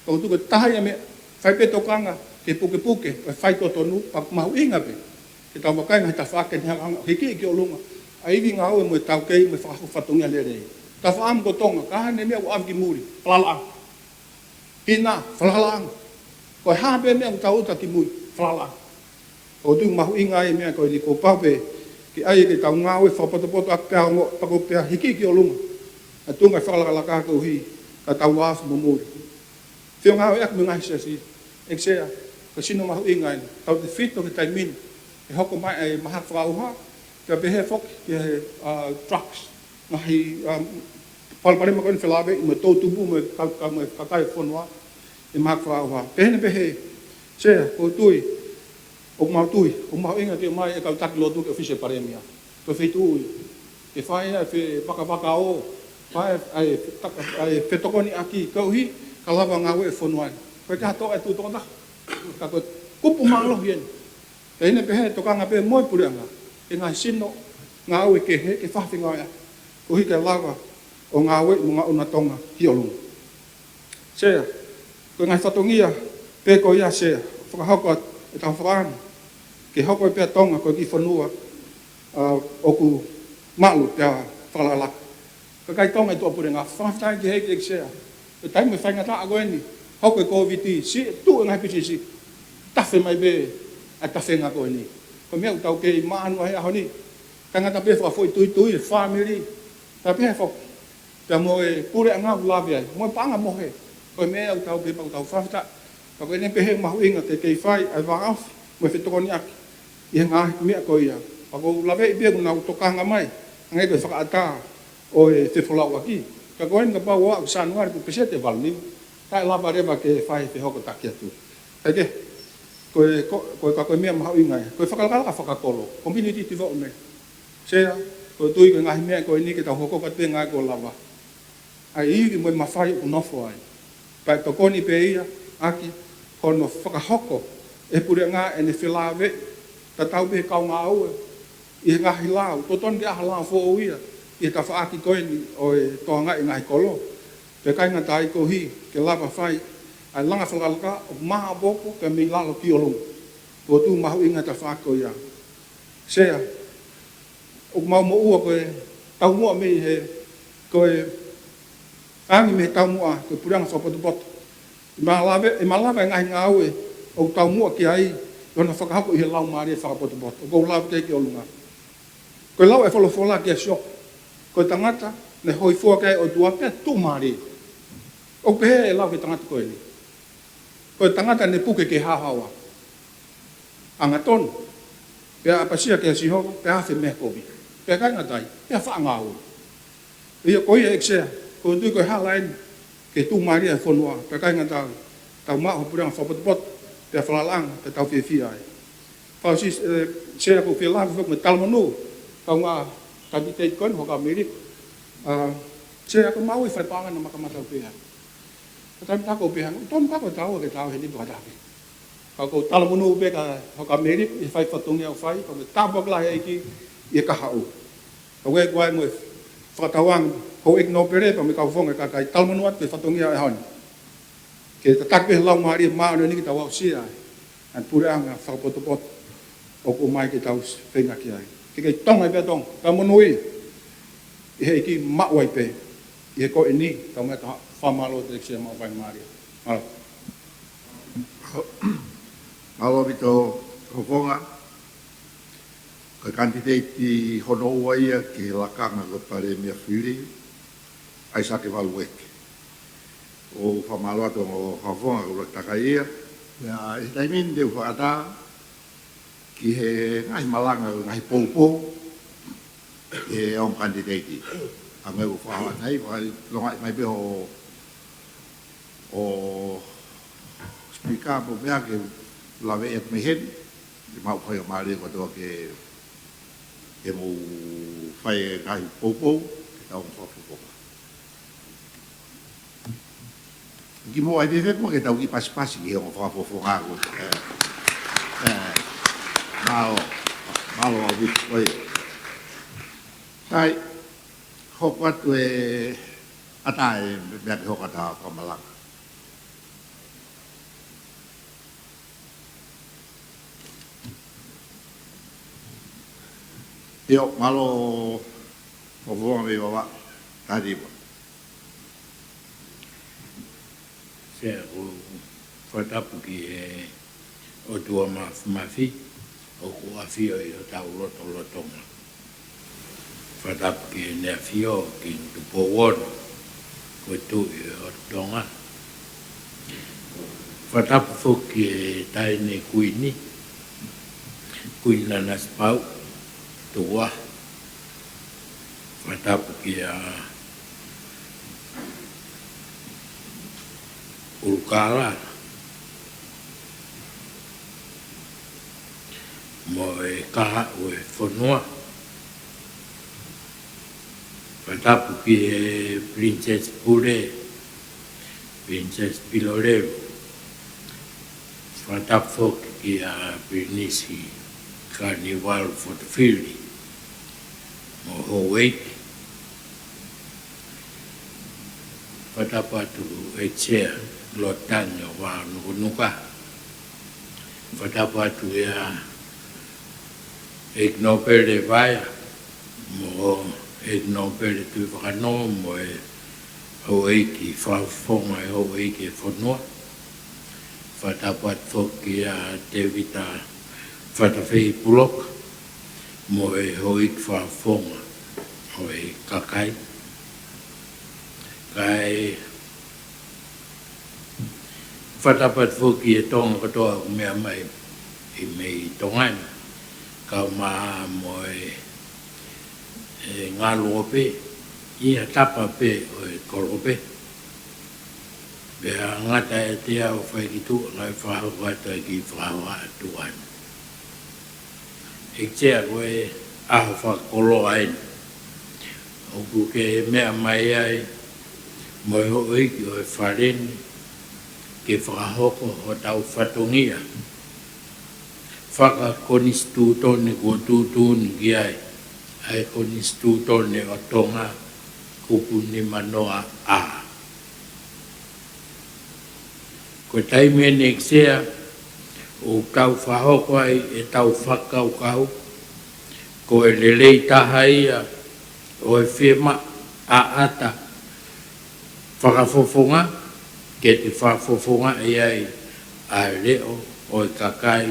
Ka ʻoku tuku e taha ia e meʻa, fai pē tokanga ke pukepuke, ʻo fai totonu, pea mahuʻinga pē. Ke tau vakai ngaahi tafaʻaki ni hanga, hiki ki ʻolunga. ʻA e ivi ngāue mo e taukei mo e fakahoko fatongia lelei. Tafaʻaki mo Tonga, ka hane meʻa ʻoku ʻave ki muli, falalaʻanga. Hina, falalaʻanga. Ko e hā pē meʻa ʻoku tau ʻuta ki mui, falalaʻanga. ʻOku tuku mahuʻinga ai e meʻa ko eni kuo pau pē, ke ʻai ke tau ngāue fakapotopoto ʻaki pea ongo, pea ko pea hiki ki ʻolunga. ʻA e tuʻunga fakalakalaka koeʻuhi, ka tau afe mo muli. Fio ngāue ʻaki mo e ngaahi siasi, ʻEiki Sea, ko e sino mahuʻinga eni, tautefito ki he taimi ni, ʻe hoko mai e mahaki fakaʻauha, pea pehē foki ki he, ʻa, drugs, ngaahi, ʻa, palopalema ko eni felāveʻi mo e toʻutupu mo e ka-, ka-, mo e kakai e fonua, ʻi he mahaki fakaʻauha. Pehē ni pehē, Sea, ʻoku ou tui, ʻoku mau tui, ʻoku mahuʻinga ke ʻomai e kau taki lotu ki he ʻōfisi e Palēmia. Ko e feituʻu ia. Ke fai ai e fevakavakaō, fai ai e fetaka-, ʻa e fetokoniʻaki, koeʻuhi, ka lava ngāue e fonua ni. Ko e kato e tuʻu tokotaha. Ka ko e kupu mālohi eni. Pea ʻi heʻene pehē tokanga pē mo e puleʻanga. Ki he ngaahi sino, ngāue kehe, ke fafingāueʻaki. Koeʻuhi ke lava, ʻo ngāue mo ngaʻunu ʻa Tonga, ki ʻolunga. Sea, ko e ngaahi fatongia, pē ko ia Sea, fakahoko ʻa e tau fakaʻamu. Ke hoko pē ʻa Tonga, ko e kiʻi fonua, ʻa, ʻoku malu pea fakalakalaka. Kakai Tonga ʻi tuʻapuleʻanga, fakafetaʻi ki he ʻEiki Sea. Ko e taimi mo e faingataʻa ko eni, hoko e Kōviti, siʻi tuʻu e ngaahi pisinisi, tafe mai pē, ʻa e tafenga ko eni. Ko e meʻa ʻoku tau kei maʻanu ai he ʻaho ni. Kae ngata pē fakafoʻituitui, e fāmili. Ka pehē foki. Pea mo e puleʻanga ʻoku lave ai, mo e paʻanga mohe. Ko e meʻa ʻoku tau pehē pea ʻoku tau fakafetaʻi. Ka ko ʻene pehē mahuʻinga ke kei fai, ʻa e vāofi, mo e fetokoniʻaki. ʻI he ngaahi meʻa ko ia. Pea ʻoku ou laveʻi pē ʻoku nau tokanga mai, hangē ko e fakaʻatā, ʻo e fefolauʻaki. Ka ko eni kapau ʻoku Sānuali ʻoku peseti ʻe valu nima. Taʻe lava leva ke fai fehokotaki atu. Kae kehe, ko e, ko, ko e ka ko e meʻa mahuʻinga ia. Ko e fakalakalaka fakakolo, community development. Sea, ʻoku ou tui ko e ngaahi meʻa ko eni ke tau hoko atu pē ngaahi ko lava. ʻA e ivi mo e mafai ʻoku nofo ai. Pea tokoni pē ia, ʻaki, hono fakahoko, ʻe he puleʻanga ʻene felāveʻi, tatau pē kau ngāue, ʻi he ngaahi lao, totonu ke ʻai ha lao foʻou ia, ʻi he tafaʻaki ko eni ʻo e tokangaʻi e ngaahi kolo. Pea ʻikai ngata ai koeʻuhi, ke lava fai, ʻa e langa fakalakalaka, ʻoku māʻopoʻopo, pea mei lalo ki ʻolunga. ʻOku tuku mahuʻinga e tafaʻaki ko ia. Sea, ʻoku mau moʻua ko e taumuʻa mei he, ko e angi mei he taumuʻa, ko e puleʻanga fakapotopoto. ʻE malava, ʻe malava e ngaahi ngāue, ʻoku taumuʻa ki ai, ʻi hono fakahoko ʻi he laumālie fakapotopoto. ʻOku ou lave ki ai ki ʻolunga. Ko e lau e folofola kia Siope. Ko e tangata, naʻe hōifua ki ai e ʻOtua pea tuʻumālie. ʻOku pehē e lau ki he tangata ko eni. Ko e tangata naʻe puke ki he haohaoa. Angatonu. Pea ʻapasia kia Sihova, pea afe mei he kovi. Pea ʻikai ngata ai, pea faʻa ngāue. ʻIo ko ia ʻEiki Sea, ʻoku ou tui ko e hala eni, ke tuʻumālie e fonua, pea ʻikai ngata ai, tau maʻu ha puleʻanga fakapotopoto, pea falalaʻanga, pea tau fiefia ai. Fakaʻosi, ē, Sea ʻoku ou fie lave foki mo e talamonū, kaungā kātaki ko eni, Huʻakavameiliku. ʻA, Sea ko e maʻu e fale paʻanga naʻa maka matau pē ai. Ka taimi tā ʻoku ou pehē ange, tonu ka ko e tau, ke tau he nipo ka tafe. Ka ʻoku ou talamonū pē kia Huʻakavameiliku, ʻi he fai fatongia ʻoku fai, ka ko e tāpuaki lahi ʻa e ʻEiki, ʻi he kahaʻu. Ka ʻoku ʻi ai mo e fakatauange, houʻeiki nōpele, pea mo e kau founga kakai talamonū atu ki he fatongia ʻo e ʻaho ni. Ke tataki pē he Laumālie Māʻoniʻoni ke tau aʻusia ai, ʻa e puleʻanga fakapotopoto, ʻoku ʻomai ke tau feinga ki ai. Ke kei Tonga ai pē ʻa Tonga, ka monūʻia, ʻi he ʻEiki maʻu ai pē. ʻI he ko eni, tau mea taha fakamālō atu ʻEiki Sea maʻu faingamālie. Mālō. Mālō ʻaupito Fofonga. Ko e kanititeiti hono ua ia ki he lakanga ko e Palēmia fili, ʻAisake Valueke. ʻOku fakamālō atu mo Fofonga ko e takai ia. Ia, ʻi he taimi ni te u fakaʻatā ki he ngaahi malanga, ngaahi poupou, ʻe he ongo kanititeiti. ʻA e meʻa ʻoku fakahā ai, fakalongaʻi mai pē ʻo, ʻo Speaker mo meʻa ke lave atu mei heni, ke maʻu faingamālie kotoa ke, ke mou fai e ngaahi poupou, ke tau ongo fakafofonga. Kimuʻa ʻi he fefeka ke tau kiʻi pasipasi ki he ongo fakafofonga ko ē. ʻE, ʻe, mālō, mālō ʻaupito, ʻoi. Sai, hoko atu e ʻatā e meʻa ke hoko atu ha fakamalanga. ʻIo, mālō, Fofonga mei Vavaʻu, Tariva. Sea, ʻoku fakatapu ki he ʻOtua Māfimafi, ʻoku ʻafio ʻi hotau lotolotonga. Fakatapu ki Heʻene ʻAfio, Kingi Tupou Ono, ko e Tuʻi ʻo Tonga. Fakatapu foki ki he Taʻahine Kuini, Kuini Nanasipauʻu, Tuʻa. Fakatapu kia ʻUlukālala mo e kahaʻu e fonua. Fakatapu ki he Princess Pule, Princess Pilolelu. Fakatapu foki kia Pilinisi Kaniuvalu Fotofili mo houʻeiki. Fakatapu atu ʻEiki Sea Lord Tangi ʻo Vāonukunuka. Fakatapu atu ia ʻEiki Nōpele Vaea mo ʻEiki Nōpele Tuʻivakanō mo e houʻeiki fakafofonga e houʻeiki e fonua. Fakatapu atu foki kia Tēvita Fatafehi Puloka mo e houʻeiki fakafofonga ʻo e kakai. Kae fakatapu atu foki e Tonga kotoa ʻoku meʻa mai ʻi mei Tonga ni, kae ʻumaʻā mo e, e ngaluope ʻi ha tapa pē ʻo e kolope. Pea ngata ʻiate au ʻo fai ki tuʻa, kae fakahoko atu ai ki fakahoa atu ʻana. ʻEiki Sea, ko e ʻaho fakakoloa eni ʻoku ke meʻa mai ai mo e houʻeiki ʻo e fale ni ke fakahoko hotau fatongia fakakonisitūtone kuo tuʻutuʻuni ki ai ʻa e Konisitūtone ʻo Tonga, kupu nimanoa A. Ko e taimi eni ʻEiki Sea ʻoku tau fakahoko ai ʻetau fakakaukau, ko e lelei taha ia ʻo e fiemaʻu ʻaʻata fakafofonga, ke te fakafofongaʻi ai ʻa e leʻo ʻo e kakai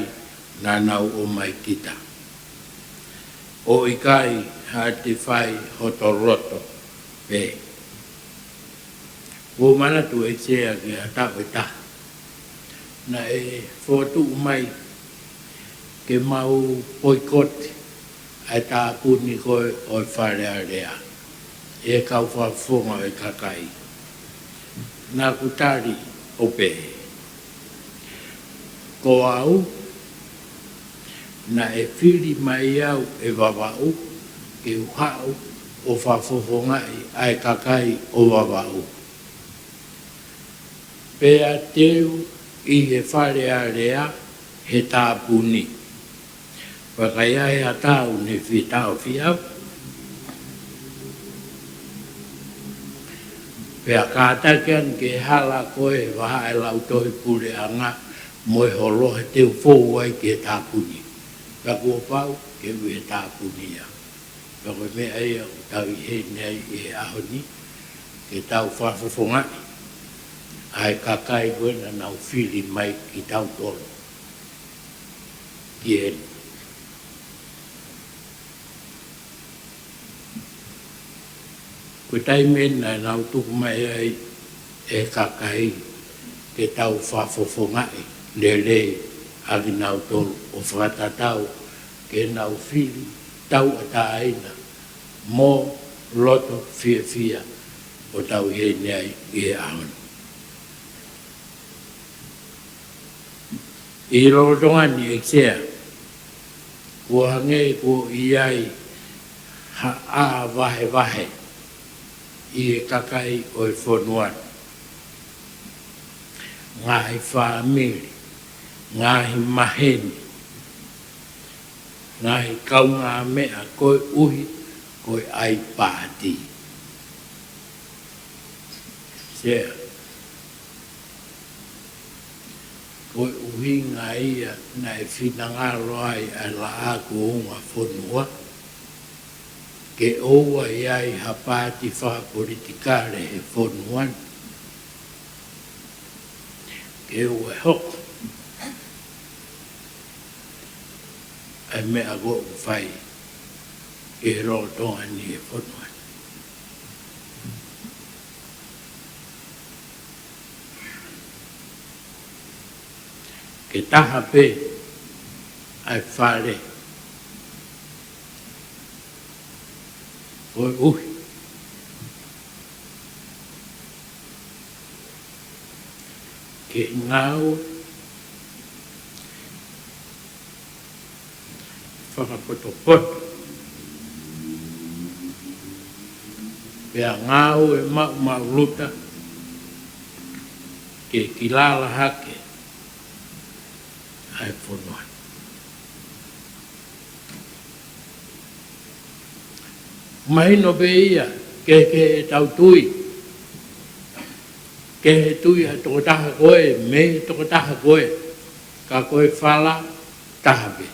naʻa nau ʻomai kita. ʻO ʻikai haʻate fai hoto loto pē. ʻOku ou manatu ʻEiki Sea ki ha taʻu ʻe taha naʻe fokotuʻu mai ke mau poikoti ʻa e tāpuni ko ē ʻo e Fale Alea ʻe he kau fakafofonga ʻo e kakai. Naʻa ku tali ʻo pehē, ko au, naʻe fili mai au ʻe Vavaʻu ke u haʻu ʻo fakafofongaʻi ʻa e kakai ʻo Vavaʻu. Pea teu ʻi he Fale Alea he tāpuni. Pea ka ʻi ai ha taʻu ne fie taʻofi au, pea kātaki ange ke hala ko ē he vahaʻa e lautohi puleʻanga mo e holo he te u fou ai ki he tāpuni. Pea kuo pau ke u ʻi he tāpuni ia. Pea ko e meʻa ia ʻoku tau ʻi heni ai ʻi he ʻaho ni, ke tau fakafofongaʻi ʻa e kakai ko ē naʻa nau fili mai kitautolu ki heni. Ko e taimi eni naʻa nau tuku mai ai ʻe he kakai ke tau fakafofongaʻi lelei ʻa kinautolu ʻo fakatatau ke nau fili tauʻatāina mo loto fiefia ʻo tau ʻi heni ai ʻi he ʻaho ni. ʻI he lolotonga ni ʻEiki Sea, kuo hangē kuo ʻi ai ha ʻā vahevahe ʻi he kakai ʻo e fonua ni. Ngaahi fāmili, ngaahi maheni, ngaahi kaungāmeʻa koeʻuhi ko e ʻai paati. Sea, ko e ʻuhinga ia naʻe finangalo ai ʻa e Laʻā kuo Unga Fonua, ke ʻoua ʻe ʻi ai ha paati fakapolitikale he fonua ni, ke ʻoua ʻe hoko ʻa e meʻa ko ē ʻoku fai ʻi he lolotonga ni he fonua ni. Ke taha pē ʻa e fale koeʻuhi ke ngāue fakapotopoto, pea ngāue maʻumaʻuluta ke kilala hake ʻa e fonua. Mahino pē ia, ke, ke tau tui, ke he tui ʻa e tokotaha ko ē, mei he tokotaha ko ē, ka ko e fala taha pē.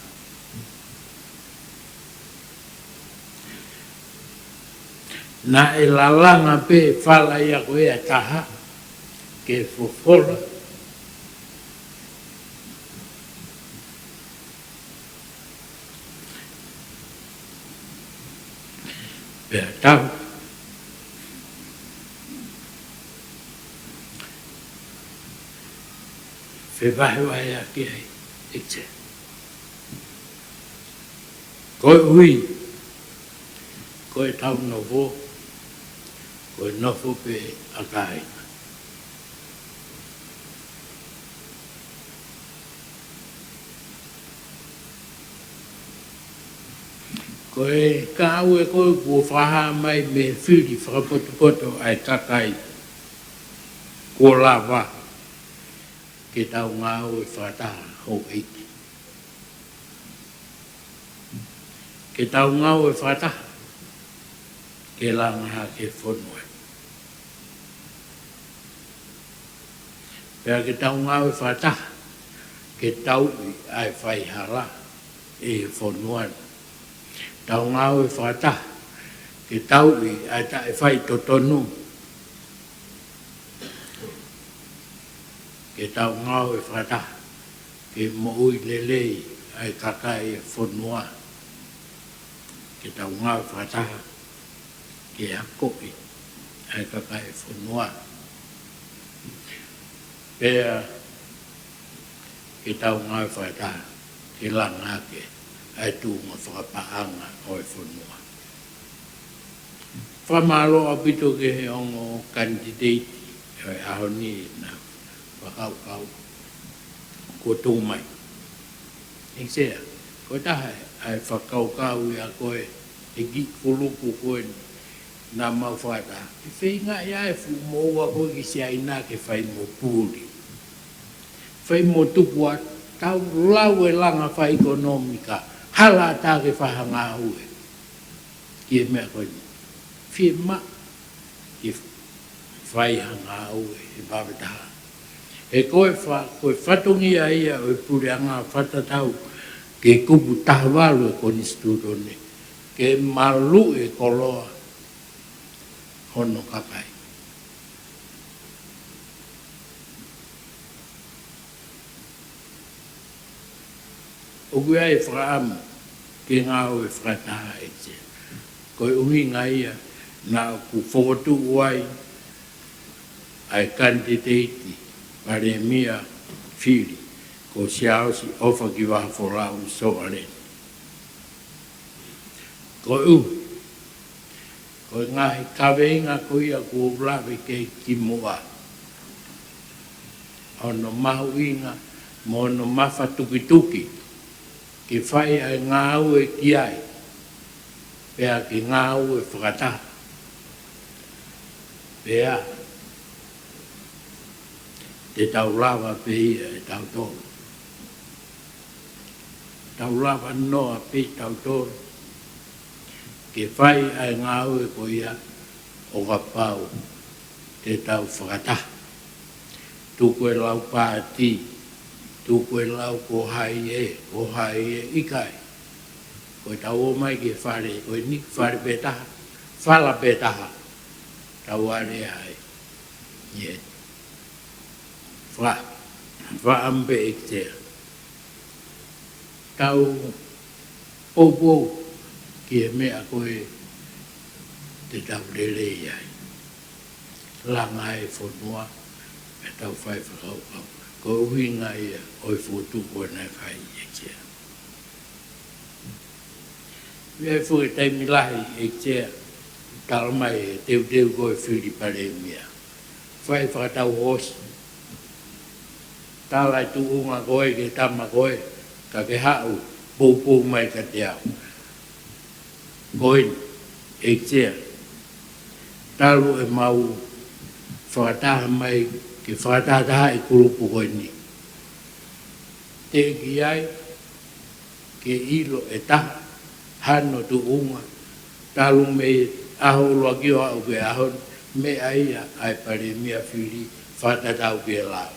Naʻe lalanga pē fala ia ko ē ʻa taha, ke fofola, pea tau fevahevaheʻaki ai, ʻEiki Sea. Koeʻuhi ko ʻetau nofo, ko e nofo pē ʻa kāinga. Ko e ngāue ko ē kuo fakahā mai mei he fili fakapotopoto ʻa e kakai, kuo lava ke tau ngāue fakataha, houʻeiki. Ke tau ngāue fakataha ke langa hake e fonua. Pea ke tau ngāue fakataha ke tauʻi ʻa e faihala ʻi he fonua ni. Tau ngāue fakataha ke tauʻi ʻa e taʻefaitotonu. Ke tau ngāue fakataha ke moʻui lelei ʻa e kakai e fonua. Ke tau ngāue fakataha ke akoʻi ʻa e kakai e fonua. Pea ke tau ngāue fakataha ke langa hake ʻa e tuʻunga fakapaʻanga ʻo e fonua. Fakamālō ʻaupito ki he ongo kanititeiti ʻo e ʻaho ni ʻenau fakakaukau kuo tuku mai. ʻEiki Sea, ko e taha ʻa e fakakaukau ia ko ē ʻa e kiʻi kulupu ko ē naʻa mau fakataha. ʻE feinga ia e fuʻu moʻua ko ē ki Siaina ke fai mo puli. Fai mo tuku ʻa tau lau e langa fakaʻekonōmika, hala ʻatā ke fai ha ngāue ki he meʻa ko eni. Fiemaʻu ke fai ha ngāue he vave taha. He ko e fa-, ko e fatongia ia ʻo e puleʻanga fakatatau ki he kupu taha valu e Konisitūtone, ke maluʻi e koloa hono kakai. ʻOku ʻi ai e fakaʻamu ke ngāue fakataha, ʻEiki Sea. Ko e ʻuhinga ia naʻa ku fokotuʻu ai ʻa e kanititeiti Palēmia fili ko Siaosi ʻOfakivaha Folau Sovaleni. Koeʻuhi ko e ngaahi kaveinga ko ia kuo u lave ki ai kimuʻa, ʻa hono mahuʻinga mo hono mafatukituki ke fai ʻa e ngāue ki ai, pea ke ngāue fakataha, pea te tau lava pē ia ʻe tautolu. Tau lava noa pē tautolu ke fai ʻa e ngāue ko ia ʻo kapau te tau fakataha. Tuku e lau pāti, tuku e lau ko hai ē, ko hai ē, ʻikai. Ko e tau ō mai ki he fale, ko eni fale pē taha, fala pē taha. Tau ale ai. ʻIo. Fa, fa ambe ʻEiki Sea. Tau poupou ki he meʻa ko ē te tau lelei ai. Langa e fonua, ʻe tau fai fakakaukau. Ko e ʻuhinga ia ʻo e fokotuʻu ko ē naʻe fai, ʻEiki Sea. Meʻa foki e taimi lahi, ʻEiki Sea, tala mai e teuteu ko ē fili Palēmia. Fai fakatau hoosi. Tala e tuʻunga ko ē ki he tama ko ē, ka ke haʻu, poupou mai kiate au. Ko eni, ʻEiki Sea, talu ʻemau fakataha mai ke fakatahatahaʻi e kulupu ko eni. Teʻeki ai ke ʻilo ʻe taha hano tuʻunga, talu mei he ʻaho ʻuluaki ʻo aʻu ki he ʻaho ni, meʻa ia ʻa e Palēmia fili fakatatau ki he lao.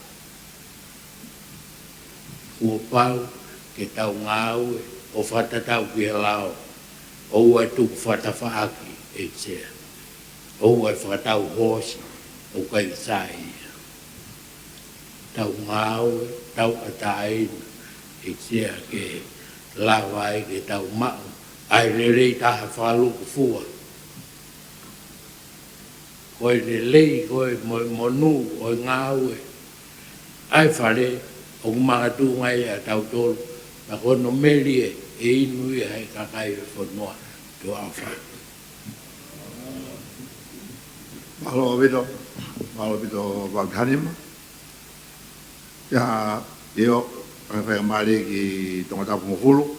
Kuo pau ke tau ngāue ʻo fakatatau ki he lao, ʻoua ʻe tuku fakatafaʻaki, ʻEiki Sea. ʻOua ʻe fakatau hoosi, ʻoku ʻikai sai ia. Tau ngāue, tauʻatāina, ʻEiki Sea, ke lava ai ke tau maʻu ʻa e lelei taha fakalūkufua. Ko e lelei ko ē mo e monū ʻo e ngāue ʻa e fale, ʻoku makatuʻunga ia ʻa tautolu, pea ko hono melie ʻe inu ia ʻe he kakai ʻo e fonua. Tuʻa ʻofa. Mālō ʻaupito, mālō ʻaupito Vauti Hanima. Ia, ʻio, ʻa e faingamālie ki Tongatapu hongofulu.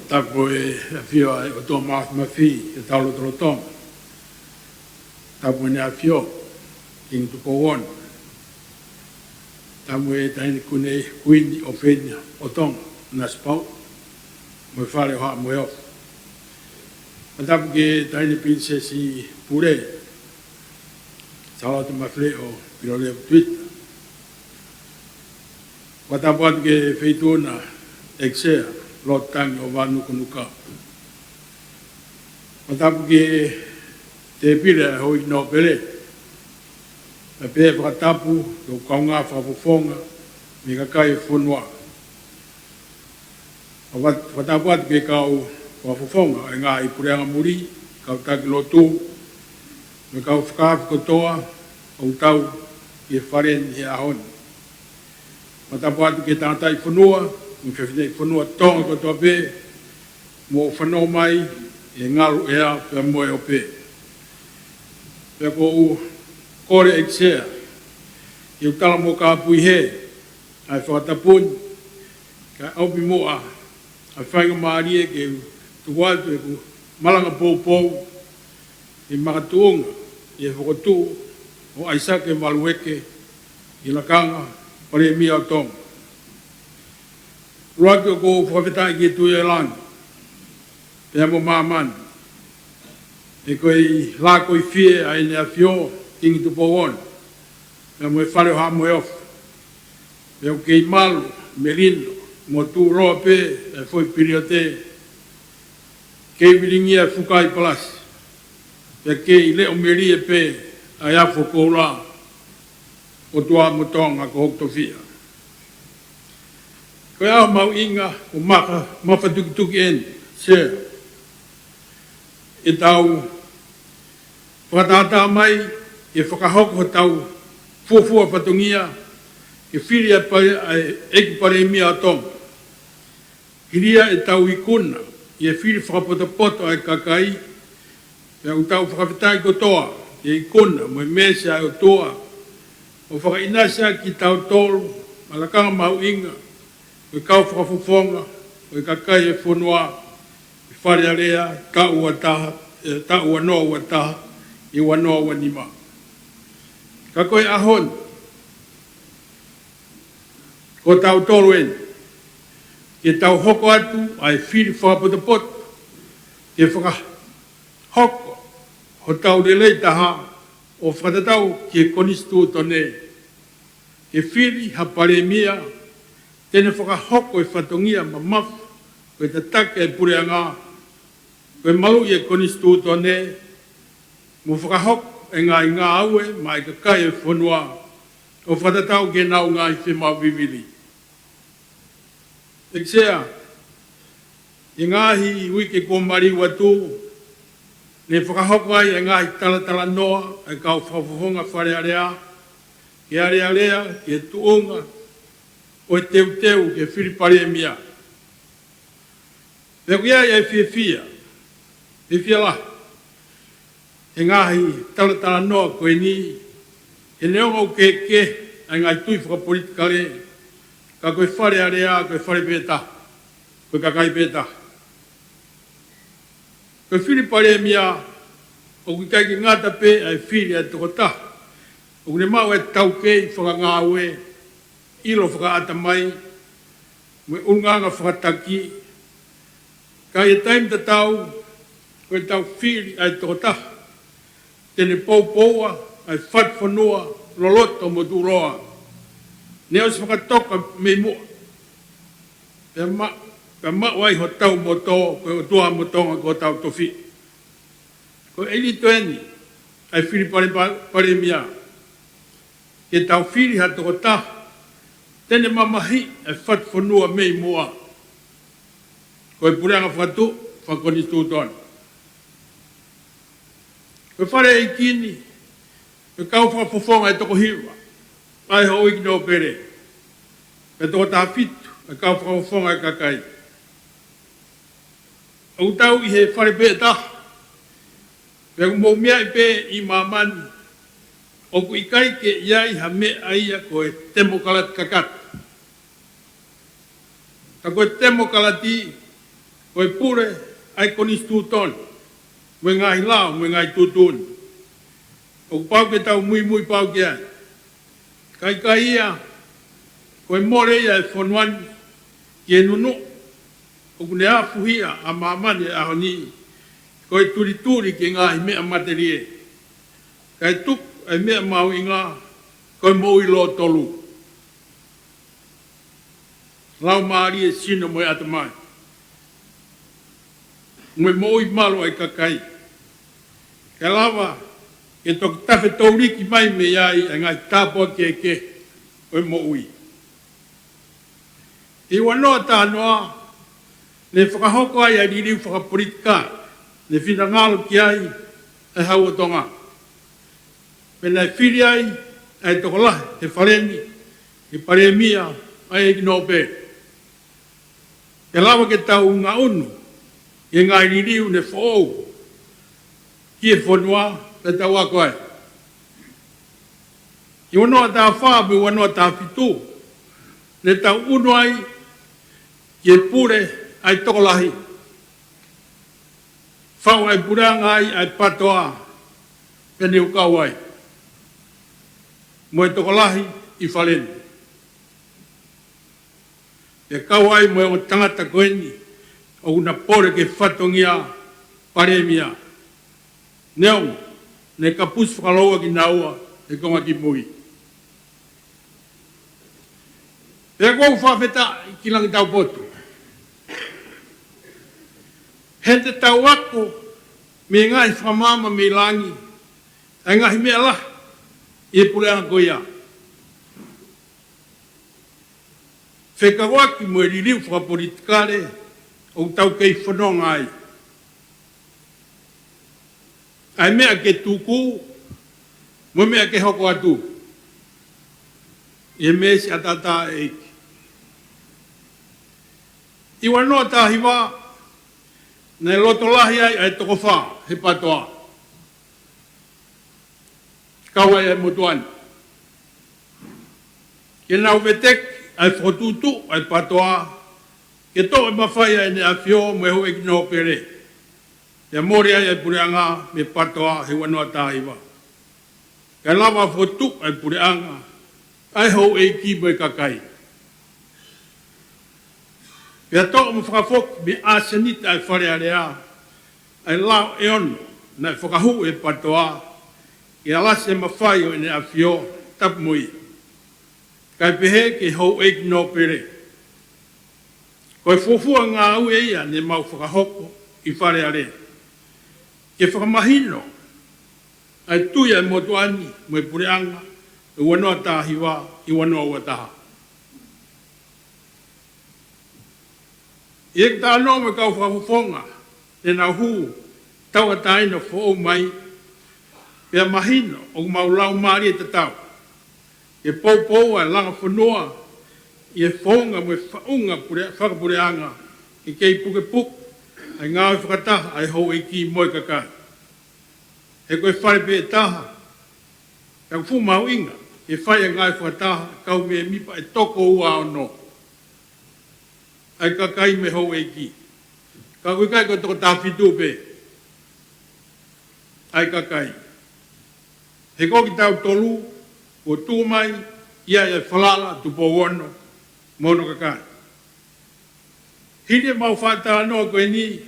Tapu e ʻafio ʻa e ʻOtua Māfimafi ʻi hotau lotolotonga. Tapu ʻEne ʻAfio, Kingi Tupou Ono. Tapu e Taʻahine Kuini, Kuini ʻofeina ʻo Tonga, Nanasipauʻu, mo e Fale ʻo Haʻa Moheofo. Fakatapu ki he Taʻahine Pilinisesi Pule, Sālote Mafileʻo Pilolevu Tuita. Fakatapu atu ki he Feituʻuna ʻEiki Sea, Lord Tangi ʻo Vānukonukau. Fakatapu ki he Tēpile ʻa e Houʻeiki Nōpele. Pea pehē fakatapu ki hoku kaungā fakafofonga mei he kakai ʻo e fonua. Faka-, fakatapu atu ki he kau fakafofonga ʻo e ngaahi puleʻanga muli, kau taki lotu, mo e kau fakaafe kotoa ʻoku tau ʻi he fale ni he ʻaho ni. Fakatapu atu ki he tangataʻi fonua mo e fefineʻi fonua Tonga kotoa pē, mou fanongo mai he ngalu ʻea pea mo e ope. Pea ʻoku ou kole ʻEiki Sea ke u tala mo kāpui hē ʻa e fakatapu ni, kae ʻomi muʻa ʻa e faingamālie ke u tuku atu ʻeku malanga poupou ʻi he makatuʻunga ʻi he fokotuʻu ʻo ʻAisake Malueke ʻi he lakanga Palēmia ʻo Tonga. ʻUluaki, ʻoku ou fakafetaʻi ki he Tuʻi ʻo Langi pea mo māmani, he ko e lākoifie ʻa ʻEne ʻAfio Kingi Tupou Ono pea mo e Fale ʻo Haʻa Moheofo. Pea ʻoku kei malu, melino mo tuʻuloa pē ʻa e foʻi piliote, kei vilingia e fuka ʻi he palasi, pea kei leʻo melie pē ʻa e ʻAfo Koula, ʻOtua mo Tonga ko hoku tofiʻa. Ko e ʻaho mahuʻinga ʻo e maka, mafatukituki eni, Sea. ʻEtau fakatātā mai, ʻe fakahoko hotau fuofua fatongia, ke fili ʻa e pale-, ʻa e ʻEiki Palēmia ʻo Tonga. Hili ia ʻetau ikuna ʻi he fili fakapotopoto ʻa e kakai, pea ʻoku tau fakafetaʻi kotoa ʻi he ikuna mo e meesi ʻa e ʻOtua, ʻo fakaʻinasi ʻaki kitautolu, mo e lakanga mahuʻinga, mo e kau fakafofonga, mo e kakai ʻo e fonua, ʻi Fale Alea, taʻu ua taha, ʻe, taʻu ua noa ua taha, ʻi he ua noa ua nima. Ka ko e ʻaho ni, ko tautolu eni, ke tau hoko atu ʻa e fili fakapotopoto, ke fakahoko hotau lelei taha ʻo fakatatau ki he Konisitūtone, ke fili ha Palēmia, te ne fakahoko e fatongia mamafa, ko e tataki ʻa e puleʻanga, ko e maluʻi ʻa e Konisitūtone, mo fakahoko e ngaahi ngāue maʻa e kakai ʻo e fonua, ʻo fakatatau ki heʻenau ngaahi fiemaʻu vivili. ʻEiki Sea, ʻi he ngaahi uike kuo maliu atu, ne fakahoko ai e ngaahi talatalanoa ʻa e kau fakafofonga Fale Alea, ki he Alea, ki he tuʻunga ʻo e teuteu ki he fili Palēmia. Pea ʻoku ʻi ai ʻa e fiefia, fiefia lahi he ngaahi talatalanoa ko eni, he neongo ʻoku kehekehe ʻa e ngaahi tui fakapolitikale, ka ko e Fale Alea, ko e fale pē taha, ko e kakai pē taha. Ko e fili Palēmia, ʻoku ʻikai ke ngata pē ʻa e fili ʻa e tokotaha, ʻoku ne maʻu e taukei fakangāue, ʻilo fakaʻatamai, mo e ʻulungaanga fakataki, ka ʻi he taimi tatau, ko ʻetau fili ʻa e tokotaha te ne poupoua ʻa e fatufonua loloto mo tuʻuloa, ne ʻosi fakatoka mei muʻa, pea ma-, pea maʻu ai hotau moto, ko e ʻOtua mo Tonga ko hotau tofiʻa. Ko e ʻelito eni ʻa e fili pale-, pa-, Palēmia, ke tau fili ha tokotaha te ne mamahiʻi e fatufonua mei muʻa, ko e puleʻanga fakatuʻi, fakakonisitūtone. Ko e Fale ʻEiki ni, ko e kau fakafofonga ʻe toko hiva ʻa e houʻeiki nōpele, pea toko taha fitu ʻa e kau fakafofonga ʻa e kakai. ʻOku tau ʻi he fale pē taha, pea ʻoku mou meaʻi pē ʻi māmani, ʻoku ʻikai ke ʻi ai ha meʻa ia ko e temokalati kakato. Ka ko e temokalati, ko e pule ʻa e konisitūtone, mo e ngaahi lao, mo e ngaahi tuʻutuʻuni, ʻoku pau ke tau muimui pau ki ai. Ka ʻikai ia, ko e mole ia ʻa e fonua ni ki he nunuʻa ʻoku ne afuhia ʻa māmani he ʻaho ni, ko e tulituli ki he ngaahi meʻa matelie, kae tuku ʻa e meʻa mahuʻinga, ko e moʻui lōtolu, laumālie, sino mo e ʻatamai, mo e moʻui malu ʻa e kakai, kae lava ke toki tafe touliki mai mei ai ʻa e ngaahi tāpuaki kehekehe ʻo e moʻui. ʻI he ua noa taha noa, ne fakahoko ai ʻa e liliu fakapolitikale ne finangalo ki ai ʻa e Hau ʻo Tonga. Pea naʻe fili ai ʻa e tokolahi he Fale ni, he Palēmia, ʻa e ʻEiki Nōpele. Ke lava ke tau ngaʻunu ʻi he ngaahi liliu ne foʻou ki he fonua, pea tau ako ai. ʻI he ua noa taha fā mo e ua noa taha fitu, ne tau ʻunu ai ki he pule ʻa e tokolahi. Faʻu ʻa e puleʻanga ai ʻa e PTOA, pea ne u kau ai mo e tokolahi ʻi Fale ni. Pea kau ai mo e ongo tangata ko eni ʻoku na pole ki he fatongia Palēmia. Neongo ne kapusi fakaloua kinaua he konga kimui. Pea ʻoku ou fakafetaʻi ki Langi Taupotu he te tau ako mei he ngaahi fakamaama mei langi ʻa e ngaahi meʻa lahi ʻi he puleʻanga ko ia. Fekauʻaki mo e liliu fakapolitikale ʻoku tau kei fononga ai. ʻA e meʻa ke tuku, mo e meʻa ke hoko atu. ʻI he meesi ʻataʻatā ʻa e ʻEiki. ʻI ua noa taha hiva, naʻe loto lahi ai ʻa e toko fā he PATOA. Kau ai ʻa e motuʻa ni. Ke nau veteki ʻa e fokotuʻutuʻu ʻa e PATOA, ke toʻo e mafai ʻa ʻEne ʻAfio mo e Houʻeiki Nōpele. Pea mole ai ʻa e puleʻanga mei he PATOA he ua noa taha hiva. Kae lava fokotuʻu ʻa e puleʻanga ʻa e houʻeiki mo e kakai. Pea toʻo mo fakafoki mei ʻAsenita ʻa e Fale Alea, ʻa e lao ʻe ono naʻe fakahū ʻe he PATOA, ke alasi e mafai ʻo ʻEne ʻAfio, tapu mo ia. Kae pehē ki he Houʻeiki Nōpele. Ko e fuofua ngāue ia ne mau fakahoko ʻi Fale Alea. Ke fakamahino ʻa e tui ʻa e motuʻa ni mo e puleʻanga ʻi ua noa taha hiva ʻi ua noa ua taha. ʻI heʻeku talanoa mo e kau fakafofonga ne nau hū tauʻatāina foʻou mai, pea mahino ʻoku mau laumālie tatau. Ke poupou ʻa e langa fonua ʻi he founga mo e faʻunga pule-, fakapuleʻanga, ke kei pukepuke ʻa e ngāue fakataha ʻa e houʻeiki mo e kakai. He ko e fale pē ʻe taha, ka ʻoku fuʻu mahuʻinga ke fai ʻa e ngāue fakataha ʻa e kau mēmipa ʻe toko ua ono ʻa e kakai mo e houʻeiki. Ka ʻoku ʻikai ko e toko taha fitu pē ʻa e kakai. He ko kitautolu kuo tuʻu mai ia ʻi he falala Tupou Ono mo hono kakai. Hili ʻemau faʻa talanoa ko eni,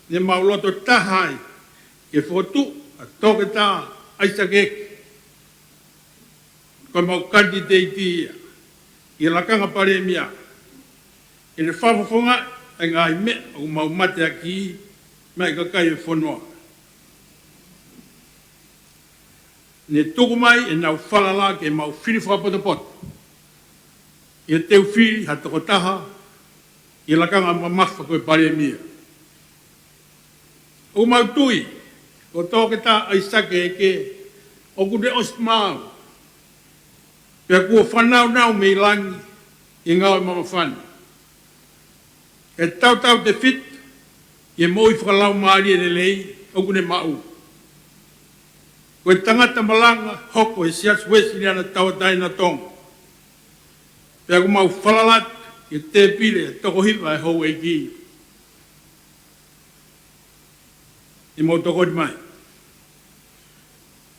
ne mau loto taha ai ke fokotuʻu ʻa Toketā ʻAisake Eke ko ʻemau kanititeiti ia ʻi he lakanga palēmia, ke ne fakafofongaʻi ʻa e ngaahi meʻa ʻoku mau mateakiʻi maʻa e kakai ʻo e fonua. Ne tuku mai ʻenau falala ke mau fili fakapotopoto ʻi he teu fili ha tokotaha ʻi he lakanga mamafa ko e palēmia. ʻOku mau tui ko Toketā ʻAisake Eke ʻoku ne ʻosi maau, pea kuo fānaunau mei langi ʻi he ngāue mamafa ni. Kae tautautefito ki he moʻui fakalaumālie lelei ʻoku ne maʻu. Ko e tangata malanga hoko he Siasi Uēsiliana Tauʻatāina ʻo Tonga. Pea ʻoku mau falala atu ki he tēpile ʻa e toko hiva ʻa e houʻeiki ʻi heʻemau tokoni mai.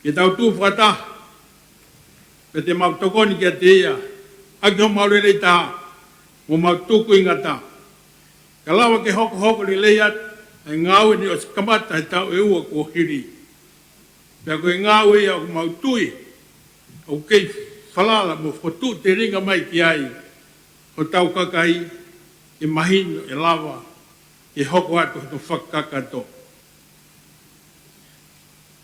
Ke tau tuʻu fakataha, pea te mau tokoni kiate ia ʻaki homau lelei taha mo homau tukuingataʻa, kae lava ke hokohoko lelei atu ʻa e ngāue ne ʻosi kamata he taʻu ʻe ua kuo hili. Pea ko e ngāue ia ʻoku mau tui ʻoku kei falala mo fokotuʻu telinga mai ki ai hotau kakai, ke mahino ʻe lava ke hoko atu hono fakakakato.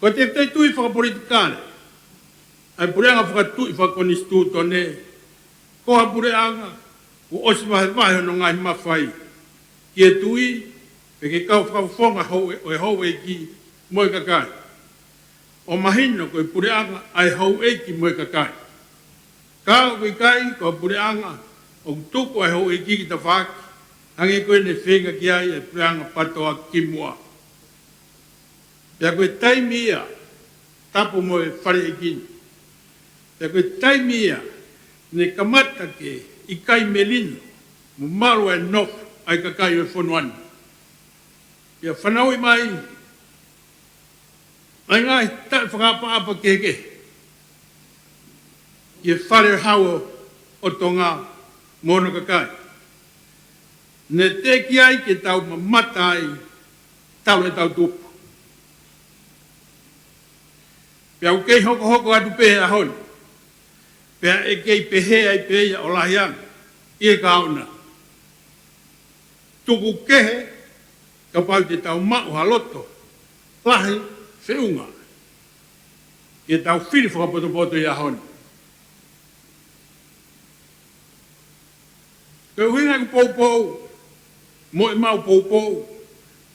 Ko e tefitoʻi tui fakapolitikale ʻa e puleʻanga fakatuʻi fakakonisitūtone, ko ha puleʻanga kuo ʻosi vahevahe hono ngaahi mafai ki he tuʻi, pe ki he kau fakafofonga hou-, ʻo e houʻeiki mo e kakai, ʻo mahino ko e puleʻanga ʻa e houʻeiki mo e kakai. Ka ʻoku ʻikai ko ha puleʻanga ʻoku tuku ʻa e houʻeiki ki tafaʻaki, hangē ko ʻene feinga ki ai ʻa e puleʻanga PATOA kimuʻa. Pea ko e taimi ia, tapu mo e Fale ʻEiki ni, pea ko e taimi ia ne kamata ke ʻikai melino mo malu ʻa e nofo ʻa e kakai ʻo e fonua ni. Pea fanauʻi mai ʻa e ngaahi taʻefakaʻapaʻapa kehekehe ʻi he Fale Hau ʻo Tonga mo hono kakai. Ne teʻeki ai ke tau mamata ai talu ʻetau tupu. Pea ʻoku kei hokohoko atu pē he ʻaho ni, pea ʻe kei pehē ai pē ia ʻo lahi ange ʻi he kahaʻu na. Tuku kehe, kapau te tau maʻu ha loto lahi feʻunga. ke tau fili fakapotopoto ʻi he ʻaho ni. Ko e ʻuhinga ʻeku poupou, mo ʻemau poupou,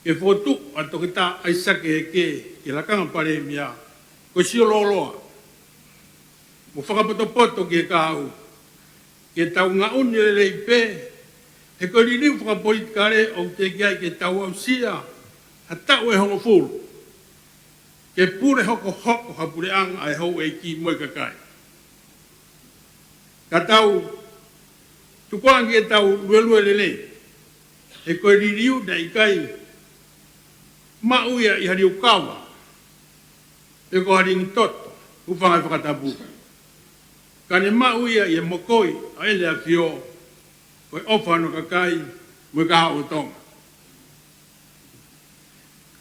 ke fokotuʻu ʻa Toketā ʻAisake Eke ki he lakanga palēmia, ko e sio lōloa mo fakapotopoto ki he kahaʻu, ke tau ngaʻunu lelei pē, he ko e liliu fakapolitikale ʻoku teʻeki ai ke tau aʻusia ha taʻu ʻe hongofulu ke pule hokohoko ha puleʻanga ʻa e houʻeiki mo e kakai. Ka tau tukuange ke tau luelue lelei, he ko e liliu naʻe ʻikai maʻu ia ʻi ha liukava pe ko ha lingi toto, hūfanga he fakatapu. Ka ne maʻu ia ʻi he mokoi ʻa ʻEne ʻAfio, ko e ʻofa hono kakai mo e kahaʻu ʻo Tonga.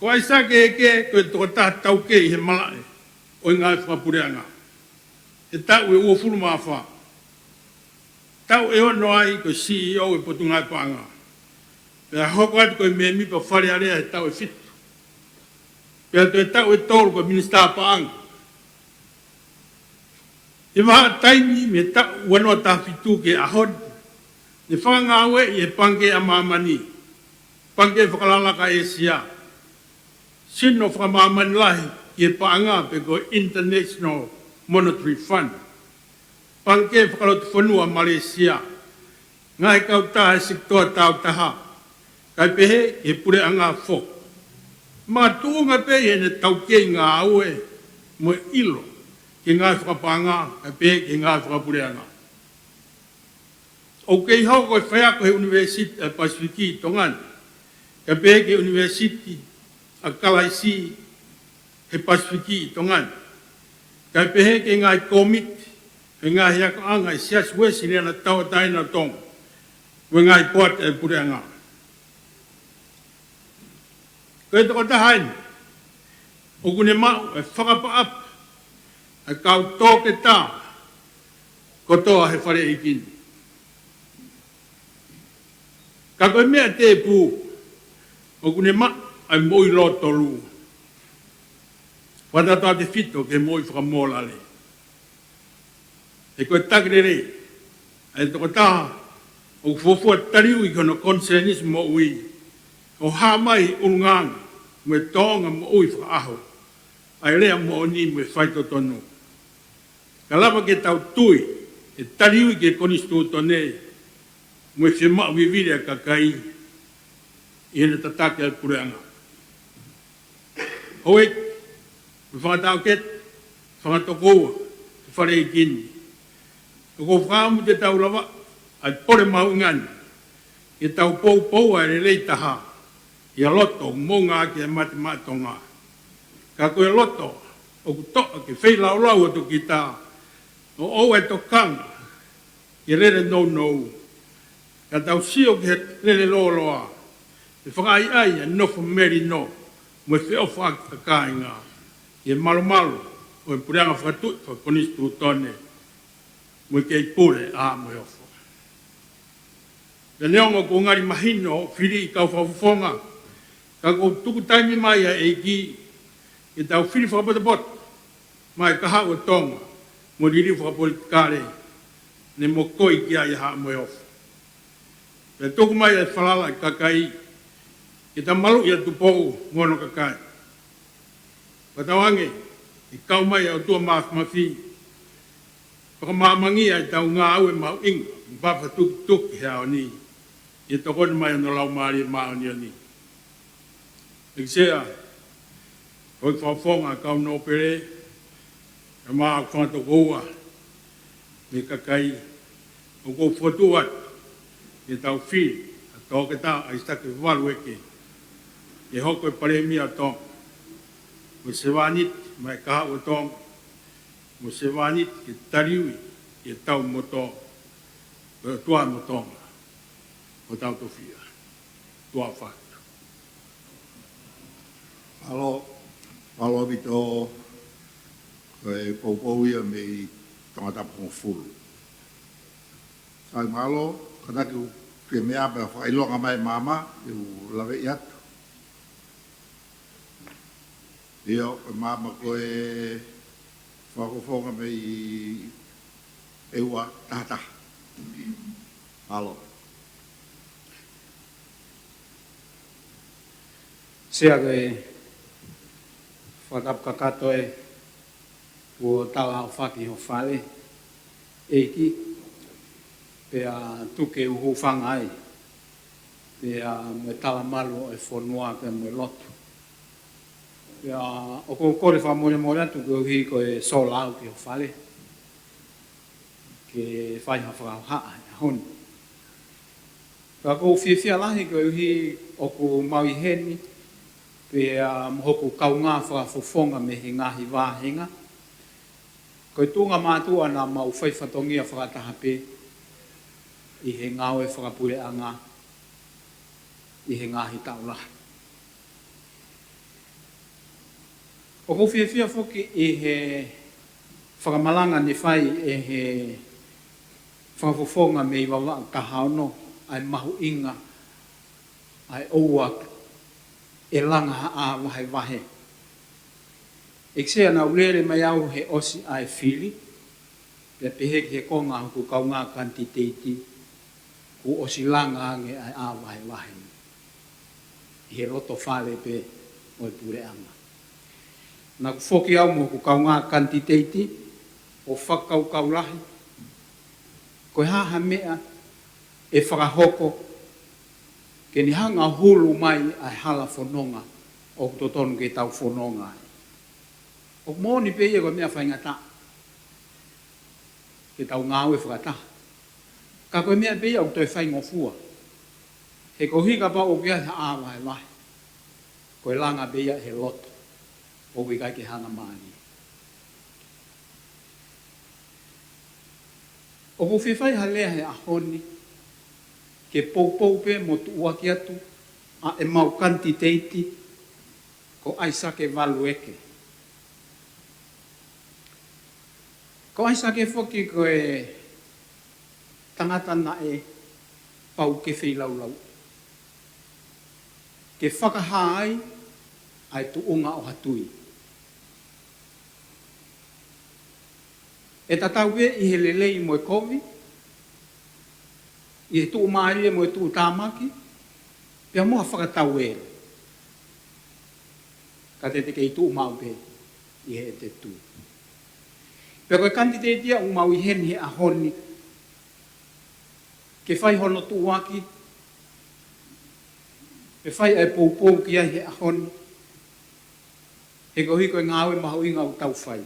Ko ʻAisake Eke ko e tokotaha taukei he malaʻe ʻo e ngāue fakapuleʻanga he taʻu ʻe uofulu mā fā. Taʻu ʻe ono ai ko e CEO ʻo e Potungāue Paʻanga, pea hoko atu ko e mēmipa Fale Alea he taʻu ʻe fitu, pea toe taʻu ʻe tolu ko e Minisitā Paʻanga. ʻI he vahaʻa taimi mei he taʻu ua noa taha fitu ki he ʻaho ni, ne fakangāueʻi ʻe he Pangikē ʻa Māmani, Pangikē Fakalakalaka ʻĒsia, sino fakamāmani lahi ki he paʻanga pe ko e International Monetary Fund, Pangikē Fakalotofonua Malēsia, ngaahi kautaha ʻi he sekitoa tāutaha, kae pehē ki he puleʻanga foki. Makatuʻunga pē ʻi heʻene taukei ngāue mo e ʻilo ki he ngāue fakapaʻanga, kae pehē ki he ngāue fakapuleʻanga. ʻOku kei hoko ko e faiako he ʻUnivēsiti ʻa e Pasifiki ʻi Tonga ni, kae pehē ki he ʻUnivēsiti ʻa Kalaisi he Pasifiki ʻi Tonga ni, kae pehē ki he ngaahi kōmiti he ngaahi akoʻanga ʻa e Siasi Uēsiliana Tauʻatāina ʻo Tonga mo e ngaahi poate ʻa e puleʻanga. Ko e tokotaha eni ʻoku ne maʻu e fakaʻapaʻapa ʻa e kau toketā kotoa he fale ʻeiki ni. Ka ko e meʻa tēpū, ʻoku ne maʻu ʻa e moʻui lōtolu, fakataha tefito ki he moʻui fakamōlale. He ko e taki lelei ʻa e tokotaha ʻoku fuofua taliui ki hono konisēnisi moʻui, ʻo hā mai ʻulungaanga mo e tōʻonga moʻui fakaʻaho ʻa e lea moʻoni mo e faitotonu. Ka lava ke tau tui ʻe taliui ki he Konisitūtone mo e fiemaʻu vivili ʻa e kakai ʻi heʻene tataki ʻa e puleʻanga. Houʻeiki, mo e fanga taʻokete, fanga tokoua he fale ʻeiki ni, ʻoku ou fakaʻamu te tau lava ʻa e pole mahuʻinga ni ke tau poupou ʻa e lelei taha ʻi ha loto ʻoku moʻunga ʻaki ʻa e mate maʻa Tonga. Ka ko e loto ʻoku toʻa ke feilaulau ʻa e toketā, ʻo ʻoua ʻe tokanga ki he lele nounou, ka tau sio ki he lele lōloa, ʻe fakaʻaiʻai ʻa e nofo melino mo e feʻofaʻaki ʻa e kāinga ki he malumalu ʻo e puleʻanga fakatuʻi fakakonisitūtone mo e kei pule ʻa Haʻa Moheofo. Pea neongo ʻoku ngali mahino hoʻo fili ʻi he kau fakafofonga, ka ʻoku tuku taimi mai ʻa e ʻEiki ke tau fili fakapotopoto mai e kahaʻu ʻo Tonga mo e liliu fakapolitikale ne mokoi ki ai ʻa Haʻa Moheofo. Pea tuku mai ʻa e falala ʻa e kakai ke tau maluʻi ʻa Tupou mo hono kakai. Fakatauange ʻe kau mai ʻa e ʻOtua Māfimafi, fakamāmangia ʻetau ngāue mahuʻinga mo fakatukituki he ʻaho ni, ʻi he tokoni mai ʻa hono Laumālie Māʻoniʻoni. ʻEiki Sea, houʻeiki fakafofonga ʻa e kau nōpele, kae ʻumaʻā ʻa e fanga tokoua mei he kakai, ʻoku ou fokotuʻu atu ke tau fili ʻa Toketā ʻAisake Valu Eke ke hoko ko e Palēmia ʻo Tonga, mo e sevāniti maʻa e kahaʻu ʻo Tonga, mo e sevāniti ke taliui ʻi he tau moto, ko e ʻOtua mo Tonga, ʻo tau tofiʻa. Tuʻa ʻofa atu. Mālō, mālō ʻaupito, ko e poupou ia mei Tongatapu hongofulu. Sai, mālō, kātaki ʻoku fiemaʻu pē ʻa e fakaʻilonga mai ʻa e maama, ʻe u laveʻi atu. ʻIo, ko e maama ko e Fakafofonga mei ʻEua Tahataha. Mālō. Sea, ko e fakatapu kakato ē kuo tala ʻo fakahoko ho fale, ʻEiki, pea tuku ke u hūfanga ai, pea mo e talamalu ʻo e fonua pea mo e lotu. Pea ʻoku ou kole fakamolemole atu koeʻuhi ko e sola au ki ho fale ke fai ha fakahohaʻa he ʻaho ni. Pea ʻoku ou fiefia lahi koeʻuhi ʻoku mau ʻi heni, pea mo hoku kaungā fakafofonga mei he ngaahi vāhenga. Ko e tuʻunga mātuʻa naʻa mau fai fatongia fakataha pē ʻi he ngāue fakapuleʻanga ʻi he ngaahi taʻu lahi. ʻOku ou fiefia foki ʻi he fakamalanga ne fai ʻe he fakafofonga mei Vavaʻu taha ono, ʻa e mahuʻinga ʻa e ʻoua ʻe langa ha ʻā vahevahe. ʻEiki Sea, naʻa ku lele mai au he ʻosi ʻa e fili, pea pehē ki he konga hoku kaungā kanititeiti, kuo ʻosi langa ange ʻa e ʻā vahevahe ʻi he loto fale pē ʻo e puleʻanga. Naʻa ku foki au mo hoku kaungā kanititeiti ʻo fakakaukau lahi, ko e hā ha meʻa ʻe fakahoko ke ne hanga ʻo hulu mai ʻa e hala fononga ʻoku totonu ke tau fononga ai. ʻOku moʻoni pē ia ko e meʻa faingataʻa ke tau ngāue fakataha. Ka ko e meʻa pē ia ʻoku toe faingofua. He koeʻuhi kapau ʻoku ʻi ai ha ʻā vahevahe, ko e langa pē ia he loto, ʻoku ʻikai ke hanga mālie. ʻOku ou fie fai ha lea he ʻaho ni ke poupou pē mo tuʻuaki atu ʻa ʻemau kanititeiti ko ʻAisake Valueke. Ko ʻAisake foki ko e tangata naʻe pau ke feilaulau, ke fakahā ai ʻa e tuʻunga ʻo ha tui. ʻE tatau pē ʻi he lelei mo e kovi, ʻi he tuʻumālie mo e tuʻutāmaki, pea mo ha fakatauele. Ka te te kei tuʻu maʻu pē ʻi heʻete tui. Pea ko e kanititeiti ia ʻoku mau ʻi heni he ʻaho ni ke fai hono tuʻuaki, ke fai ʻa e poupou ki ai he ʻaho ni, he koeʻuhi ko e ngāue mahuʻinga ʻoku tau fai.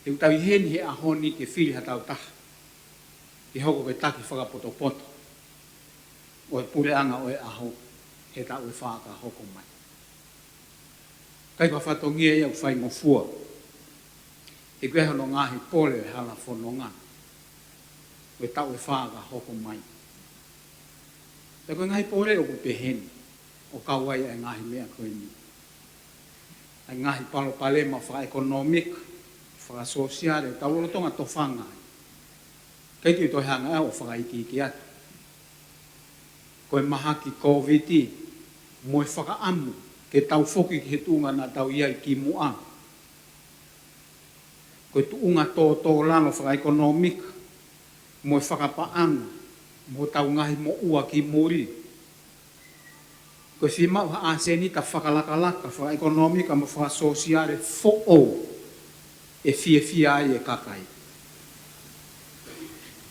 He ʻoku tau ʻi heni he ʻaho ni ke fili ha taha ke hoko ko e taki fakapotopoto ʻo e puleʻanga ʻo e ʻaho he taʻu ʻe fā ka hoko mai. ʻIkai ko ha fatongia ia ʻoku faingofua, he ʻoku ʻi ai hono ngaahi pole ʻo e hala fononga ʻo e taʻu ʻe fā ka hoko mai. Pea ko e ngaahi pole ʻoku pehē ni, ʻoku kau ai ʻa e ngaahi meʻa ko eni, ʻa e ngaahi palopalema fakaʻekonōmika, fakasōsiale, ʻoku tau lolotonga tofanga ai. ʻIkai ke u toe hanga au ʻo fakaikiiki atu. Ko e mahaki Kōviti mo e fakaʻamu ke tau foki ki he tuʻunga naʻa tau ʻi ai kimuʻa. Ko e tuʻunga tōtōlalo fakaʻekonōmika mo e fakapaʻanga mo hotau ngaahi moʻua ki muli. Ko e fiemaʻu ha ʻasenita fakalakalaka fakaʻekonōmika mo fakasōsiale foʻou ʻe fiefia ai e kakai.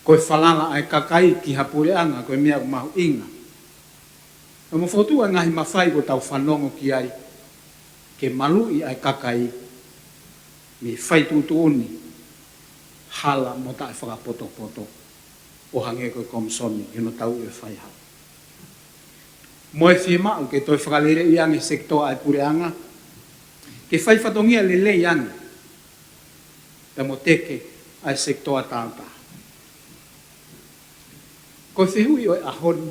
Ko e falala ʻa e kakai ki ha puleʻanga ko e meʻa ʻoku mahuʻinga. Pea mo fokotuʻu ʻa e ngaahi mafai ʻoku tau fanongo ki ai ke maluʻi ʻa e kakai mei he fai tuʻutuʻuni hala mo taʻefakapotopoto, ʻo hangē ko e Komisoni ʻi hono tauʻi ʻo e faihala. Mo e fiemaʻu ke toe fakaleleiʻi ange e sekitoa ʻa e puleʻanga, ke fai fatongia lelei ange pea mo teke ʻa e sekitoa tāutaha. Ko e fehuʻi ʻo e ʻaho ni,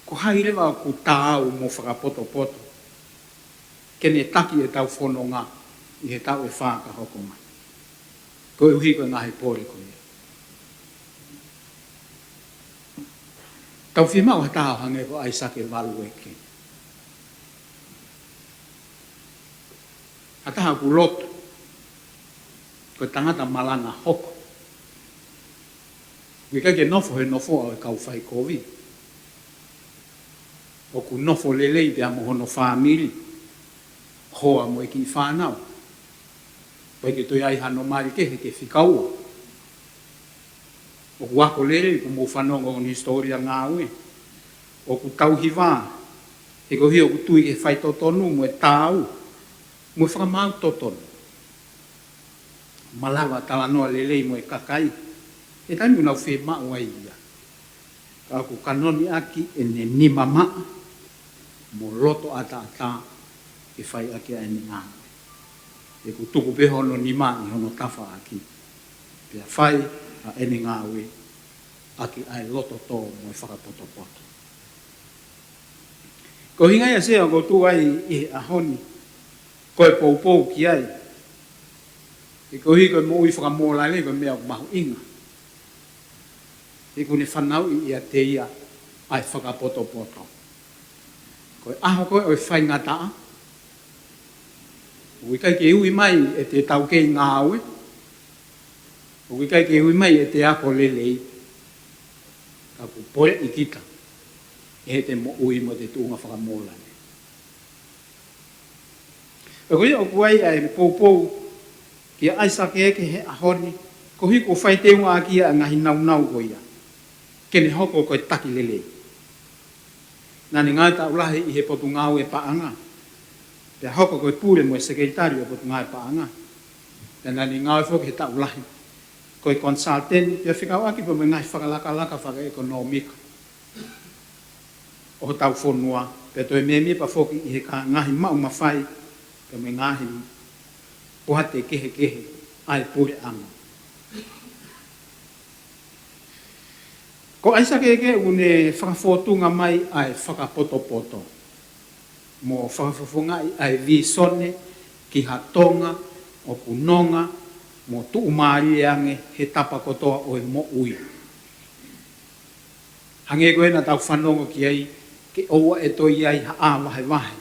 ko hai leva ʻoku taau mo fakapotopoto ke ne taki ʻetau fononga ʻi he taʻu ʻe fā ka hoko mai, koeʻuhi ko e ngaahi pole ko ia? Tau fiemaʻu ha taha ʻo hangē ko ʻAisake Valueke. Taha ʻoku lotu, ko e tangata malanga hoko. ʻOku ʻikai ke nofo he nofoʻa ʻo e kau faikovi. ʻOku nofo lelei pea mo hono fāmili, hoa mo e kiʻi fānau. ʻOku ʻikai ke toe ʻi ai hano mali kehe ke fika ua. ʻOku ako lelei, ʻoku mou fanongo hono hisitōlia ngāue. ʻOku tauhi vā, he koeʻuhi ʻoku tui ki he faitotonu mo e taau mo e fakamaau totonu. Malava talanoa lelei mo e kakai he taimi ʻoku nau fiemaʻu ai ia. Ka ʻoku kanoni ʻaki ʻene nima maʻa mo loto ʻataʻatā ke fai ʻaki ʻa ʻene ngāue. He ʻoku tuku pē hono nima ʻi hono tafaʻaki, pea fai ʻa ʻene ngāue ʻaki ʻa e loto tō mo e fakapotopoto. Ko e ʻuhinga ia Sea ʻoku ou tuʻu ai ʻi he ʻaho ni, ko e poupou ki ai. He koeʻuhi ko e moʻui fakamōlale ko e meʻa ʻoku mahuʻinga. He ʻoku ne fanauʻi ʻiate ia ʻa e fakapotopoto. Ko e ʻaho ko ē ʻo e faingataʻa, ʻoku ʻikai ke ui mai ʻe te taukei ngāue, ʻoku ʻikai ke ui mai ʻe te ako lelei, ka ʻoku poleʻi kita ʻe heʻete moʻui mo ʻete tuʻunga fakamōlale. Pea ko ia ʻoku ʻi ai ʻa e poupou kia ʻAisake Eke he ʻaho ni, koeʻuhi kuo fai teunga ʻaki ia ʻa e ngaahi naunau ko ia ke ne hoko ko e taki lelei. Naʻa ne ngāue taʻu lahi ʻi he Potungāue Paʻanga, pea hoko ko e pule mo e sekelitali ʻo e Potungāue Paʻanga. Pea naʻa ne ngāue foki he taʻu lahi ko e consultant, pea fekauʻaki pea mo e ngaahi fakalakalaka fakaʻekonōmika ʻo hotau fonua, pea toe mēmipa foki ʻi he ka ngaahi maʻu mafai, pea mo e ngaahi poate kehekehe ʻa e puleʻanga. Ko ʻAisake Eke ʻoku ne fakafōtunga mai ʻa e fakapotopoto mo fakafofongaʻi ʻa e vīsone ki ha Tonga ʻoku nonga mo tuʻumālie ange he tapa kotoa ʻo e moʻui. Hangē ko ē naʻa tau fanongo ki ai, ke ʻoua ʻe toe ʻi ai ha ʻā vahevahe.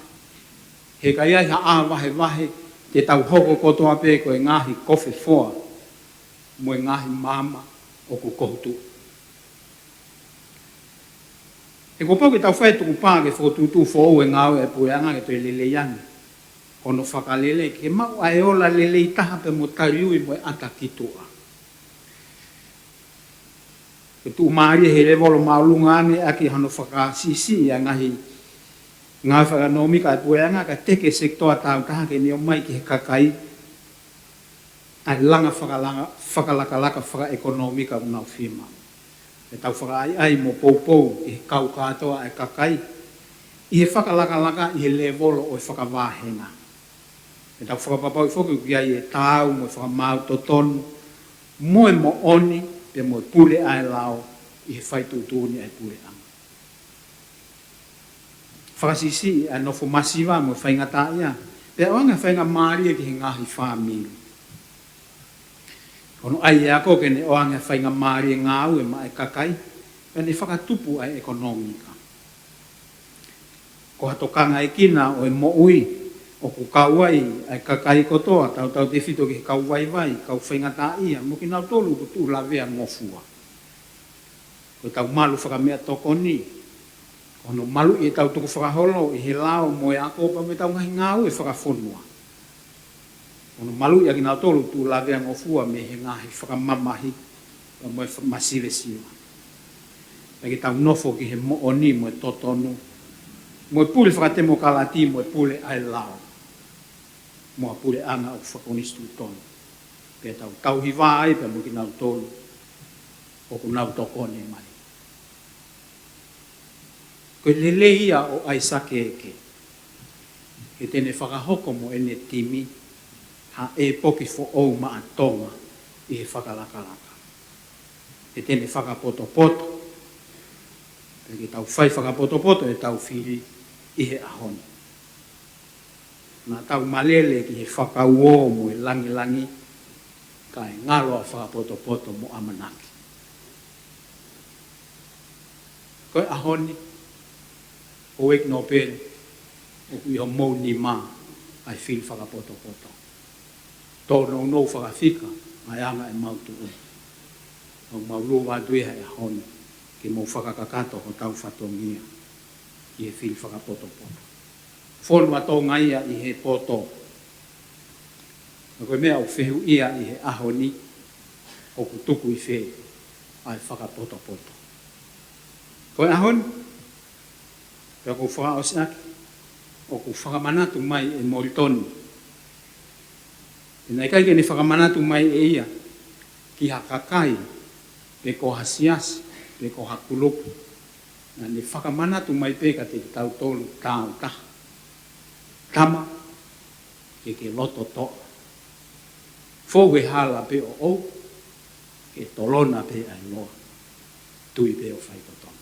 He ka ʻi ai ha ʻā vahevahe, te tau hoko kotoa pē ko e ngaahi kofe foa mo e ngaahi maama ʻoku kohu tuʻu. He kuo pau ke tau fai tukupā ke fokotuʻutuʻu foʻou e ngāue ʻa e puleʻanga ke toe lelei ange hono fakalele, ke maʻu ʻa e ola lelei taha pea mo taliui mo e ʻata ki tuʻa. Ke tuʻumālie he levolo māʻolunga ange ʻaki hono fakasiʻisiʻi ʻa e ngaahi ngāue fakaʻekonōmika ʻa e puleʻanga, kae teke sekitoa tāutaha ke ne ʻomai ki he kakai ʻa e langa fakalanga, fakalakalaka fakaʻekonōmika ʻoku nau fiemaʻu. Ke tau fakaʻaiʻai mo poupou ki he kau kātoa ʻa e kakai ʻi he fakalakalaka ʻi he levolo ʻo e fakavāhenga. Ke tau fakapapauʻi foki ʻoku ʻi ai e taau mo e fakamaau totonu mo e moʻoni pea mo e pule ʻa e lao ʻi he fai tuʻutuʻuni ʻa e puleʻanga. Fakasiʻisiʻi ʻa e nofo masiva mo e faingataʻaʻia, pea ʻoange ha faingamālie ki he ngaahi fāmili. Ko hono ʻai e ako ke ne ʻoange ha faingamālie ngāue maʻa e kakai, pea ne fakatupu ʻa e ʻekonōmika. Ko ha tokangaekina ʻo e moʻui ʻoku kau ai ʻa e kakai kotoa, tautautefito ki he kau vaivai, kau faingataʻaʻia, mo kinautolu ʻoku tuʻu lavea ngofua. Ko ʻetau malu fakameʻatokoni, ko hono maluʻi ʻetau tukufakaholo ʻi he lao mo e ako pea mo ʻetau ngaahi ngāue fakafonua. Ko hono maluʻi ʻa kinautolu ʻoku tuʻu lavea ngofua mei he ngaahi fakamamahi pea mo e fa-, masivesiva. Pea ke tau nofo ki he moʻoni mo e totonu, mo e pule fakatemokalati mo e pule ʻa e lao, mo ha puleʻanga ʻoku fakakonisitūtone. Pea tau tauhi vā ai pea mo kinautolu ʻoku nau tokoni mai. Ko e lelei ia ʻo ʻAisake Eke, he te ne fakahoko mo ʻene timi ha ʻēpoki foʻou maʻa Tonga ʻi he fakalakalaka. He te ne fakapotopoto, pea ke tau fai fakapotopoto ʻetau fili ʻi he ʻaho ni. Naʻa tau malele ki he fakauō mo e langilangi, kae ngalo ʻa e fakapotopoto mo ʻamanaki. Ko e ʻaho ni, houʻeiki nōpele, ʻoku ʻi homou nima ʻa e fili fakapotopoto. Tōnounou fakafika ʻa e anga ʻemau tuʻu. ʻOku mau lū atu ia he ʻaho ni ke mau fakakakato hotau fatongia ki he fili fakapotopoto. Fonua Tonga ia ʻi he poto. Ka ko e meʻa ʻoku fehuʻia ʻi he ʻaho ni, ʻoku tuku ʻi fē ʻa e fakapotopoto. Ko e ʻaho ni, pea ʻoku ou fakaʻosi ʻaki, ʻoku fakamanatu mai ʻe Molitoni. Pea naʻe ʻikai ke ne fakamanatu mai ʻe ia ki ha kakai, pe ko ha siasi, pe ko ha kulupu. Naʻa ne fakamanatu mai pē kiate kitautolu tāutaha. Tama, ke ke loto toʻa. Fou he hala pē ʻoʻou, ke tolona pē ʻa e loa. Tui pē ʻo fai totonu.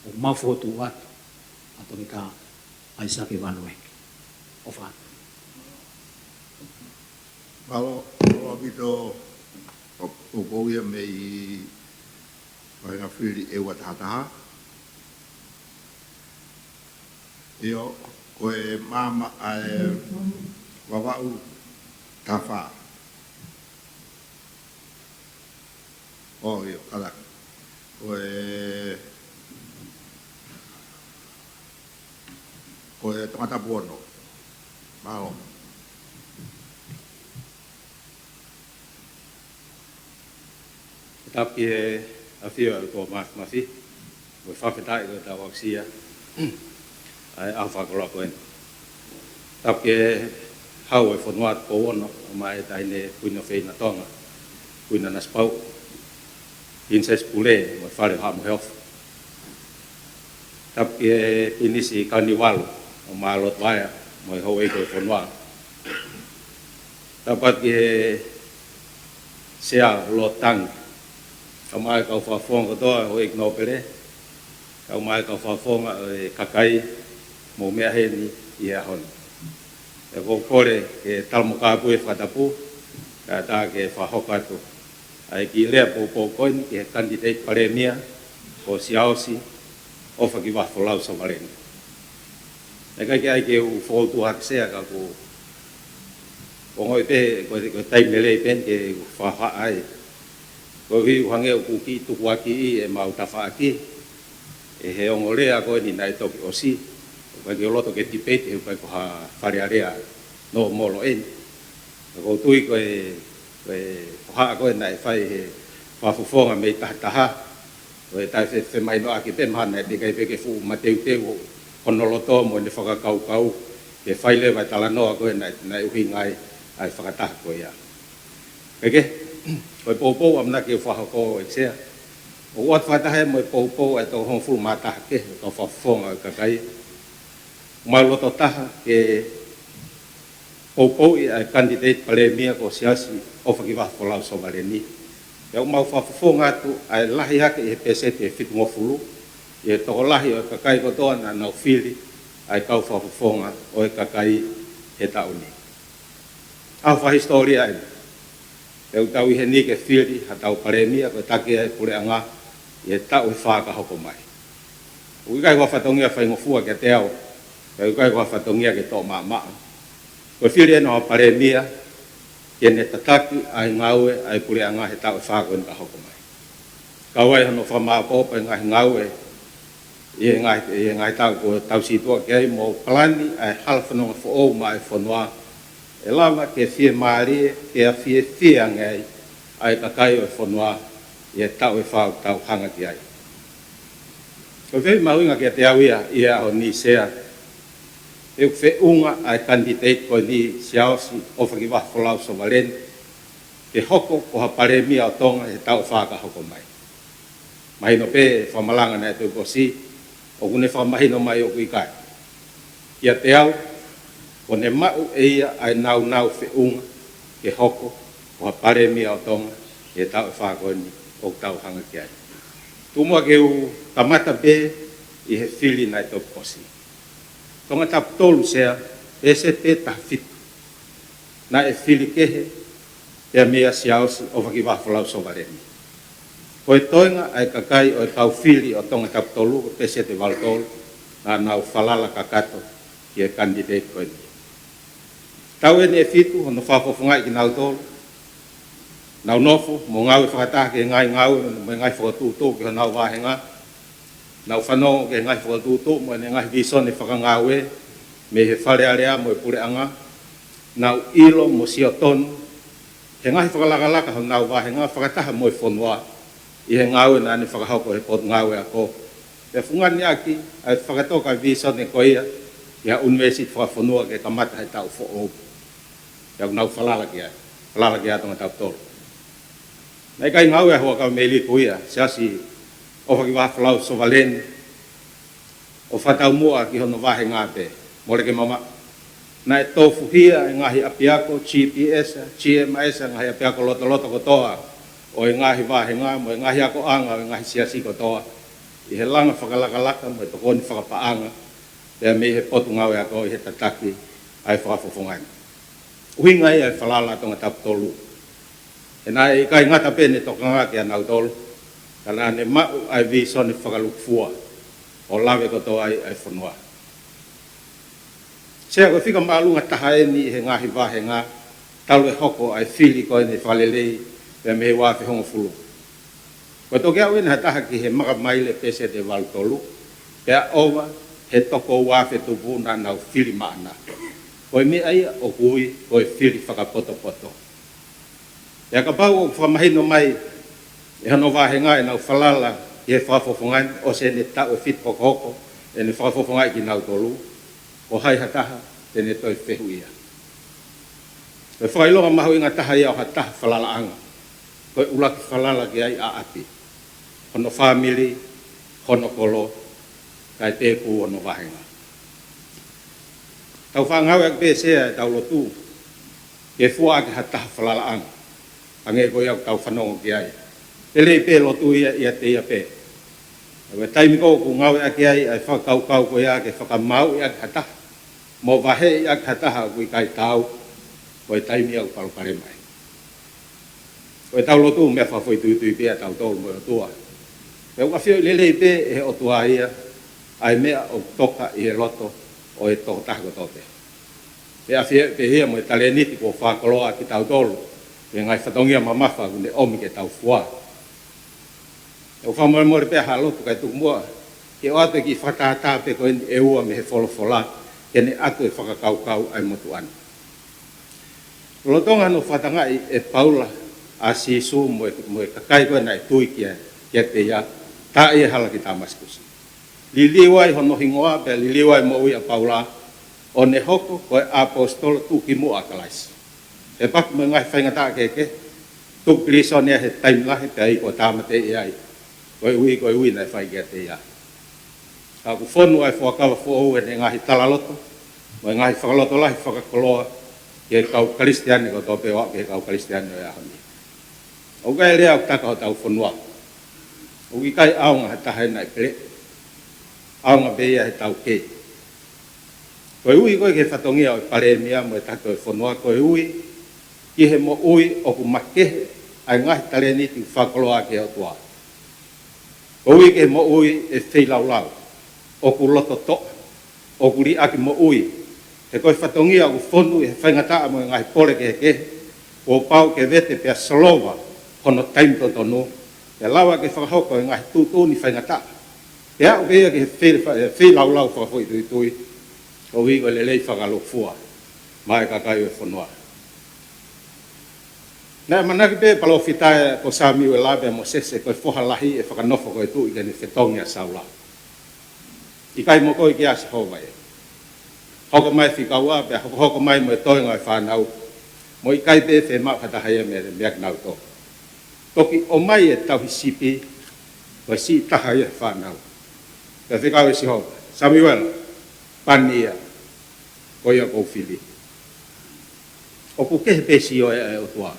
ʻOku mau fokotuʻu atu ʻa Toketā ʻAisake Vanueke. ʻOfa atu. Mālō, mālō ʻaupito ʻo, ʻo poupou ia mei he faʻahinga fili ʻe ua taha taha. ʻIo, ko e maama ʻa e Vavaʻu taha fā. ʻO, ʻio, kātaki. Ko e, ko e Tongatapu ono. Mālō. Tapu ki he ʻafio ʻa e ʻOtua Māfimafi, mo e fakafetaʻi ko e tau aʻusia ʻa e ʻaho fakakoloa ko eni. Tapu ki he Hau ʻo e Fonua Tupou Ono, ʻo mai e Taʻahine Kuini ʻo Feina Tonga, Kuini Nanasipauʻu, Pilinisesi Pule, mo e Fale ʻo Haʻa Moheofo. Tapu ki he Pilinisi Kaunivalu ʻo Mālō Tuʻaea, mo e houʻeiki ʻo e fonua. Tapu atu ki he Sea Lord Tangi, kae ʻumaʻā e kau fakafofonga kotoa, houʻeiki nōpele, kae ʻumaʻā e kau fakafofonga ʻo e kakai, mou meʻa heni ʻi he ʻaho ni. ʻOku ou kole ke tala mo kāpui e fakatapu, kae ʻatā ke fakahoko atu ʻa e kiʻi lea poupou ko eni ki he kanititeiti palēmia, ko Siaosi ʻOfakivaha Folau Sovaleni. Naʻe ʻikai ke ʻai ke u fokotuʻu hake Sea ka ʻoku ou ongoʻi pē ko e, ko e taimi lelei pē eni ke u fakahā ai. Koeʻuhi ʻoku hangē ʻoku kiʻi tukuakiʻi ʻemau tafaʻaki ʻe he ongo lea ko eni naʻe toki ʻosi. ʻOku ʻikai ke u loto ke tipeiti he ʻoku ʻikai ko ha Fale Alea nōmolo eni. Ka ʻoku ou tui ko e, ko e hohaʻa ko ē naʻe fai he fakafofonga mei taha taha, ko e taʻefemahinoʻaki pē mahalo naʻe teʻeki ai pē ke fuʻu mateuteu hono loto mo ʻene fakakaukau ke fai leva e talanoa ko ē naʻe, naʻe ʻuhinga ai ʻa e fakataha ko ia. Kae kehe, ko e poupou ʻamanaki ke u fakahoko ʻEiki Sea, ʻoku ʻoatu fakataha ia mo e poupou ʻa e toko hongofulu mā taha kehe ʻo e kau fakafofonga ʻo e kakai. Mau loto taha ke poupouʻi ʻa e kanititeiti palēmia ko Siaosi ʻOfakivaha Folau Sovaleni. Pea ʻoku mau fakafofonga atu ʻa e lahi hake ʻi he pēseti ʻe fitungofulu ʻi he tokolahi ʻo e kakai kotoa naʻa nau fili ʻa e kau fakafofonga ʻo e kakai he taʻu ni. ʻAho fakahisitōlia eni. Pea ʻoku tau ʻi heni ke fili haʻatau palēmia ko e taki ʻa e puleʻanga ʻi he taʻu ʻe fā ka hoko mai. ʻOku ʻikai ko ha fatongia faingofua kiate au, pea ʻoku ʻikai ko ha fatongia ke toʻo maʻamaʻa. Ko e fili eni ʻo ha palēmia ke ne tataki ʻa e ngāue ʻa e puleʻanga he taʻu ʻe fā ko eni ka hoko mai. Kau ai hono fakamāʻopoʻopo e ngaahi ngāue ʻi he ngaahi, ʻi he ngaahi taʻu kuo tau situʻa ki ai mo palani ʻa e hala fononga foʻou maʻa e fonua ʻe lava ke fiemālie, ke fiefia ange ai ʻa e kakai ʻo e fonua ʻi he taʻu ʻe fā ʻoku tau hanga ki ai. Ko e fehuʻi mahuʻinga kiate au ia ʻi he ʻaho ni Sea, ʻoku feʻunga ʻa e kanititeiti ko eni Siaosi ʻOfakivaha Folau Sovaleni ke hoko ko ha palēmia ʻo Tonga he taʻu ʻe fā ka hoko mai. Mahino pē fakamalanga naʻe toki ʻosi, ʻoku ne fakamahino mai ʻoku ʻikai. Kiate au, kuo ne maʻu ʻe ia ʻa e nāunau feʻunga ke hoko ko ha palēmia ʻo Tonga he taʻu ʻe fā ko eni ʻoku tau hanga ki ai. Tuku muʻa ke u kamata pē ʻi he fili naʻe toki ʻosi. Tongatapu tolu Sea, pēseti pē taha fitu naʻe fili kehe pea meia Siaosi ʻOfakivaha Folau Sovaleni. Ko e toenga ʻa e kakai ʻo e kau fili ʻo Tongatapu tolu, ko e pēseti ʻe valu tolu, naʻa nau falala kakato ki he kanititeiti ko eni. Taʻu ʻeni ʻe fitu hono fakafofongaʻi kinautolu. Nau nofo mo ngāue fakataha ki he ngaahi ngāue mo e ngaahi fakatuʻutuʻu ki honau vāhenga. Nau fanongo ki he ngaahi fakatuʻutuʻu mo e ngaahi vīsone fakangāue mei he Fale Alea mo e Puleʻanga. Nau ʻilo mo sio tonu he ngaahi fakalakalaka honau vāhenga fakataha mo e fonua ʻi he ngāue naʻa ne fakahoko he Potungāue Ako. Pea fungani ʻaki ʻa e fakatoka e vīsone ko ia ki ha ʻunivēsiti fakafonua ke kamata he taʻu foʻou. Pea ʻoku nau falala ki ai, falala ki ai ʻa Tongatapu tolu. Naʻe ʻikai ngāue ʻa e Huʻakavameiliku ia, Siasi ʻOfakivaha Folau Sovaleni, ʻo fakataumuʻa ki hono vāhenga pē, mole ke mamaʻo. Naʻe tofuhia e ngaahi ʻapiako, G P S, G M S, ngaahi ʻapiako lotoloto kotoa ʻo e ngaahi vāhenga mo e ngaahi akoʻanga ʻo e ngaahi siasi kotoa ʻi he langa fakalakalaka mo e tokoni fakapaʻanga, pea mei he Potungāue Ako ʻi he tataki ʻa e fakafofongaʻi. ʻUhinga ia e falala ʻa Tongatapu tolu. He naʻe ʻikai ngata pē ʻene tokanga kia nautolu, ka naʻa ne maʻu ʻa e vīsone fakalukufua ʻo lave kotoa ai ʻa e fonua. Sea, ko e fika māʻolunga taha ʻeni ʻi he ngaahi vāhenga talu e hoko ʻa e fili ko ʻeni fakalelei pea mei he ua afe hongofulu. Ko e toki aʻu ʻeni ha taha ki he maka maile pēseti ʻe valu tolu, pea ʻova he toko ua afe tupu naʻa nau fili maʻana. Ko e meʻa ia ʻoku ui ko e fili fakapotopoto. Pea kapau ʻoku fakamahino mai ʻe hono vāhenga ʻenau falala ki he fakafofongaʻi ʻosi ʻene taʻu ʻe fitu hokohoko ʻene fakafofongaʻi kinautolu, ko hai ha taha te ne toe fehuʻia? Ko e fakaʻilonga mahuʻinga taha ia ʻo ha taha falalaʻanga, ko e ʻuluaki falala ki ai ʻa ʻapi, hono fāmili, hono kolo, kae pē pē hono vāhenga. Tau faʻa ngāueʻaki pē, Sea, ʻetau lotu ke fua ʻaki ha taha falalaʻanga, hangē ko ia ʻoku tau fanongo ki ai. Lelei pē lotu ia ʻiate ia pē. Ka ko e taimi ko ē ʻoku ngāueʻaki ai ʻa e fakakaukau ko ia ke fakamāuʻi ʻaki ha taha mo vaheʻi ʻaki ha taha ʻoku ʻikai taau, ko e taimi ia ʻoku palopalema ai. Ko ʻetau lotu meʻa fakafoʻituitui pē ʻatautolu mo e ʻOtua. Pea ʻoku ʻafioʻi lelei pē ʻe he ʻOtua ia ʻa e meʻa ʻoku toka ʻi he loto ʻo e tokotaha kotoa pē. Pea ʻafioʻi pē ia mo e talēniti kuo fakakoloa kitautolu ʻi he ngaahi fatongia mamafa ʻoku ne ʻomi ke tau fua. ʻOku fakamolemole pē ha lotu kae tuku muʻa ke ʻoatu e kiʻi fakatātā pē ko ʻeni ʻe ua mei he folofola ke ne ʻatu e fakakaukau ʻa e motuʻa ni. Lolotonga hono fakatangaʻi ʻe Paula ʻa Sīsū mo e, mo e kakai ko ē naʻe tui kia, kiate ia, tā ia he hala ki Tāmasikusi. Liliu ai hono hingoa pea liliu ai e moʻui ʻa Paula, ʻo ne hoko ko e ʻaposetolo tuʻukimuʻa ʻa Kalaisi. Pea pehē mo e ngaahi faingataʻa kehekehe, tuku pilīsone ia he taimi lahi pea ʻi ai kuo tāmateʻi ai, koeʻuhi ko e ui naʻe fai kiate ia. Ka ʻoku fonu ʻa e fuakava foʻou ʻene ngaahi talaloto mo e ngaahi fakalotolahi fakakoloa ki he kau Kalisitiane kotoa pē ʻo aʻu ki he kau Kalisitiane ʻo e ʻaho ni. ʻOku ʻikai lea ʻoku taka hotau fonua. ʻOku ʻikai ʻaonga ha taha ʻe naʻe pele. ʻAonga pē ia he taukei. Koeʻuhi ko e ki he fatongia ʻo e palēmia mo e taki ʻo e fonua, koeʻuhi ki he moʻui ʻoku makehe ai e ngaahi talēniti fakakoloa ʻa e ʻOtua. Koeʻuhi ki he moʻui ʻe feilaulau, ʻoku lototoʻa, ʻoku liʻaki moʻui, he ko e fatongia ʻoku fonu ʻi he faingataʻa mo e ngaahi pole kehekehe, kuo pau ke vete pea solova hono taimi totonu, pea lava ke fakahoko e ngaahi tuʻutuʻuni faingataʻa. Pea aʻu pē ia ki he fei-, fa-, e feilaulau fakafoʻituitui, koeʻuhi ko e lelei fakalukufua maʻa e kakai ʻo e fonua. Naʻe ʻamanaki pē ʻe he palōfita ko Samiuela pea Mōsese ko e foha lahi ʻe fakanofo ko e tuʻi ke ne fetongi ʻa Saula. ʻIkai, mokoi ki ai ʻa Sihova ē. Hoko mai e fika ua pea hokohoko mai mo e toenga ʻo e fānau. Mo ʻikai pē fiemaʻu ha taha ia mei, meiate kinautolu. Toki ʻomai e tauhi sipi, ko e siʻi taha ia he fānau. Pea fekau ʻe Sihova, Samiuela, pani ia, ko ia ʻoku ou fili. ʻOku kehe pē e sio ʻa e ʻOtua.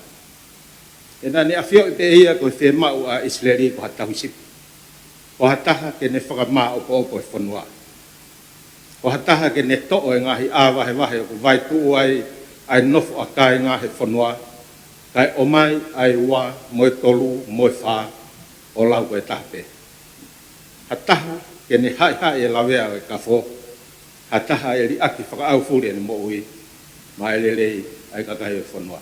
He naʻa ne ʻafioʻi pē ia ko e fiemaʻu ʻa ʻIsileli ko ha tauhi sipi. Ko ha taha ke ne fakamāʻopoʻopo e fonua. Ko ha taha ke ne toʻo e ngaahi ʻā vahevahe ʻoku vaituʻu ai ʻa e nofo ʻa kāinga he fonua, kae ʻomai ʻa e ua mo e tolu mo e fā ʻo lau ko e taha pē. Ha taha ke ne haʻihaʻi e lavea ʻo e kafo, ha taha ʻe liʻaki fakaʻaufuli ʻene moʻui, maʻa e lelei ʻa e kakai ʻo e fonua.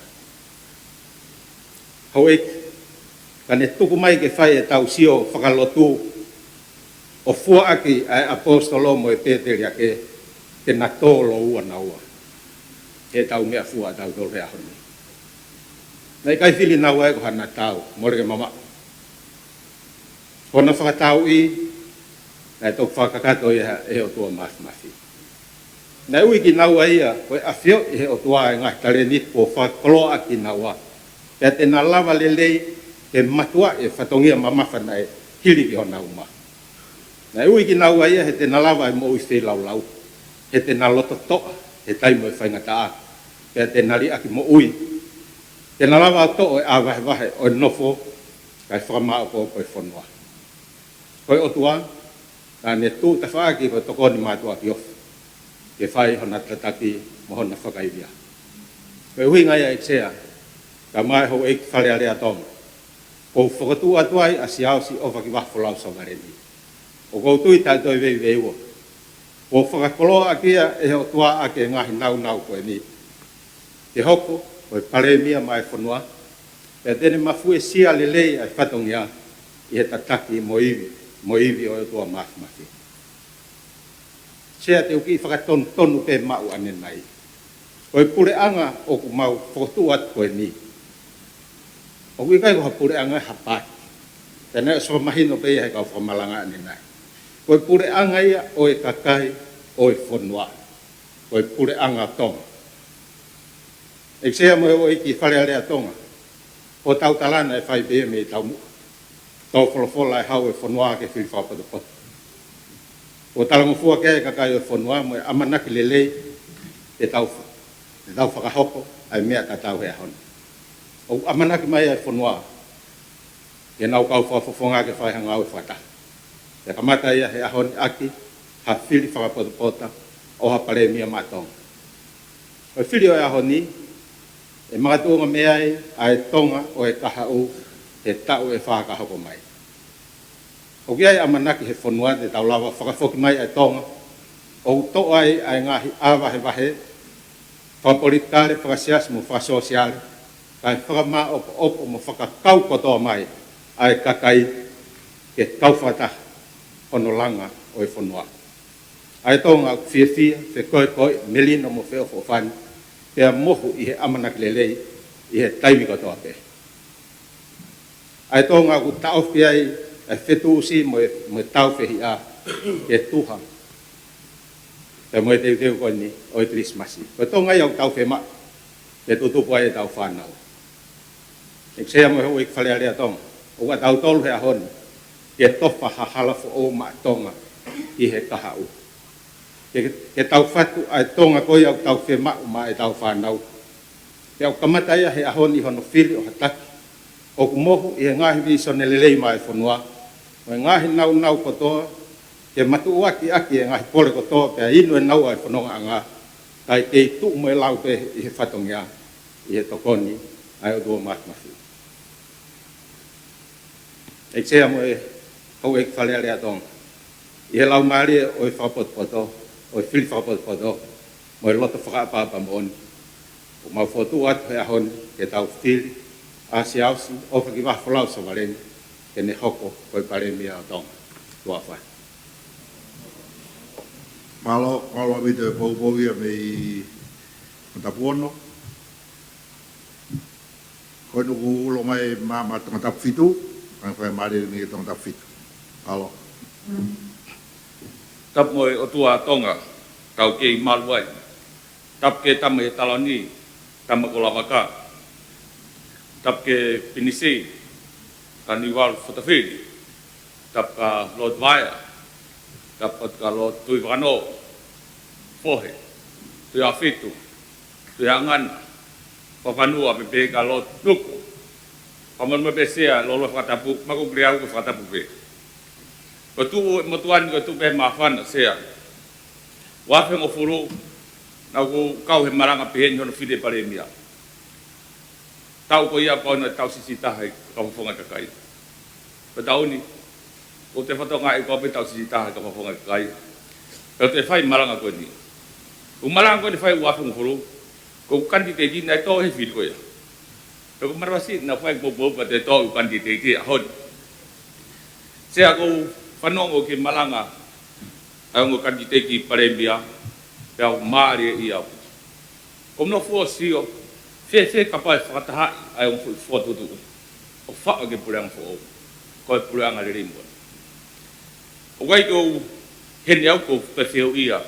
Houʻeiki, ka ne tuku mai ke fai ʻetau sio fakalotu ʻo fua ʻaki ʻa e ʻaposetolo mo e pēteliake, ke na tō lōua naua heʻetau meʻafua ʻatautolu he ʻaho ni. Naʻe ʻikai fili naua ia ko hana tau, mole ke mamaʻo. Ko hona fakatauʻi, naʻe toki fakakakato ia ʻe he ʻOtua Māfimafi. Naʻe ui kinaua ia ko e ʻafioʻi ʻe he ʻOtua ʻa e ngaahi talēniti kuo fakakoloa ʻaki kinaua, pea te na lava lelei ke matuʻaʻi e fatongia mamafa naʻe hili ki hona uma. Naʻe ui kinaua ia he te na lava e moʻui feilaulau, he te na lototoʻa he taimi ʻo e faingataʻa, pea te na liʻaki moʻui. Te na lava ʻo toʻo e ʻā vahevahe ʻo e nofo, kae fakamāʻopoʻopo e fonua. Ko e ʻOtua naʻa ne tuʻu tafaʻaki ko e tokoni mātuʻaki ofi ke fai hona tataki mo hona fakaivia. Ko e ʻuhinga ia ʻEiki Sea, kae ʻumaʻā e houʻeiki Fale Alea Tonga, ʻoku ou fokotuʻu atu ai ʻa Siaosi ʻOfakivaha Folau Savaleni. ʻOku ou tui taʻe toe veiveiua, kuo fakakoloa ʻaki ia ʻe he ʻOtua ʻaki e ngaahi nāunau ko eni, ke hoko ko e Palēmia maʻa e fonua, pea te ne mafuesia lelei ʻa e fatongia ʻi he tataki mo e ivi, mo e ivi ʻo e ʻOtua Māfimafi. Sea, te u kiʻi fakatonutonu pē maʻu ʻanenai. Ko e puleʻanga ʻoku mau fokotuʻu atu ko eni, ʻoku ʻikai ko ha puleʻanga ia ha paati, pea naʻe ʻosi fakamahino pē ia ʻe he kau fakamalanga ʻanenai. Ko e puleʻanga ia ʻo e kakai ʻo e fonua. Ko e puleʻanga Tonga. ʻEiki Sea mo e houʻeiki Fale Alea Tonga, ko hotau tala naʻe fai pē ia mei taumuʻa, tō folofola e Hau ʻo e fonua ke fili fakapotopoto. Kuo talangofua ki ai e kakai ʻo e fonua mo e ʻamanaki lelei ke tau fa-, ke tau fakahoko ʻa e meʻa tatau he ʻaho ni. ʻOku ʻamanaki mai ʻa e fonua ke nau kau fakafofonga ke fai ha ngāue fakataha. Pea kamata ia he ʻaho ni ʻaki ha fili fakapotopoto ʻo ha Palēmia maʻa Tonga. Ko e fili ʻo e ʻaho ni, ʻe makatuʻunga mei ai ʻa e Tonga ʻo e kahaʻu he taʻu ʻe fā ka hoko mai. ʻOku ʻi ai e ʻamanaki he fonua te tau lava fakafoki mai ʻa e Tonga ʻoku toʻo ai ʻa e ngaahi ʻā vahevahe fakapolitikale, fakasiasi mo fakasōsiale, kae fakamāʻopoʻopo mo fakakau kotoa mai ʻa e kakai ke kau fakataha hono langa ʻo e fonua. ʻA e Tonga ʻoku fiefia, fekoekoeʻi, melino mo feʻofoʻofani, pea mohu ʻi he ʻamanaki lelei ʻi he taimi kotoa pē. ʻA e Tonga ʻoku taʻofi ai ʻa e fetuʻusi mo e, mo e tāufehiʻa ke tuha pea mo e teuteu ko eni ʻo e Kilisimasi. Ko e Tonga ia ʻoku tau fiemaʻu ke tutupu ai ʻetau fānau. ʻEiki Sea mo e houʻeiki Fale Alea Tonga, ʻoku ʻatautolu he ʻaho ni ke tofa ha hala foʻou maʻa Tonga ʻi he kahaʻu. Ke, ke tau fatu ʻa e Tonga ko ia ʻoku tau fiemaʻu maʻa ʻetau fānau. Pea ʻoku kamata ia he ʻaho ni hono fili ʻo ha taki ʻoku mohu ʻi he ngaahi vīsone lelei maʻa e fonua, mo e ngaahi nāunau kotoa, ke matuʻuaki ʻaki e ngaahi pole kotoa, pea inu e naua ʻa e fonongaʻanga, kae kei tuʻu mo e lau pē ʻi he fatongia, ʻi he tokoni ʻa e ʻOtua Māfimafi. ʻEiki Sea mo e houʻeiki Fale Alea Tonga, ʻi he laumālie ʻo e fakapotopoto, ʻo e fili fakapotopoto, mo e loto fakaʻapaʻapa moʻoni, ʻoku mau fokotuʻu atu he ʻaho ni ke tau fili ʻa Siaosi ʻOfakivaha Folau Savaleni ke ne hoko ko e Palēmia ʻo Tonga. Tuʻa ʻofa. Mālō, mālō ʻaupito e poupou ia mei Tongatapu ono. Ko eni ʻoku ulo mai maʻa, maʻa Tongatapu fitu, kae fai mālie mei Tongatapu fitu. Mālō. Tapu mo e ʻOtua Tonga, tau kei malu ai. Tapu ki he tama ʻi he taloni, Tama ko Lavaka. Tapu ki he Pinisi, Tanivalu Fotofili. Tapu kia Lord Vaea, tapu kia Lord Tuʻivakanō, Fohe, Tuʻiʻāfitu, Tuʻihaʻangana, Fakafanua, pea pehē kia Lord Nuku. Fakamolemole pē Sea, loloa fakatapu, maku kile au ke fakatapu pē. Ko e tuʻu ʻo e motuʻa ni ko e tuʻu pē māfana Sea. Uaafe hongofulu, naʻa ku kau he malanga pehē ni hono fili e Palēmia. Taʻu ko ia ko ena taʻu siʻisiʻi taha ʻi he kau fakafofonga kakai. Ko e taʻu ni, ʻoku ou toe fakatokangaʻi ko au pē taʻu siʻisiʻi taha ʻi he kau fakafofonga kakai. Pea u toe fai malanga ko eni. Ko e malanga ko eni fai uaafe hongofulu, Ko e kanititeiti naʻe tō he fili ko ia. Pea ko e manavasiʻi naʻe fai mo pō pea toe tō e kanititeiti he ʻaho ni. Sea, ʻoku ou fanongo ki he malanga ʻa e ongo kanititeiti palēmia, pea ʻoku mālie ia. ʻOku ou nofo ʻo sio, fēfē kapau ʻe fakatahaʻi ʻa e ongo foʻi fokotuʻutuʻu ʻo faʻu ki he puleʻanga foʻou, ko e puleʻanga lelei moʻoni. ʻOku ʻikai ke u heni au ko e fehuʻia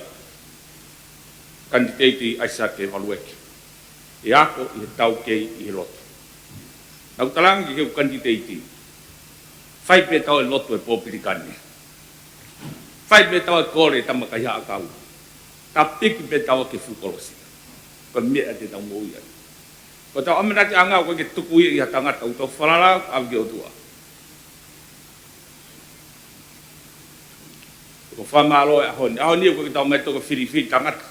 kanititeiti ʻAisake Valueke. ʻE ako ʻi he taukei ʻi he lotu. Naʻa ku talaange ki he kanititeiti, fai pē tau e lotu e Popilikane. Fai pē tau e kole e tama kaihaʻa kau. Tapiki pē tau ki he fuʻu kolosi. Ko e meʻa te tau moʻui ai. Ko ʻetau ʻamanaki ʻanga ʻoku ʻikai ke tuku ia ʻe ha tangata, ʻoku tau falala ʻave ki he ʻOtua. Ko e fakamālō e ʻaho ni. ʻAho ni ʻoku ʻikai ke tau mai toko filifili tangata.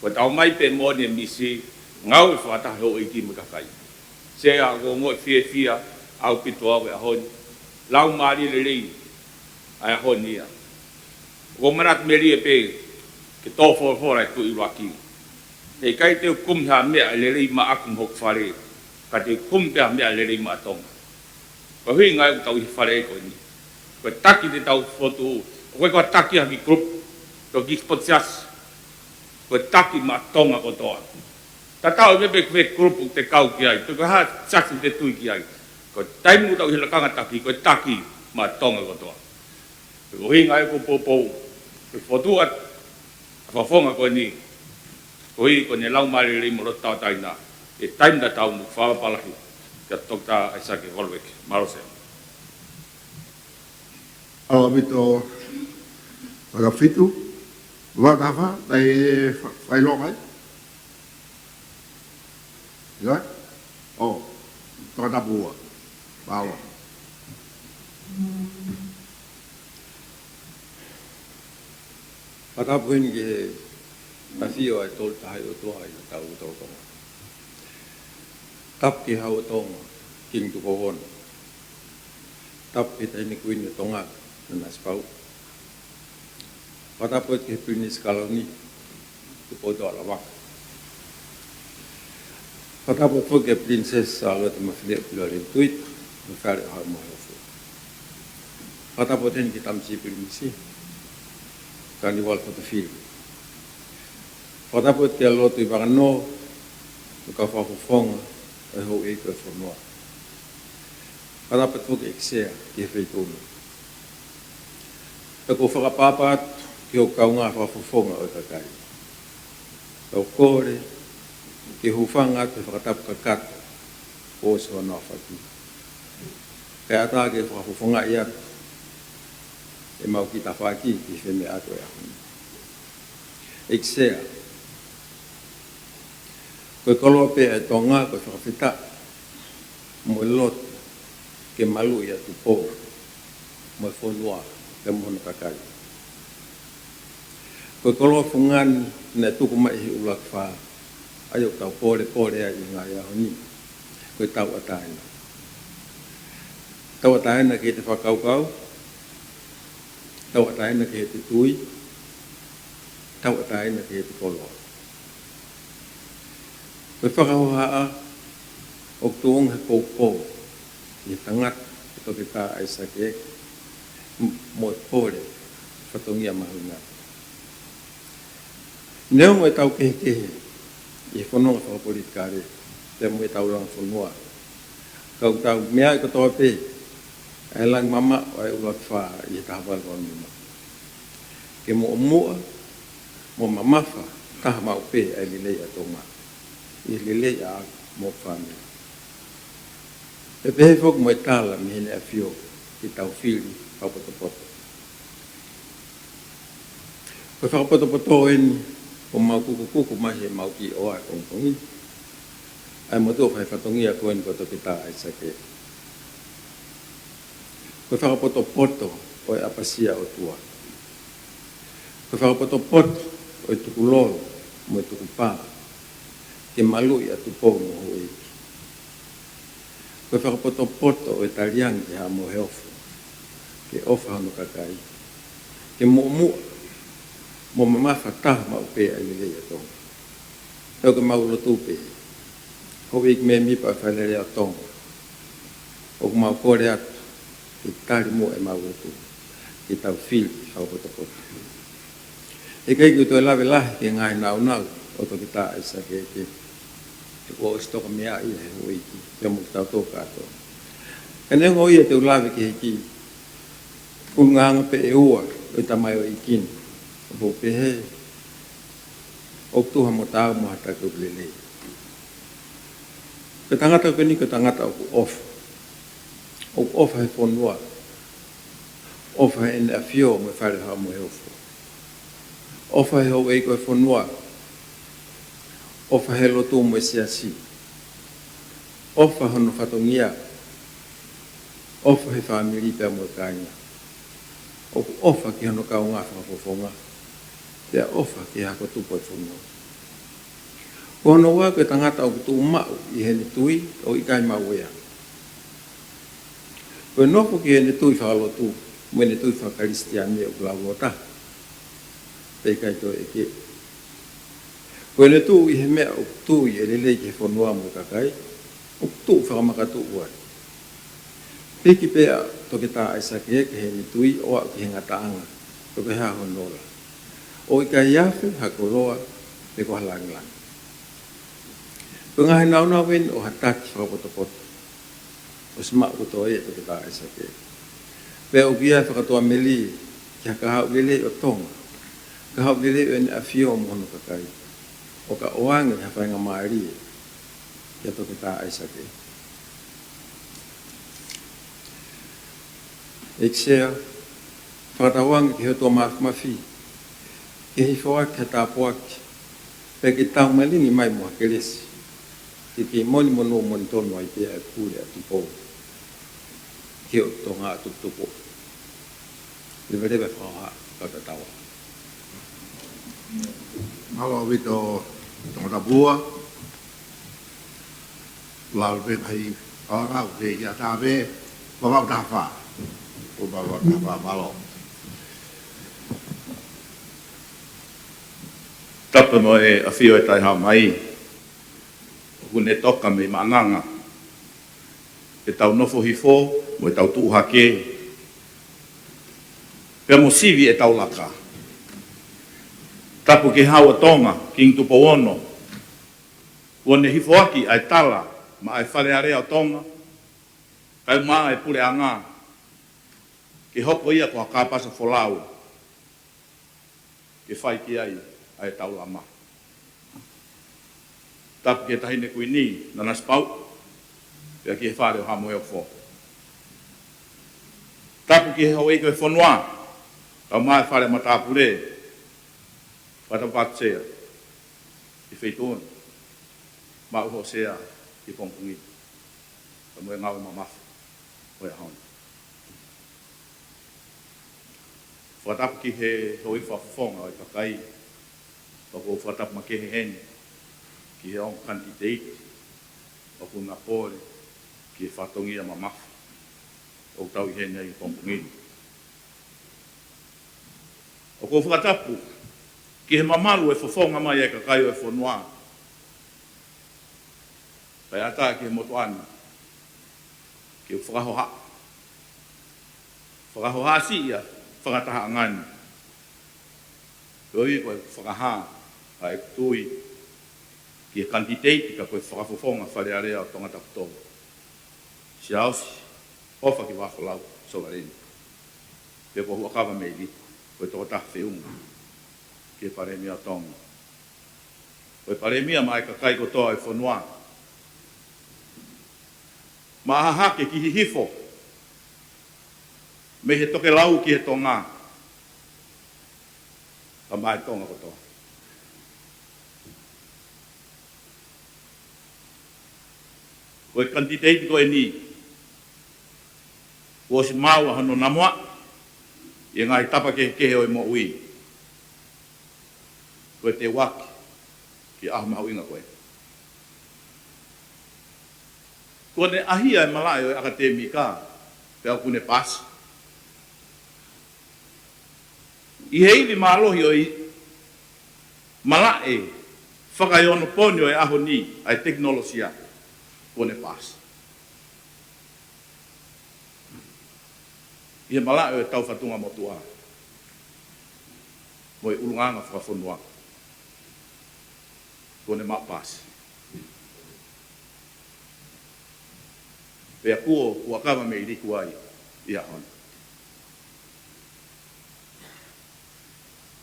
Ko ʻetau mai pē moʻoni e misi, ngāue fakataha houʻeiki mo e kakai. Sea, ʻoku ou ongoʻi fiefia ʻaupito au he ʻaho ni. Laumālie lelei ʻa e ʻaho ni ia. ʻOku ou manatu melie pē ki he tō folofola ʻa e Tuʻi ʻUluaki. Heʻikai te u kumi ha meʻa ʻe lelei maʻaku mo hoku fale, ka te u kumi pē ha meʻa ʻe lelei maʻa Tonga. Ko e ʻuhinga ia ʻoku tau ʻi he fale ko eni. Ko e taki te tau fokotuʻu. ʻOku ʻikai ko ha taki ʻa e kiʻi group, ko e kiʻi potu siasi. Ko e taki maʻa Tonga kotoa. Tatau ai pē pe ko e fē group te ke kau ki ai, pe ko e hā siasi te ke tui ki ai. Ko e taimi ʻoku tau ʻi he lakanga taki, ko e taki maʻa Tonga kotoa. Ko e ʻuhinga ia ʻoku ou poupou ke fokotuʻu atu ʻa e fakafofonga ko eni, koeʻuhi ko ʻene laumālie lelei mo e loto tauʻatāina, he taimi tatau. Mo e fakatapu lahi kia Toketā ʻAisake Valueke. Mālō Sea. ʻAupito, Vakafitu, Vakatafa, tai fa-, fai loa mai. Ia? ʻO, Toketā Pua. Mālō. Fakatapu heni ki he ʻafio ʻa e Tolu Tahaʻi ʻOtua ʻi hotau lotolotonga. Tapu ki he Hau ʻo Tonga, Kingi Tupou Ono. Tapu ki he Taʻahine Kuini ʻo Tonga, Nanasipauʻu. Fakatapu ki he Pilinisi Kalauni, Tupoutoʻa Lavaka. Fakatapu foki ki he Pilinisesi Sālote Mafileʻo Pilolevu Tuita, mo e Fale ʻo Haʻa Moheofo. Fakatapu heni ki he Tamasiʻi Pilinisi, Kaniuala Fotofili. Fakatapu ki he lotu ʻi Vakanō, mo e kau fakafofonga ʻo e houʻeiki ʻo e fonua. Fakatapu foki ki he ʻEiki Sea ki he Feituʻu na. Pea ʻoku ou fakaʻapaʻapa atu ki hoku kaungā fakafofonga ʻo e kakai. Pea u kole ke u hūfanga atu he fakatapu kakato kuo ʻosi hono aofaki, kae ʻatā ke fakafofongaʻi atu ʻemau kiʻi tafaʻaki ki he femeʻaʻaki ʻo e ʻaho ni. ʻEiki Sea, ko e koloa pē ʻa e Tonga ko e fakafetaʻi mo e lotu ke maluʻi ʻa Tupou mo e fonua pea mo hono kakai. Ko e koloa fungani naʻe tuku mai ʻe he ʻUluaki Fā, ʻa ia ʻoku tau pōlepole ai ʻi he ngaahi ʻaho ni, ko e tauʻatāina. Tauʻatāina ki heʻete fakakaukau, tauʻatāina ki heʻete tui, tauʻatāina ki heʻete koloa. Ko e fakahohaʻa ʻoku tuʻunga he poupou ʻi he tangata ko Toketā ʻAisake, m-, mo e pole fatongia mahuʻinga. Neongo ʻetau kehekehe ʻi he fononga fakapolitikale pea mo e taulanga fonua, ka ʻoku tau meaʻi kotoa pē ʻa e langi mamaʻo ʻa e ʻUluaki Fā ʻi he taha valu valu nima, ke muʻomuʻa mo mamafa taha maʻu pē ʻa e lelei ʻa Tonga, ʻi he lelei ʻaʻaku mo hoku fāmili. Pea pehē foki mo e tala mei heʻene ʻAfio ke tau fili fakapotopoto. Ko e fakapotopoto eni ʻoku mau kukukuku mai heʻemau kiʻi ʻoa ʻi he pongipongi, ʻa e motuʻa fai fatongia ko eni ko Toketā ʻAisake. Ko e fakapotopoto ʻo e ʻapasia ʻOtua. Ko e fakapotopoto ʻo e tukulolo mo e tukupā ke maluʻi ʻa Tupou mo houʻeiki. Ko e fakapotopoto ʻo e taliangi ki Haʻa Moheofo ke ʻofa hono kakai, ke muʻomuʻa mo mamafa taha maʻu pē ʻa e lelei ʻa Tonga. ʻOku mau lotu pē, houʻeiki mēmipa ʻo e Fale Alea ʻo Tonga, ʻoku mau kole atu ke tali muʻa ʻemau lotu, ke tau fili fakapotopoto. ʻIkai ke u toe lave lahi ki he ngaahi nāunau ʻo Toketā ʻAisake Eke, he kuo ʻosi toka meaʻi ia ʻe he houʻeiki, pea mo kitautolu kātoa. Ka neongo ia, te u lave ki he kiʻi ʻulungaanga pē ʻe ua ʻo e tamaioʻeiki ni, ʻoku ou pehē ʻoku tuha mo taau mo ha taki ʻoku lelei. Ko e tangata ko eni ko e tangata ʻoku ʻofa. ʻOku ʻofa he fonua. ʻOfa heʻene ʻAfio mo e Fale ʻo Haʻa Moheofo. ʻOfa he houʻeiki ʻo e fonua. ʻOfa he lotu mo e siasi. ʻOfa hono fatongia. ʻOfa he fāmili pea mo e kāinga. ʻOku ʻofa ki hono kaungā fakafofonga. Pea ʻofa ki he hako tupu ʻo e fonua. Ko hono ua, ko e tangata ʻoku tuʻu maʻu ʻi heʻene tui ʻo ʻikai mauea. Ko e nofo ki heʻene tui fakalotu mo ʻene tui fakakalisitiane ʻoku lau ʻo taha, pea ʻikai toe ʻeke. Ko ʻene tuʻu ʻi he meʻa ʻoku tui ʻe lelei ki he fonua mo e kakai, ʻoku tuʻu fakamakatuʻu ai. Hiki pē ʻa Toketā ʻAisake Eke heʻene tui ʻo aʻu ki he ngataʻanga, pe ko e hā hono ola. ʻO ʻikai afe ha koloa pe ko ha lāngilangi. Ko e ngaahi nāunau eni ʻo ha taki fakapotopoto. ʻOsi maʻu kotoa ia ʻe Toketā ʻAisake. Pea ʻoku ʻi ai e fakatuʻamelie ki ha kahaʻu lelei ʻo Tonga, kahaʻu lelei ʻo ʻEne ʻAfio mo hono kakai, ʻo ka ʻoange ha faingamālie kia Toketā ʻAisake. ʻEiki Sea, fakatauange ki he ʻOtua Māfimafi ke hifo ʻaki ha tāpuaki, pea ke taumalingi mai mo ha kelesi, ke kei moni monū monitonu ai pē ʻa e Pule ʻa Tupou ki he ʻOtu Tonga ʻa Tuputupu. Leveleva e fakahoha, kau tatau. Mālō ʻaupito Tongatapu. Lalo pē kahi ʻa ngau ke ia tā pē, Vavaʻu taha fā. Ko Vavaʻu taha fā, mālō. Tapu mo e ʻafio ʻe Taihao mai, ʻoku ne toka mei Maʻananga, ʻetau nofo hifo mo ʻetau tuʻu hake, pea mo sivi ʻetau laka. Tapu ki he Hau ʻo Tonga, Kingi Tupou Ono, kuo ne hifoaki ʻa e tala maʻa e Fale Alea ʻo Tonga, kae ʻumaʻā e puleʻanga, ke hoko ia ko ha kāpasa folau ke fai ki ai ʻa e taulama. Tapu ki he Taʻahine Kuini Nanasipauʻu, pea ki he Fale ʻo Haʻa Moheofo. Tapu ki he houʻeiki ʻo e fonua, kae ʻumaʻā e Fale Matāpule, fakatapu atu Sea ki he Feituʻu ni, maʻu hoʻo sea ki he pongipongi ni, kae ʻumaʻā e ngāue mamafa ʻo e ʻaho ni. Fakatapu ki he houʻeiki fakafofonga ʻo e kakai, pea ʻoku ou fakatapu makehe heni ki he ongo kanititeiti ʻoku na pole ki he fatongia mamafa ʻoku tau ʻi heni ai he pongipongi ni. ʻOku ou fakatapu ki he mamalu ʻe fofonga mai ʻa e kakai ʻo e fonua, kae ʻatā ki he motuʻa ni ke u fakahoha, fakahoha siʻi ʻa e fakatahaʻanga ni. Koeʻuhi ko e fakahā ʻa ʻeku tui ki he kanititeiti ka ko e fakafofonga Fale Alea ʻo Tonga Tapu Tolu, Siaosi ʻOfa-ki-Vakafolau Sovaleni. Pea ko e huʻakavameili, ko e tokotaha feʻunga ki he Palēmia ʻo Tonga, ko e Palēmia maʻa e kakai kotoa ʻo e fonua. Maʻa Hahake ki Hihifo, mei he tokelau ki he tonga, kae ʻumaʻā e Tonga kotoa. Ko e kanititeiti ko eni, kuo ʻosi maʻu ʻa hono namuaʻi ʻi he ngaahi tapa kehekehe ʻo e moʻui. Ko e teuaki ki he ʻaho mahuʻinga ko ē. Kuo ne ʻahia e malaʻe ʻo e ʻAkatēmika, pea ʻoku ne paasi. ʻI he ivi mālohi ʻo e malaʻe fakaeonoponi ʻo e ʻaho ni ʻa e tekinolosia, kuo ne paasi. ʻI he malaʻe ʻo e tau fatunga motuʻa mo e ʻulungaanga fakafonua, kuo ne maʻu paasi. Pea kuo, kuo ʻakava mei liku ai ʻi he ʻaho ni.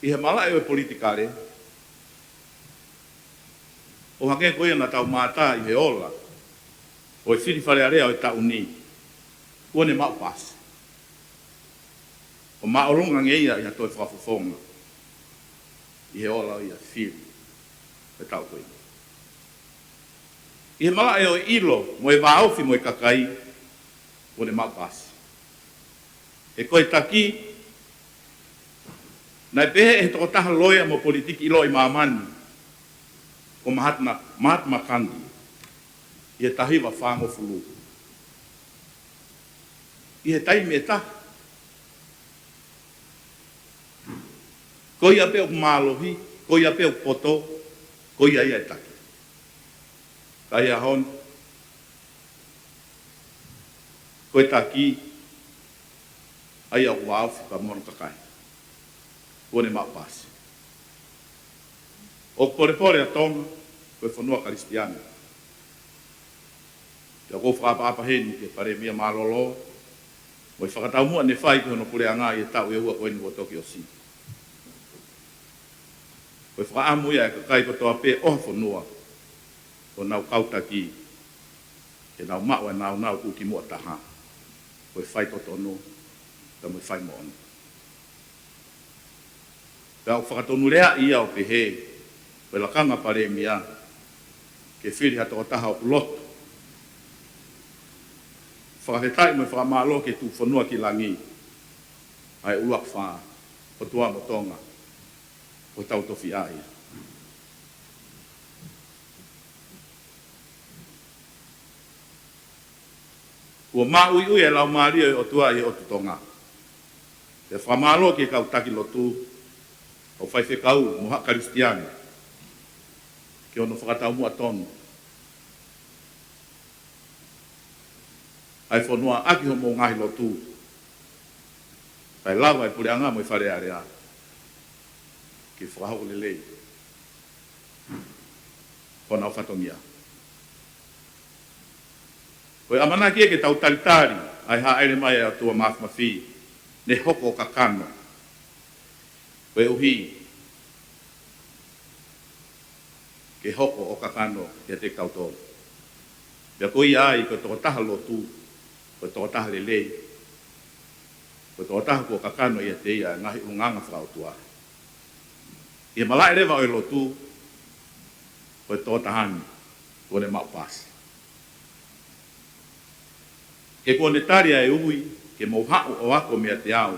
ʻI he malaʻe ʻo e politikale, ʻo hangē ko ia naʻa tau mātā ʻi he ola ʻo e fili Fale Alea ʻo e taʻu ni, kuo ne maʻu paasi. ʻO māʻolunga ange ia ʻi ha toe fakafofonga ʻi he ola ia fili ʻo e taʻu ko eni. ʻI he malaʻe ʻo e ʻilo mo e vāofi mo e kakai, kuo ne maʻu paasi. He ko e taki, naʻe pehē ʻe he tokotaha loea mo politiki ʻiloa ʻi māmani, ko Mahatma, Mahatma Gandhi, ʻi he taha hiva fāngofulu, ʻi he taimi ʻe taha, ko ia pē ʻoku mālohi, ko ia pē ʻoku poto, ko ia ia ʻe taki. Ka ʻi he ʻaho ni, ko e taki, ʻa ia ʻoku vāofi pea mo hono kakai, kuo ne maʻu paasi. ʻOku polepole ʻa Tonga ko e fonua Kalisitiane. Pea ʻoku ou fakaʻapaʻapa heni ki he Palēmia mālōlō mo e fakataumuʻa ne fai ki hono puleʻanga ʻi he taʻu ʻe ua ko eni kuo toki ʻosi. Ko e fakaʻamu ia ʻa e kakai kotoa pē ʻo ha fonua ʻo nau kau taki, ke nau maʻu ʻa e nāunau tuʻukimuʻa taha, ko e faitotonu pea mo e faimoʻoni. Pea ʻoku fakatonuleaʻi ia ʻo pehē, ko e lakanga Palēmia, ke fili ha tokotaha ʻoku lotu. Fakafetaʻi mo e fakamālō ki he Tuʻi Fonua ki Langi, ʻa e ʻUluaki Fā, ʻOtua mo Tonga, ʻo tau tofiʻa ia. Kuo māʻuiʻui e Laumālie ʻo e ʻOtua ʻi he ʻotu Tonga. Pea fakamālō ki he kau taki lotu, kau faifekau mo haʻa Kalisitiane, ki hono fakataumuʻa tonu ʻa e fonua ʻaki hoʻomou ngaahi lotu, kae lava e puleʻanga mo e Fale Alea ke fakahoko lelei honau fatongia. Ko e ʻamanaki ia ke tau talitali ʻa e hāʻele mai ʻa e ʻOtua Māfimafi, ne hoko ʻo kakano, koeʻuhi ke hoko ʻo kakano ʻiate kitautolu. Pea ko ia ai ko e tokotaha lotu, ko e tokotaha lelei, ko e tokotaha kuo kakano ʻiate ia ʻa e ngaahi ʻulungaanga fakaʻotua. ʻI he malaʻe leva ʻo e lotu, ko e tokotaha ni kuo ne maʻu paasi. He kuo ne tali ʻa e ui, ke mou haʻu ʻo ako meiate au,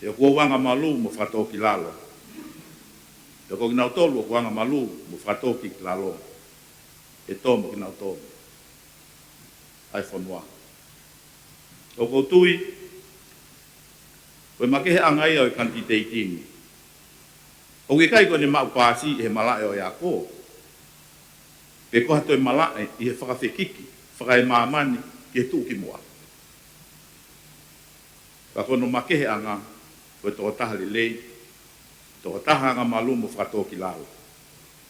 he ʻoku ou angamalū mo fakatōkilalo. He ko kinautolu ʻoku angamalū mo fakatōkilalo, ʻe tō mo kinautolu ʻa e fonua. ʻOku ou tui, ko e makeheʻanga ia ʻo e kanititeiti ni. ʻOku ʻikai ko ʻene maʻu paasi ʻi he malaʻe ʻo e ako, pe ko ha toe malaʻe ʻi he fakafekiki fakaemāmani ki he tuʻukimuʻa. Ka ko hono makeheʻanga, ko e tokotaha lelei, tokotaha angamalū mo fakatōkilalo.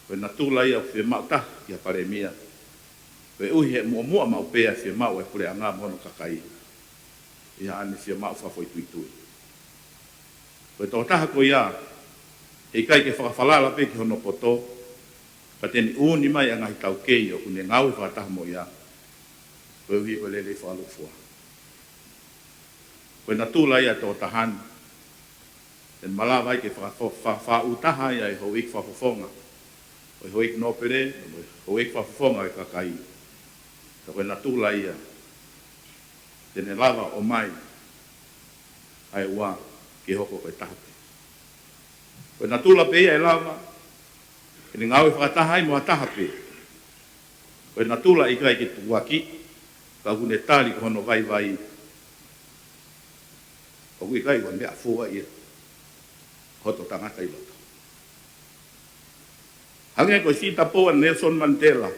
Ko e natula ia ʻoku fiemaʻu taha ki ha palēmia, koeʻuhi he muʻomuʻa maʻu pē ʻa e fiemaʻu ʻa e puleʻanga mo hono kakai ʻi haʻane fiemaʻu fakafoʻituitui. Ko e tokotaha ko ia, heʻikai ke fakafalala pē ki hono poto, ka te ne ʻuuni mai ʻa e ngaahi taukei ʻoku ne ngāue fakataha mo ia, koeʻuhi ko e lelei fakalūkufua. Ko e natula ia ʻo e tokotaha ni, te ne malava ai ke faka-, fa-, fa-, fakaʻūtaha ai ʻa e houʻeiki fakafofonga, ʻo e houʻeiki nōpele, mo e houʻeiki fakafofonga ʻo e kakai. Ka ko e natula ia, te ne lava ʻo ʻomai ʻa e ua ke hoko ko e taha pē. Ko e natula pē ia ʻe lava ke ne ngāue fakataha ai mo ha taha pē. Ko e natula ʻikai ke tukuakiʻi, ka ʻoku ne tali ko hono vaivai, ʻoku ʻikai ko e meʻafua ia hoto tangata ʻi loto. Hangē ko e sitapou ʻa Nelson Mandela,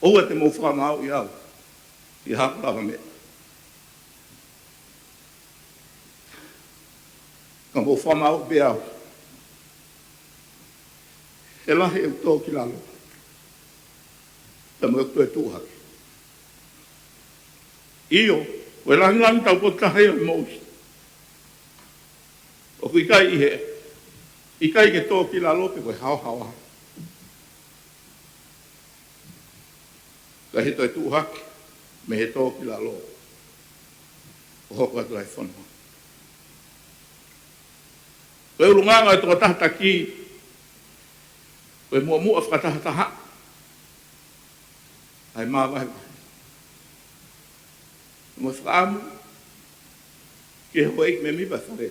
ʻoua te mou fakamāuʻi au ʻi haʻaku lavameʻa. Ka mou fakamāuʻi pē au, he lahi ʻeku tō ki lalo, pea mo ʻeku toe tuʻu hake. ʻIo, ko e langilangi taupotu taha ia ʻo e moʻui. ʻOku ʻikai ʻi he, ʻikai ke tō ki lalo pe ko e haohaoa, ka he toe tuʻu hake mei he tō ki lalo ʻo hoko atu ai e fonua. Ko e ʻulungaanga ʻo e tokotaha taki, ko e muʻomuʻa fakatahataha ʻa e māvahevahe. Mo e fakaʻamu ki he houʻeiki mēmipa ʻo e Fale,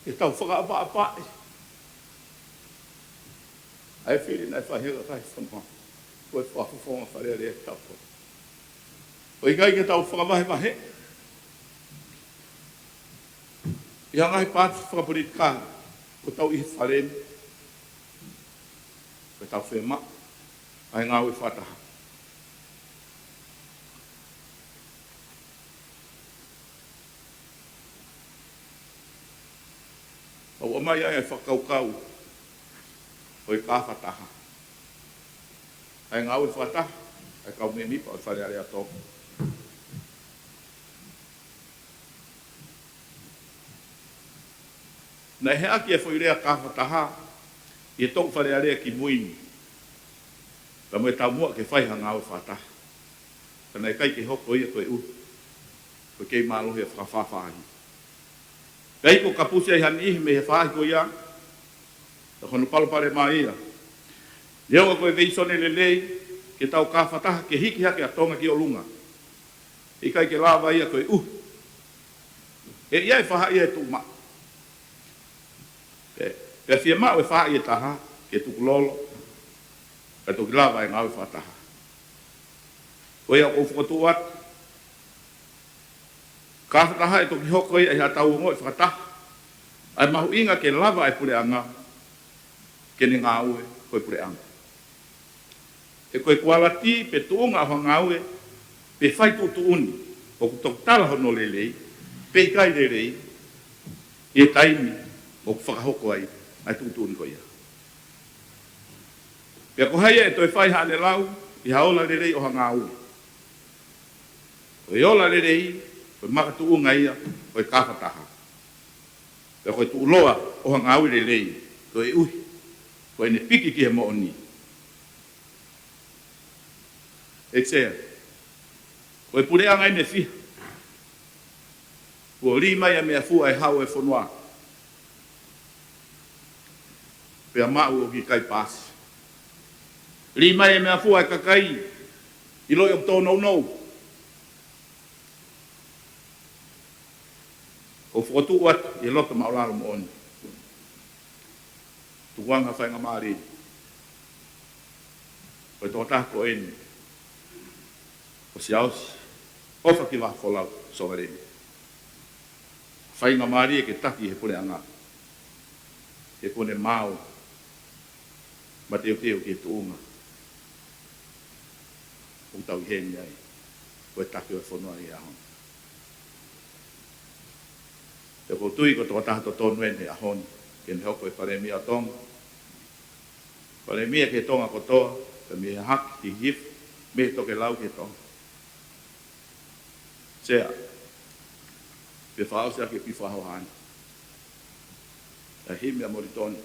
ke tau fakaʻapaʻapaʻi ʻa e fili naʻe fai ʻe he kakai e fonua, ko e fakafofonga Fale Alea ʻi he tau ko ē. ʻOku ʻikai ke tau fakavahevahe ʻi ha ngaahi paati fakapolitikale, ko ʻetau ʻi he Fale ni, ko ʻetau fiemaʻu ʻa e ngāue fakataha. ʻOku ʻomai ai ʻa e fakakaukau ʻo e kāfataha ʻa e ngāue fakataha ʻa e kau mēmipa ʻo e Fale Alea ʻo Tonga. Naʻe heʻaki e foʻi lea kāfataha ʻi he toʻu Fale Alea kimui ni, pea mo e taumuʻa ke fai ha ngāue fakataha. Ka naʻe ʻikai ke hoko ia koeʻuhi ko e kei mālohi e fakafāfāhi. Pea ʻi ai kuo kapusi ai ha niʻihi mei he faʻahi ko ia, ka ko hono palopalema ia, neongo ko e veisone lelei ke tau kāfataha ke hiki hake ʻa Tonga ki ʻolunga, ʻikai ke lava ia koeʻuhi he ʻi ai e faʻahi ʻe tuʻu maʻu. Pea, pea fiemaʻu e faʻahi ʻe taha ke tukulolo, kae toki lava e ngāue fakataha. Ko ia ʻoku ou fokotuʻu atu, kāfataha ʻe toki hoko ia ʻi haʻatau ongoʻi fakataha ʻa e mahuʻinga ke lava e puleʻanga ke ne ngāue ko e puleʻanga. He ko e kualiti pe tuʻunga ʻo ha ngāue pe fai tuʻutuʻuni, ʻoku toki tala hono lelei pe ʻikai lelei ʻi he taimi ʻoku fakahoko ai ʻa e tuʻutuʻuni ko ia. Pea ko hai ʻe toe fai haʻane lau ʻi ha ola lelei ʻo ha ngāue? Ko e ola lelei, ko e makatuʻunga ia ʻo e kāfataha. Pea ko e tuʻuloa ʻo ha ngāue lelei, koeʻuhi ko ʻene piki ki he moʻoni. ʻEiki Sea, ko e puleʻanga ʻe fiha kuo lī mai ʻa e meʻafua ʻa e hau ʻo e fonua, pea maʻu ʻoku ʻikai paasi. Lī mai ʻa e meʻafua ʻa e kakai, ʻiloʻi ʻoku tōnounou. ʻOku ou fokotuʻu atu ʻi he loto māʻulalo moʻoni, tukuange ha faingamālie ko e tokotaha ko eni, ko Siaosi ʻOfakivaha Folau Sovaleni, faingamālie ke taki he puleʻanga, he kuo ne maau mateuteu ki he tuʻunga ʻoku tau ʻi heni ai, ko e taki ʻo e fonua ʻi he ʻaho ni. Pea ʻoku ou tui ko e tokotaha totonu eni he ʻaho ni ke ne hoko ko e Palēmia ʻo Tonga, Palēmia ki he Tonga kotoa, pea mei he hahake ki he hihifo, mei he tokelau ki he tonga. Sea, pea fakaʻosi ʻaki e pifo ʻaho ni, ʻa e himi ʻa Molitoni,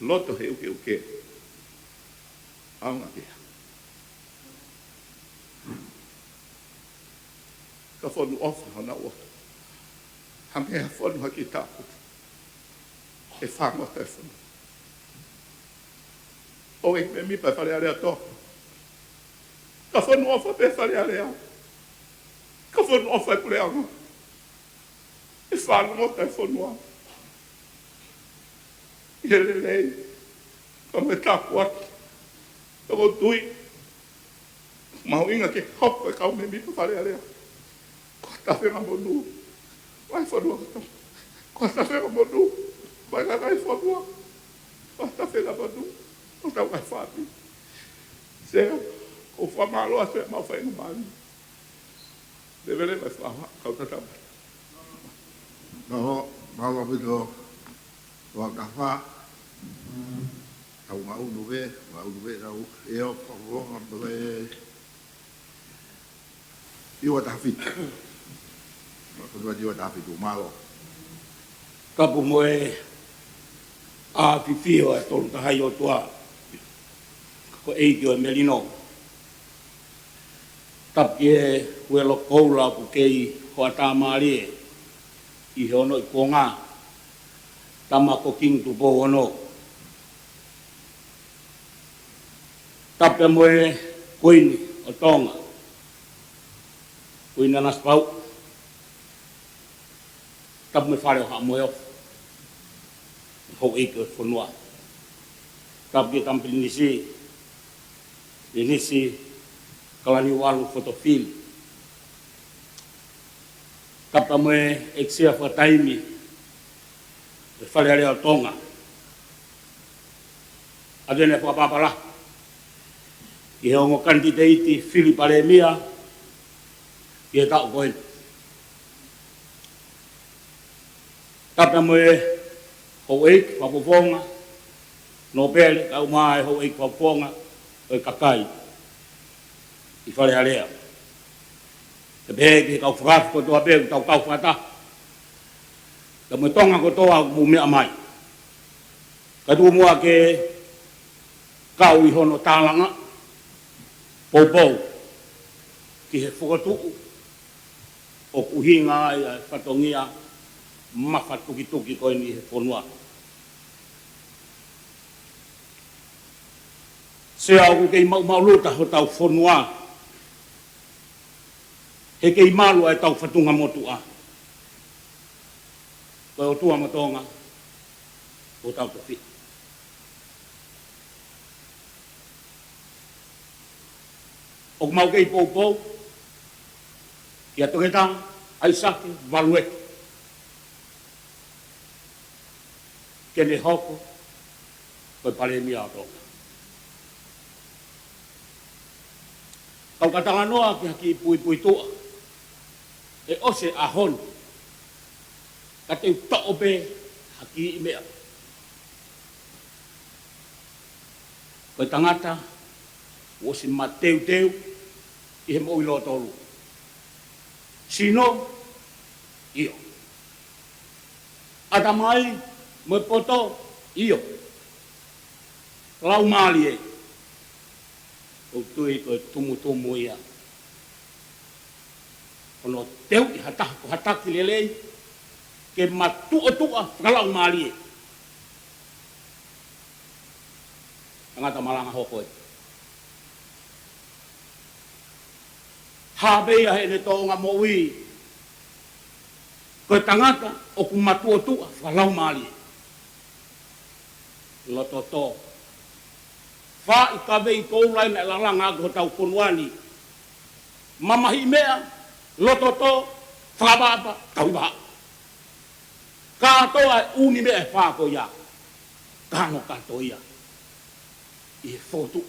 Loto he ʻukeʻuke, ʻaonga pē. Ka fonu ʻofa honau ʻofa. Hangē ha fonu ha kiʻi tāpuaki, ʻe fāngota e fonu. ʻOku ʻi ai e mēmipa ʻo e Fale Alea ʻo Tonga, ka fonu ʻofa pē Fale Alea, ka fonu ʻofa e puleʻanga, ʻe fāngota e fonua ʻi he lelei, ka mo e tāpuaki. ʻOku ou tui mahuʻinga ke hoko e kau mēmipa Fale Alea ko ha tafenga monū maʻa e fonua kotoa, ko ha tafenga monū maʻa e kakai e fonua. Pata fela patu, o tau kai fapi. Sea, o fa malo a sea mau fai no mali. Levele mai fa, kau tatau. Malo, malo pito, wa kafa. Tau ngau nuve, ngau nuve, tau, eo, pa, wa, pa, e, Iwa taha fitu. Ko tua Iwa taha fitu, malo. Tapu mo e ʻafifio ʻa e Tolu Tahaʻi ʻOtua. Ko e ʻEiki ʻo e Melino. Tapu ki he Uelo Koula ʻoku kei hoʻatā mālie ʻi he ono ʻi kuonga. Tama ko Kingi Tupou Ono. Tapu mo e Kuini ʻo Tonga. Kuini Nanasipauʻu. Tapu mo e Fale ʻo Haʻa Moheofo. Houʻeiki ʻo e fonua. Tapu ki he Tama Pilinisi, Pilinisi Kalaniuvalu Fotofili. Tapu mo e ʻEiki Sea fakataimi ʻo e Fale Alea ʻo Tonga. ʻAve ʻene fakapapau lahi ki he ongo kanititeiti fili palēmia ki he taʻu ko eni. Tapu mo e houʻeiki fakafofonga, Nōpele, kae ʻumaʻā e houʻeiki fakafofonga ʻo e kakai ʻi Fale Alea. Pea pehē ki he kau fakaafe kotoa pē ʻoku tau kau fakataha. Tapu mo Tonga kotoa ʻoku mou meʻa mai. Kae tuku muʻa ke kau ʻi hono tālanga poupou ki he fokotuʻu ʻoku ʻuhinga ai ʻa e fatongia mafatukituki ko eni he fonua. Sea, ʻoku kei maʻumaʻuluta hotau fonua, he kei malu ʻa e tau fatunga motuʻa. Ko e ʻOtua mo Tonga, ʻoku tau tofiʻa. ʻOku mau kei poupou kia Toketā ʻAisake Valueke ke ne hoko ko e Palēmia ʻo Tonga. Kau ka talanoa ki ha kiʻi puipuituʻa, ʻe ʻosi e ʻaho ni, ka te u toʻo pē ha kiʻi meʻa. Ko e tangata kuo ʻosi mateuteu ʻi he moʻui lōtolu. Sino, ʻio. ʻAtamai mo e poto, ʻio. Laumālie, ʻoku ou tui ko e tumutumu ia hono teuʻi ha taha ko ha taki lelei ke matuʻotuʻa fakalaumālie. Tangata malanga hoko ē. Hā pē ia heʻene tōʻonga moʻui, ko e tangata ʻoku matuʻotuʻa fakalaumālie. Loto tō. Fai kavei koula ʻi he lalanga ʻo hotau fonua ni. Mamahiʻi meʻa, loto tō, fakapapa, tauhi vahaʻa. Kātoa e ʻū meʻa ʻe fā ko ia. Kano kātoa ia ʻi he fokotuʻu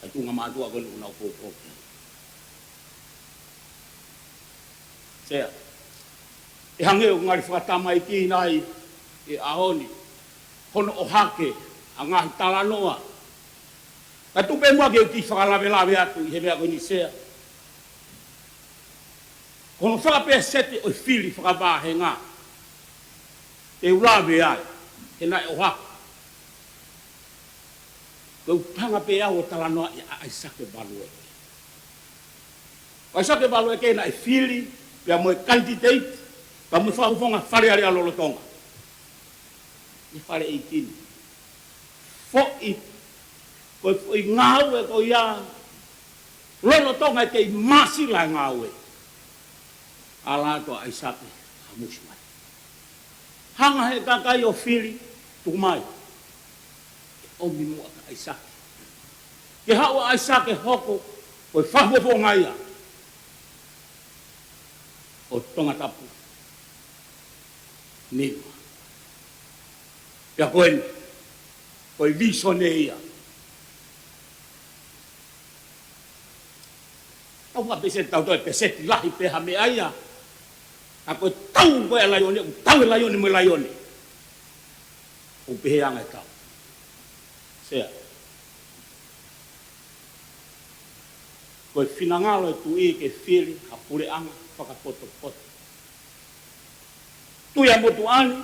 ʻa e tuʻunga mātuʻa ko eni ʻoku nau poupou ki ai. Sea, ʻe hangē ʻoku ngali fakatamaiki nai ʻi he ʻaho ni hono ʻohake ʻa e ngaahi talanoa. Ka tuku pē muʻa ke u kiʻi fakalavelave atu ʻi he meʻa ko eni, Sea. Ko hono fakapēseti ʻo e fili fakavāhenga te u lave ai, he naʻe ʻohake. Ko u hanga pē au ʻo talanoa ʻia ʻAisake Valueke. ʻAisake Valueke naʻe fili pea mo e kanititeiti, pea mo e fakafofonga Fale Alea lolotonga ʻi he fale ʻeiki ni. Foʻi, ko e foʻi ngāue ko ia, lolotonga e kei māsila e ngāue, ala atu ʻa ʻAisake ʻo musu mai. Hanga he kakai ʻo fili, tuku mai. ʻOmi muʻa kia ʻAisake. Ke haʻu ʻa ʻAisake hoko ko e fakafofonga ia ʻo Tongatapu nima. Pea ko eni, ko e visone ia. Tau fakapeseti, tau toe peseti lahi pē ha meʻa ia. Ka ko e tau ko e laione, ʻoku tau e laione mo e laione. ʻOku pehē ange e tau. Sea. Ko e finangalo e tuʻi ke fili ha puleʻanga fakapotopoto. Tuʻi ʻa e motuʻa ni,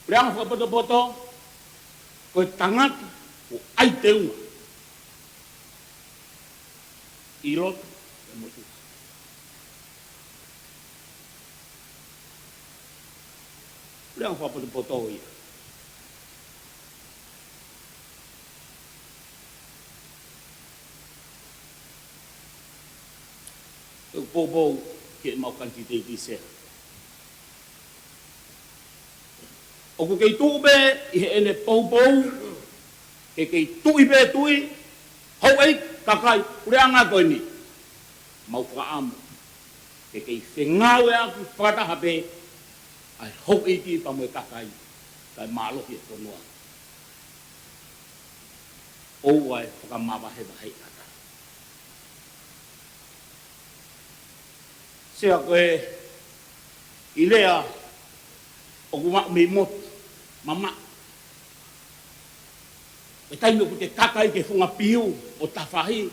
puleʻanga fakapotopoto, ko e tangata ʻoku ʻai teunga ʻi loto ʻo e motuʻa. Puleʻanga fakapotopoto ia. ʻOku poupou ki heʻemau kanititeiti, Sea. ʻOku kei tuʻu pē ʻi heʻene poupou, ke kei tuʻi pē tuʻi, houʻeiki, kakai, puleʻanga ko eni. Mau fakaʻamu ke kei fengāueʻaki fakataha pē ʻa e houʻeiki pea mo e kakai, kae mālohi e fonua. ʻOua ʻe fakamavahevaheʻi ʻa e tangata. Sea, ko e lea ʻoku maʻu mei motu, mamaʻo. Ko e taimi ʻoku te kaka ai ki he funga piu ʻo tafahi,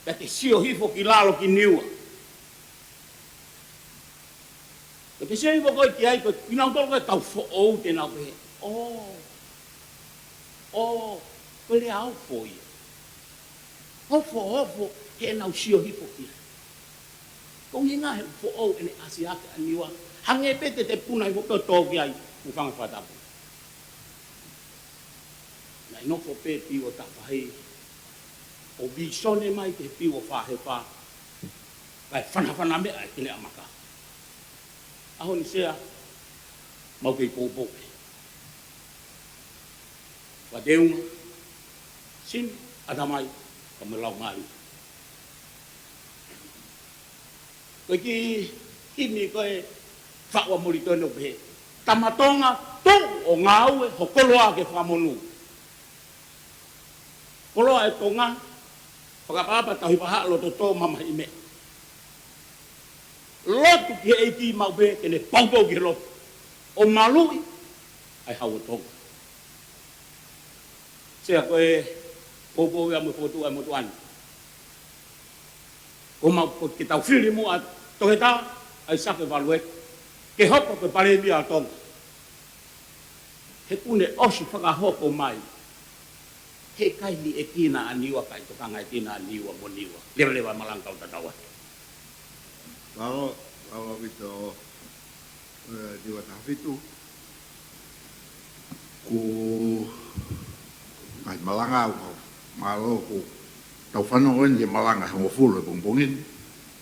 pea te sio hifo ki lalo ki Niua. Ko e te sio hifo ko ē ki ai, ko kinautolu ko e kau foʻou te nau pehē, ʻō, ʻō, ko e lea ofo ia. Ofo, ofo, heʻenau sio hifo ki ai. Ko e ʻuhinga he foʻou ʻene ʻasi hake ʻa Niua, hangē pē te te puna hifo pē ʻo tō ki ai, hūfanga he fakatapu. Naʻe nofo pē piu ʻo tafahi, ʻo visone mai ki he piu ʻo Fahefa, kae fanafana meʻa e Kileʻamaka. ʻAho ni, Sea, mau kei poupou pē. Fakateunga, sini, ʻatamai, kae mo e laumālie. Ko e kiʻi himi ko ē faʻu ʻa Molitoni ʻo pehē, Tama Tonga, tuʻu ʻo ngāue ho koloa ke fakamonū. Koloa ʻo Tonga, fakaʻapaʻapa, tauhi paha, loto tō, mamahi meʻa. Lotu ki he ʻEiki maʻu pē ke ne poupou ki he lotu ʻo maluʻi ʻa e Hau ʻo Tonga. Sea, ko e poupou ia mo e fokotuʻu ʻa e motuʻa ni. Ko mau ko ke tau fili muʻa Toketā ʻAisake Valueke ke hoko ko e Palēmia ʻo Tonga. He ʻoku ne ʻosi fakahoko mai, heʻikai liʻekina ʻa Niua, kae tokanga ʻekina ʻa Niua mo Niua. Levaleva e malanga, kau tatau atu. Mālō, mālō ʻaupito, ē, Niua Tahafitu. Ko e ngaahi malanga ʻoku mālō ʻoku tau fanongo eni he malanga ʻe hongofulu he pongipongi ni,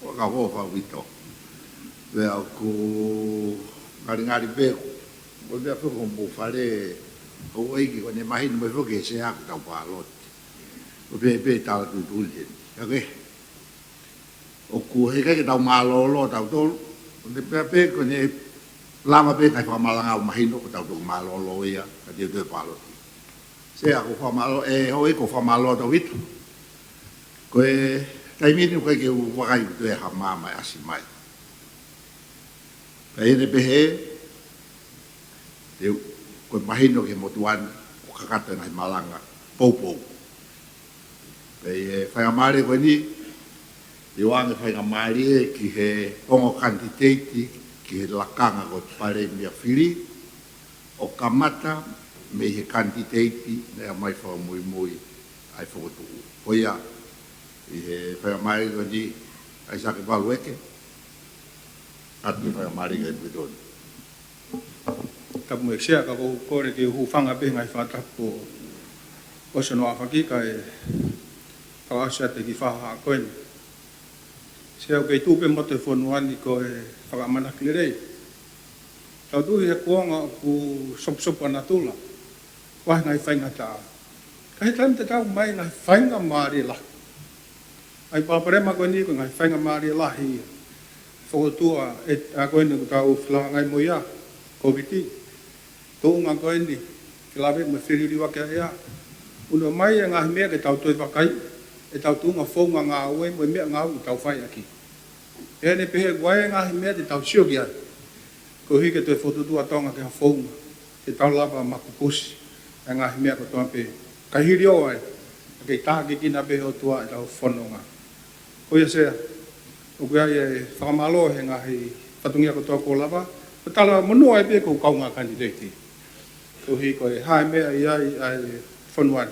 ʻoku ʻikai ko ha faʻu ʻaupito. Pea ʻoku ngalingali pē ko e meʻa foki ko hoʻomou fale houʻeiki, ko ʻene mahino mai foki he Sea ʻoku tau pāloti. ʻOku pehē pē tala tuitui heni. Ka ke, ʻoku heʻikai ke tau mālōlō tautolu, ʻoku ne pehē pē ko ʻene lava pē ngaahi fakamalanga ʻo mahino ko tautolu mālōlō ia, ka te u toe pāloti. Sea, ʻoku ou fakamālō, ē, houʻeiki, ʻoku ou fakamālō atu ʻaupito. Ko e taimi ni ʻoku ʻikai ke u vakai ʻoku toe ha maama ʻe ʻasi mai. Pea ʻi heʻene pehē, te u, ko e mahino ki he motuʻa ni ʻoku kakato e ngaahi malanga poupou. Pea ʻi he faingamālie ko eni, te u ʻoange faingamālie ki he ongo kanititeiti ki he lakanga ko e Palēmia fili, ʻo kamata mei he kanititeiti naʻe ʻomai fakamuimui ʻa e fokotuʻu. Ko ia, ʻi he faingamālie ko eni, ʻAisake Valueke, ʻoatu e faingamālie kia Molitoni. Tapu mo e Sea, ka ʻoku ou kole ke u hūfanga pē he ngaahi fakatapu ʻosi hono ʻafaki kae fakaʻosi atu e kiʻi fakahā ko eni. Sea, ʻoku kei tuʻu pē motu he fonua ni ko e fakaʻamanaki lelei. Tau tui he kuonga ʻoku sopusopu ʻa natula, ʻoku ʻi ai e ngaahi faingataʻa. Ka ʻi he taimi te tau maʻu ai e ngaahi faingamālie lahi, ʻa e palopalema ko eni ko e ngaahi faingamālie lahi ia. Fokotuʻu ʻa e, ʻa ko eni ʻoku tau felangaʻi mo ia, Kōviti. tuʻunga ko eni, ke lave mo e filiuliuaki ʻa e ʻea. ʻUnu mai e ngaahi meʻa ke tau toe vakai, ʻetau tuʻunga founga ngāue mo e meʻangāue ʻoku tau fai ʻaki. ʻI heʻene pehē ko e ngaahi meʻa te tau sio ki ai, koeʻuhi ke toe fokotuʻutuʻu ʻa Tonga ki ha founga, ke tau lava makupusi e ngaahi meʻa kotoa pē. Kae hili ʻo ʻai, ke tākiekina pē ʻe he ʻOtua ʻetau fononga. Ko ia Sea, ʻoku ʻi ai e fakamālō he ngaahi fatongia kotoa kuo lava, ko e talamonū ai pē ki hoʻo kaungā kanititeiti. Koeʻuhi ko e hā e meʻa ʻi ai ʻa e fonua ni,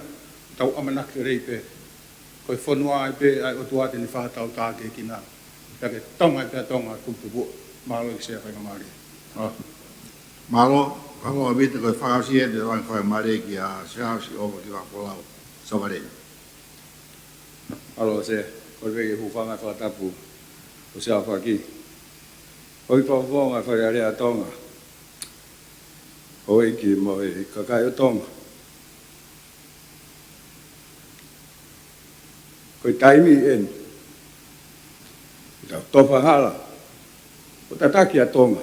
tau ʻamanaki lelei pē. Ko e fonua ai pē ʻa e ʻOtua te ne fakatātā ke kina. Pea ke Tonga ai pē ʻa Tonga tuputupu. Mālō ʻEiki Sea, faingamālie. Mālō, mālō ʻaupito. Ko e fakaʻosi eni ʻa e faingamālie kia Sea Siʻova Kivafolau Savaleni. Mālō Sea, kole ke u hūfanga he fakatapu ʻo Sea Faki. Houʻeiki Fakafofonga ʻo e Fale Alea ʻo Tonga, houʻeiki mo e kakai ʻo Tonga. Ko e taimi eni ke tau tofa hala ʻo tataki ʻa Tonga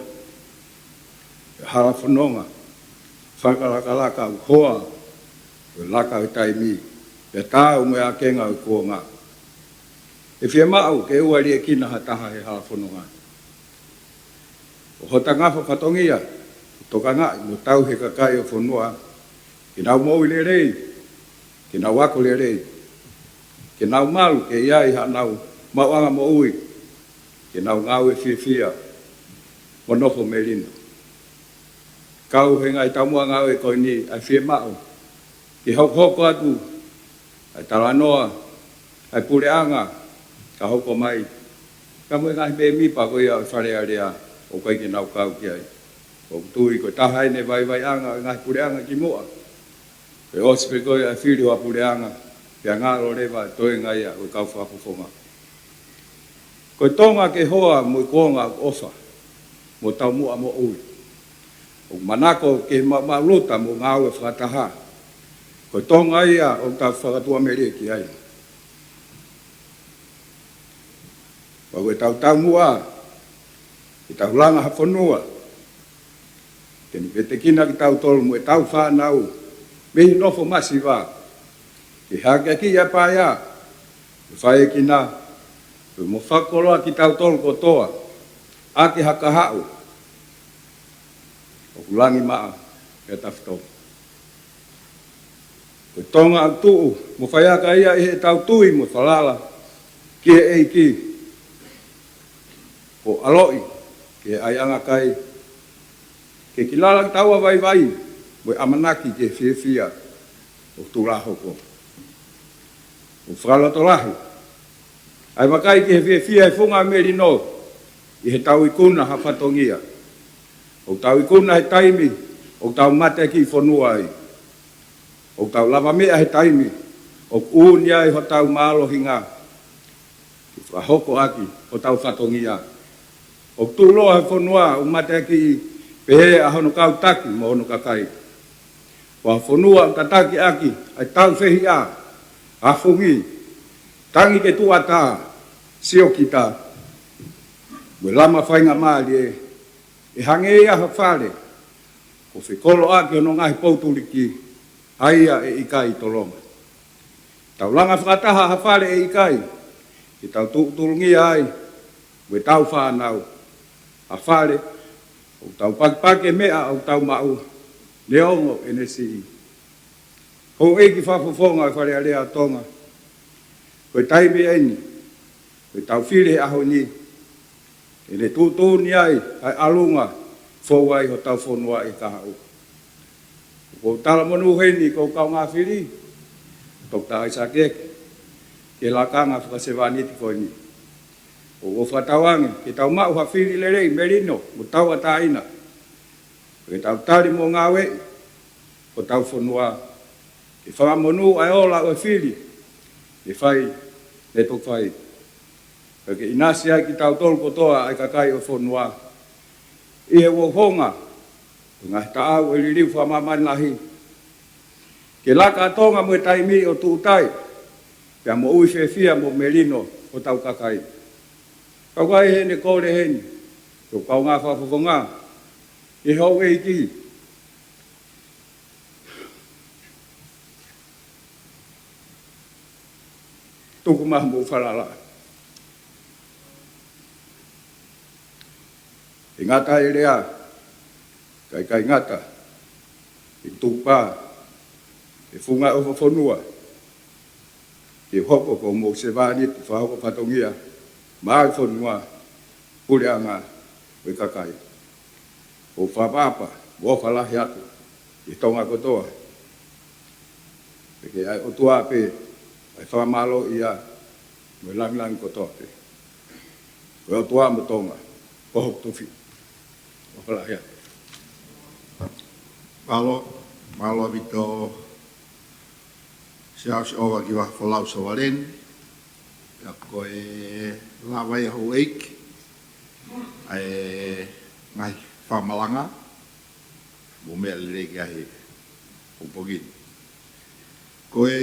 he hala fononga fakalakalaka ʻoku hoa ʻo e laka ʻo e taimi, pea taau mo e ākenga ʻo e kuonga. ʻE fiemaʻu ke ʻoua liʻekina ha taha he hala fononga. Ko hota ngafa fatongia, tokangaʻi mo tauhi e kakai ʻo e fonua ke nau moʻui lelei, ke nau ako lelei, ke nau malu ke ʻi ai haʻanau maʻuʻanga moʻui, ke nau ngāue fiefia mo nofo melino. Kau he ngaahi taumuʻa ngāue ko eni ʻa e fiemaʻu ke hokohoko atu ʻa e talanoa ʻa e puleʻanga ka hoko mai, ka mo e ngaahi mēmipa ko ia ʻo e Fale Alea ʻoku ʻikai ke nau kau ki ai. ʻOku ou tui ko e taha eni e vaivaiʻanga ʻo e ngaahi puleʻanga kimuʻa. Pea ʻosi pē ko ia e fili ʻo ha puleʻanga, pea ngalo leva e toenga ia ʻo e kau fakafofonga. Ko e Tonga ke hoa mo e kuonga ʻoku ʻofa mo taumuʻa moʻui, ʻoku manako ke maʻumaʻuluta mo ngāue fakataha, ko e Tonga ia ʻoku tau fakatuʻamelie ki ai. Pau ke tau taumuʻa ke tau langa ha fonua ke ne vetekina kitautolu mo ʻetau fānau mei he nofo masiva, ke hakeakiʻi ʻa e paea, ke faiekina, pea mo fakakoloa kitautolu kotoa ʻaki ha kahaʻu ʻoku langi maʻa pea tafitonga. Ko e Tonga ʻoku tuʻu mo faiaka ia ʻi heʻetau tui mo falala ki he ʻEiki, ko e ʻaloʻi ki he ʻaiʻanga kai, ke kilala kitaua vaivai mo e ʻamanaki ki he fiefia ʻoku tuʻu hoko. ʻOku fakalotolahi ʻa e vakai ki he fiefia he funga melino ʻi heʻetau ikuna ha fatongia. ʻOku tau ikuna he taimi ʻoku tau mateakiʻi fonua ai. ʻOku tau lavameʻa he taimi ʻoku ʻuuni ai hotau mālohinga ke fakahoko ʻaki hotau fatongia. ʻOku tuʻuloa he fonua ʻoku mateakiʻi pehē ʻa hono kau taki mo hono kakai. Ko ha fonua ʻoku tataki ʻaki ʻa e taufehiʻa, ʻafungi, tangi ke tuʻu ʻatā, siokita, mo e lama faingamālie, ʻe hangē ia ha fale kuo fekoloʻaki hono ngaahi poutuliki, ʻa ia ʻe ʻikai tolonga. Tau langa fakataha ha fale ʻe ʻikai ke tau tuʻutulungia ai mo ʻetau fānau, ha fale ʻoku tau pakipaki e meʻa ʻoku tau maʻu, neongo ʻene siʻi. Houʻeiki Fakafofonga ʻo e Fale Alea ʻo Tonga, ko e taimi eni, ko ʻetau fili he ʻaho ni, ʻene tuʻutuʻuni ai ʻa e ʻalunga fou ai hotau fonua ʻi he kahaʻu. ʻOku ou talamonū heni ki hoku kaungā fili, Toketā ʻAisake Eke, ki he lakanga fakasevāniti ko eni. ʻOku ou fakatauange ke tau maʻu ha fili lelei, melino mo tauʻatāina, ke tau tali mo ngāueʻi hotau fonua ke fakamonū ʻa e ola ʻo e fili ne fai, ne toki fai. Pea ke ʻinasi ai kitautolu kotoa ʻa e kakai ʻo e fonua ʻi he uhouhonga ʻo e ngaahi taʻau ʻo e liliu fakamāmani lahi, ke laka ʻa Tonga mo e taimi ʻo tuʻutai, pea moʻui fiefia mo melino hotau kakai. Kau ai heʻene kole heni ki hoku kaungā fakafofonga, ki he houʻeiki, Tuku mai hoʻomou falala. ʻE ngata e lea, kae ʻikai ngata e tukupā, ʻe funga ʻo e fonua, ke hoko ko hoʻomou sevāniti fakahoko fatongia maʻa e fonua, puleʻanga ʻo e kakai. ʻOku ou fakaʻapaʻapa mo fakalahi atu ki Tonga kotoa. Pea ke ʻai ʻOtua pē ʻa e fakamālō ia mo e langilangi kotoa pē. Ko e ʻOtua mo Tonga, ko hoku tofiʻa. Mo fakalahi atu. Mālō, mālō ʻaupito Siaosi ʻOva ki Vahaʻa Folau Sovaleni. Pea ko e lava ia houʻeiki ʻa e ngaahi fakamalanga mo e meʻa lelei ki ai he pongipongi ni. Ko e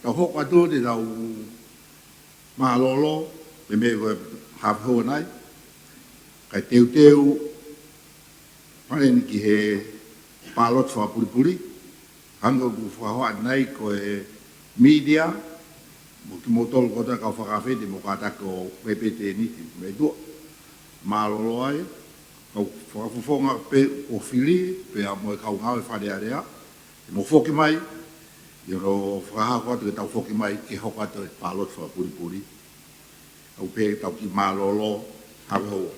tau hoko atu te tau mālōlō, meimei ko e haafe houa nai, kae teuteu mai eni ki he pāloti fakapulipuli, hangē ko ʻeku fakahā ʻanenai ko e media, mo kimoutolu kotoa kau fakafiti mo kātaki ʻo pēpē tēniti, meʻa tuʻa. Mālōlō ai, kau fakafofonga pē kuo fili, pea mo e kau ngāue Fale Alea, ʻe mou foki mai, ʻi hono fakahā ko atu ke tau foki mai ke hoko atu e pāloti fakapulipuli. ʻOku pehē ke tau kiʻi mālōlō, haafe houa.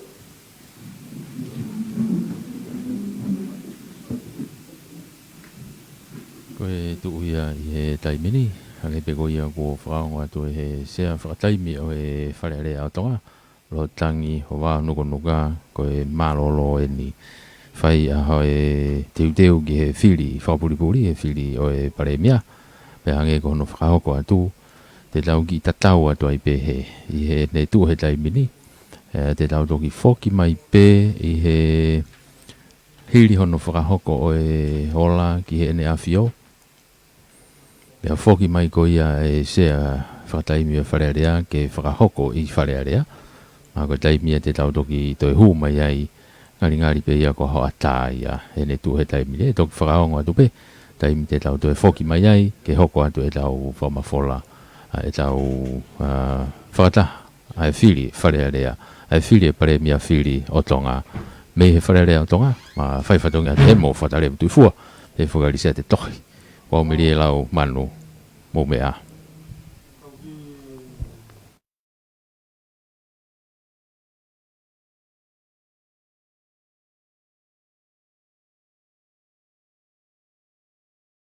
Ko e tuʻu ia ʻi he taimi ni, hangē pē ko ia kuo fakaongo atu ʻe he Sea Fakataimi ʻo e Fale Alea ʻo Tonga, Lolotangi Hovao Nukunuka, ko e mālōlō eni fai ʻa hoʻo teuteu ki he fili fakapulipuli, he fili ʻo e Palēmia, pea hangē ko hono fakahoko atu, te tau kiʻi tatau atu ai pē he, ʻi heʻene tuʻu he taimi ni, ē, te tau toki foki mai pē ʻi he hili hono fakahoko ʻo e ola ki heʻene ʻafio. Pea foki mai ko ia e Sea Fakataimi ʻo e Fale Alea ke fakahoko ʻi Fale Alea. Ka ko e taimi ia te tau toki toe hū mai ai, ngalingali pē ia ko e hoʻatā ia heʻene tuʻu he taimi ni, ʻe toki fakaongo atu pē taimi te tau toe foki mai ai, ke hoko atu ʻetau fakamafola, ʻa ʻetau, ā, fakataha, ʻa e fili Fale Alea, ʻa e fili e Palēmia fili ʻo Tonga, mei he Fale Alea ʻo Tonga, mo e fai fatongia atu ʻe he Moʻofataleva Tuʻifua, pea fakaʻaliʻali ʻa e tohi. Kuo mili e lau manu, mou meʻa ā.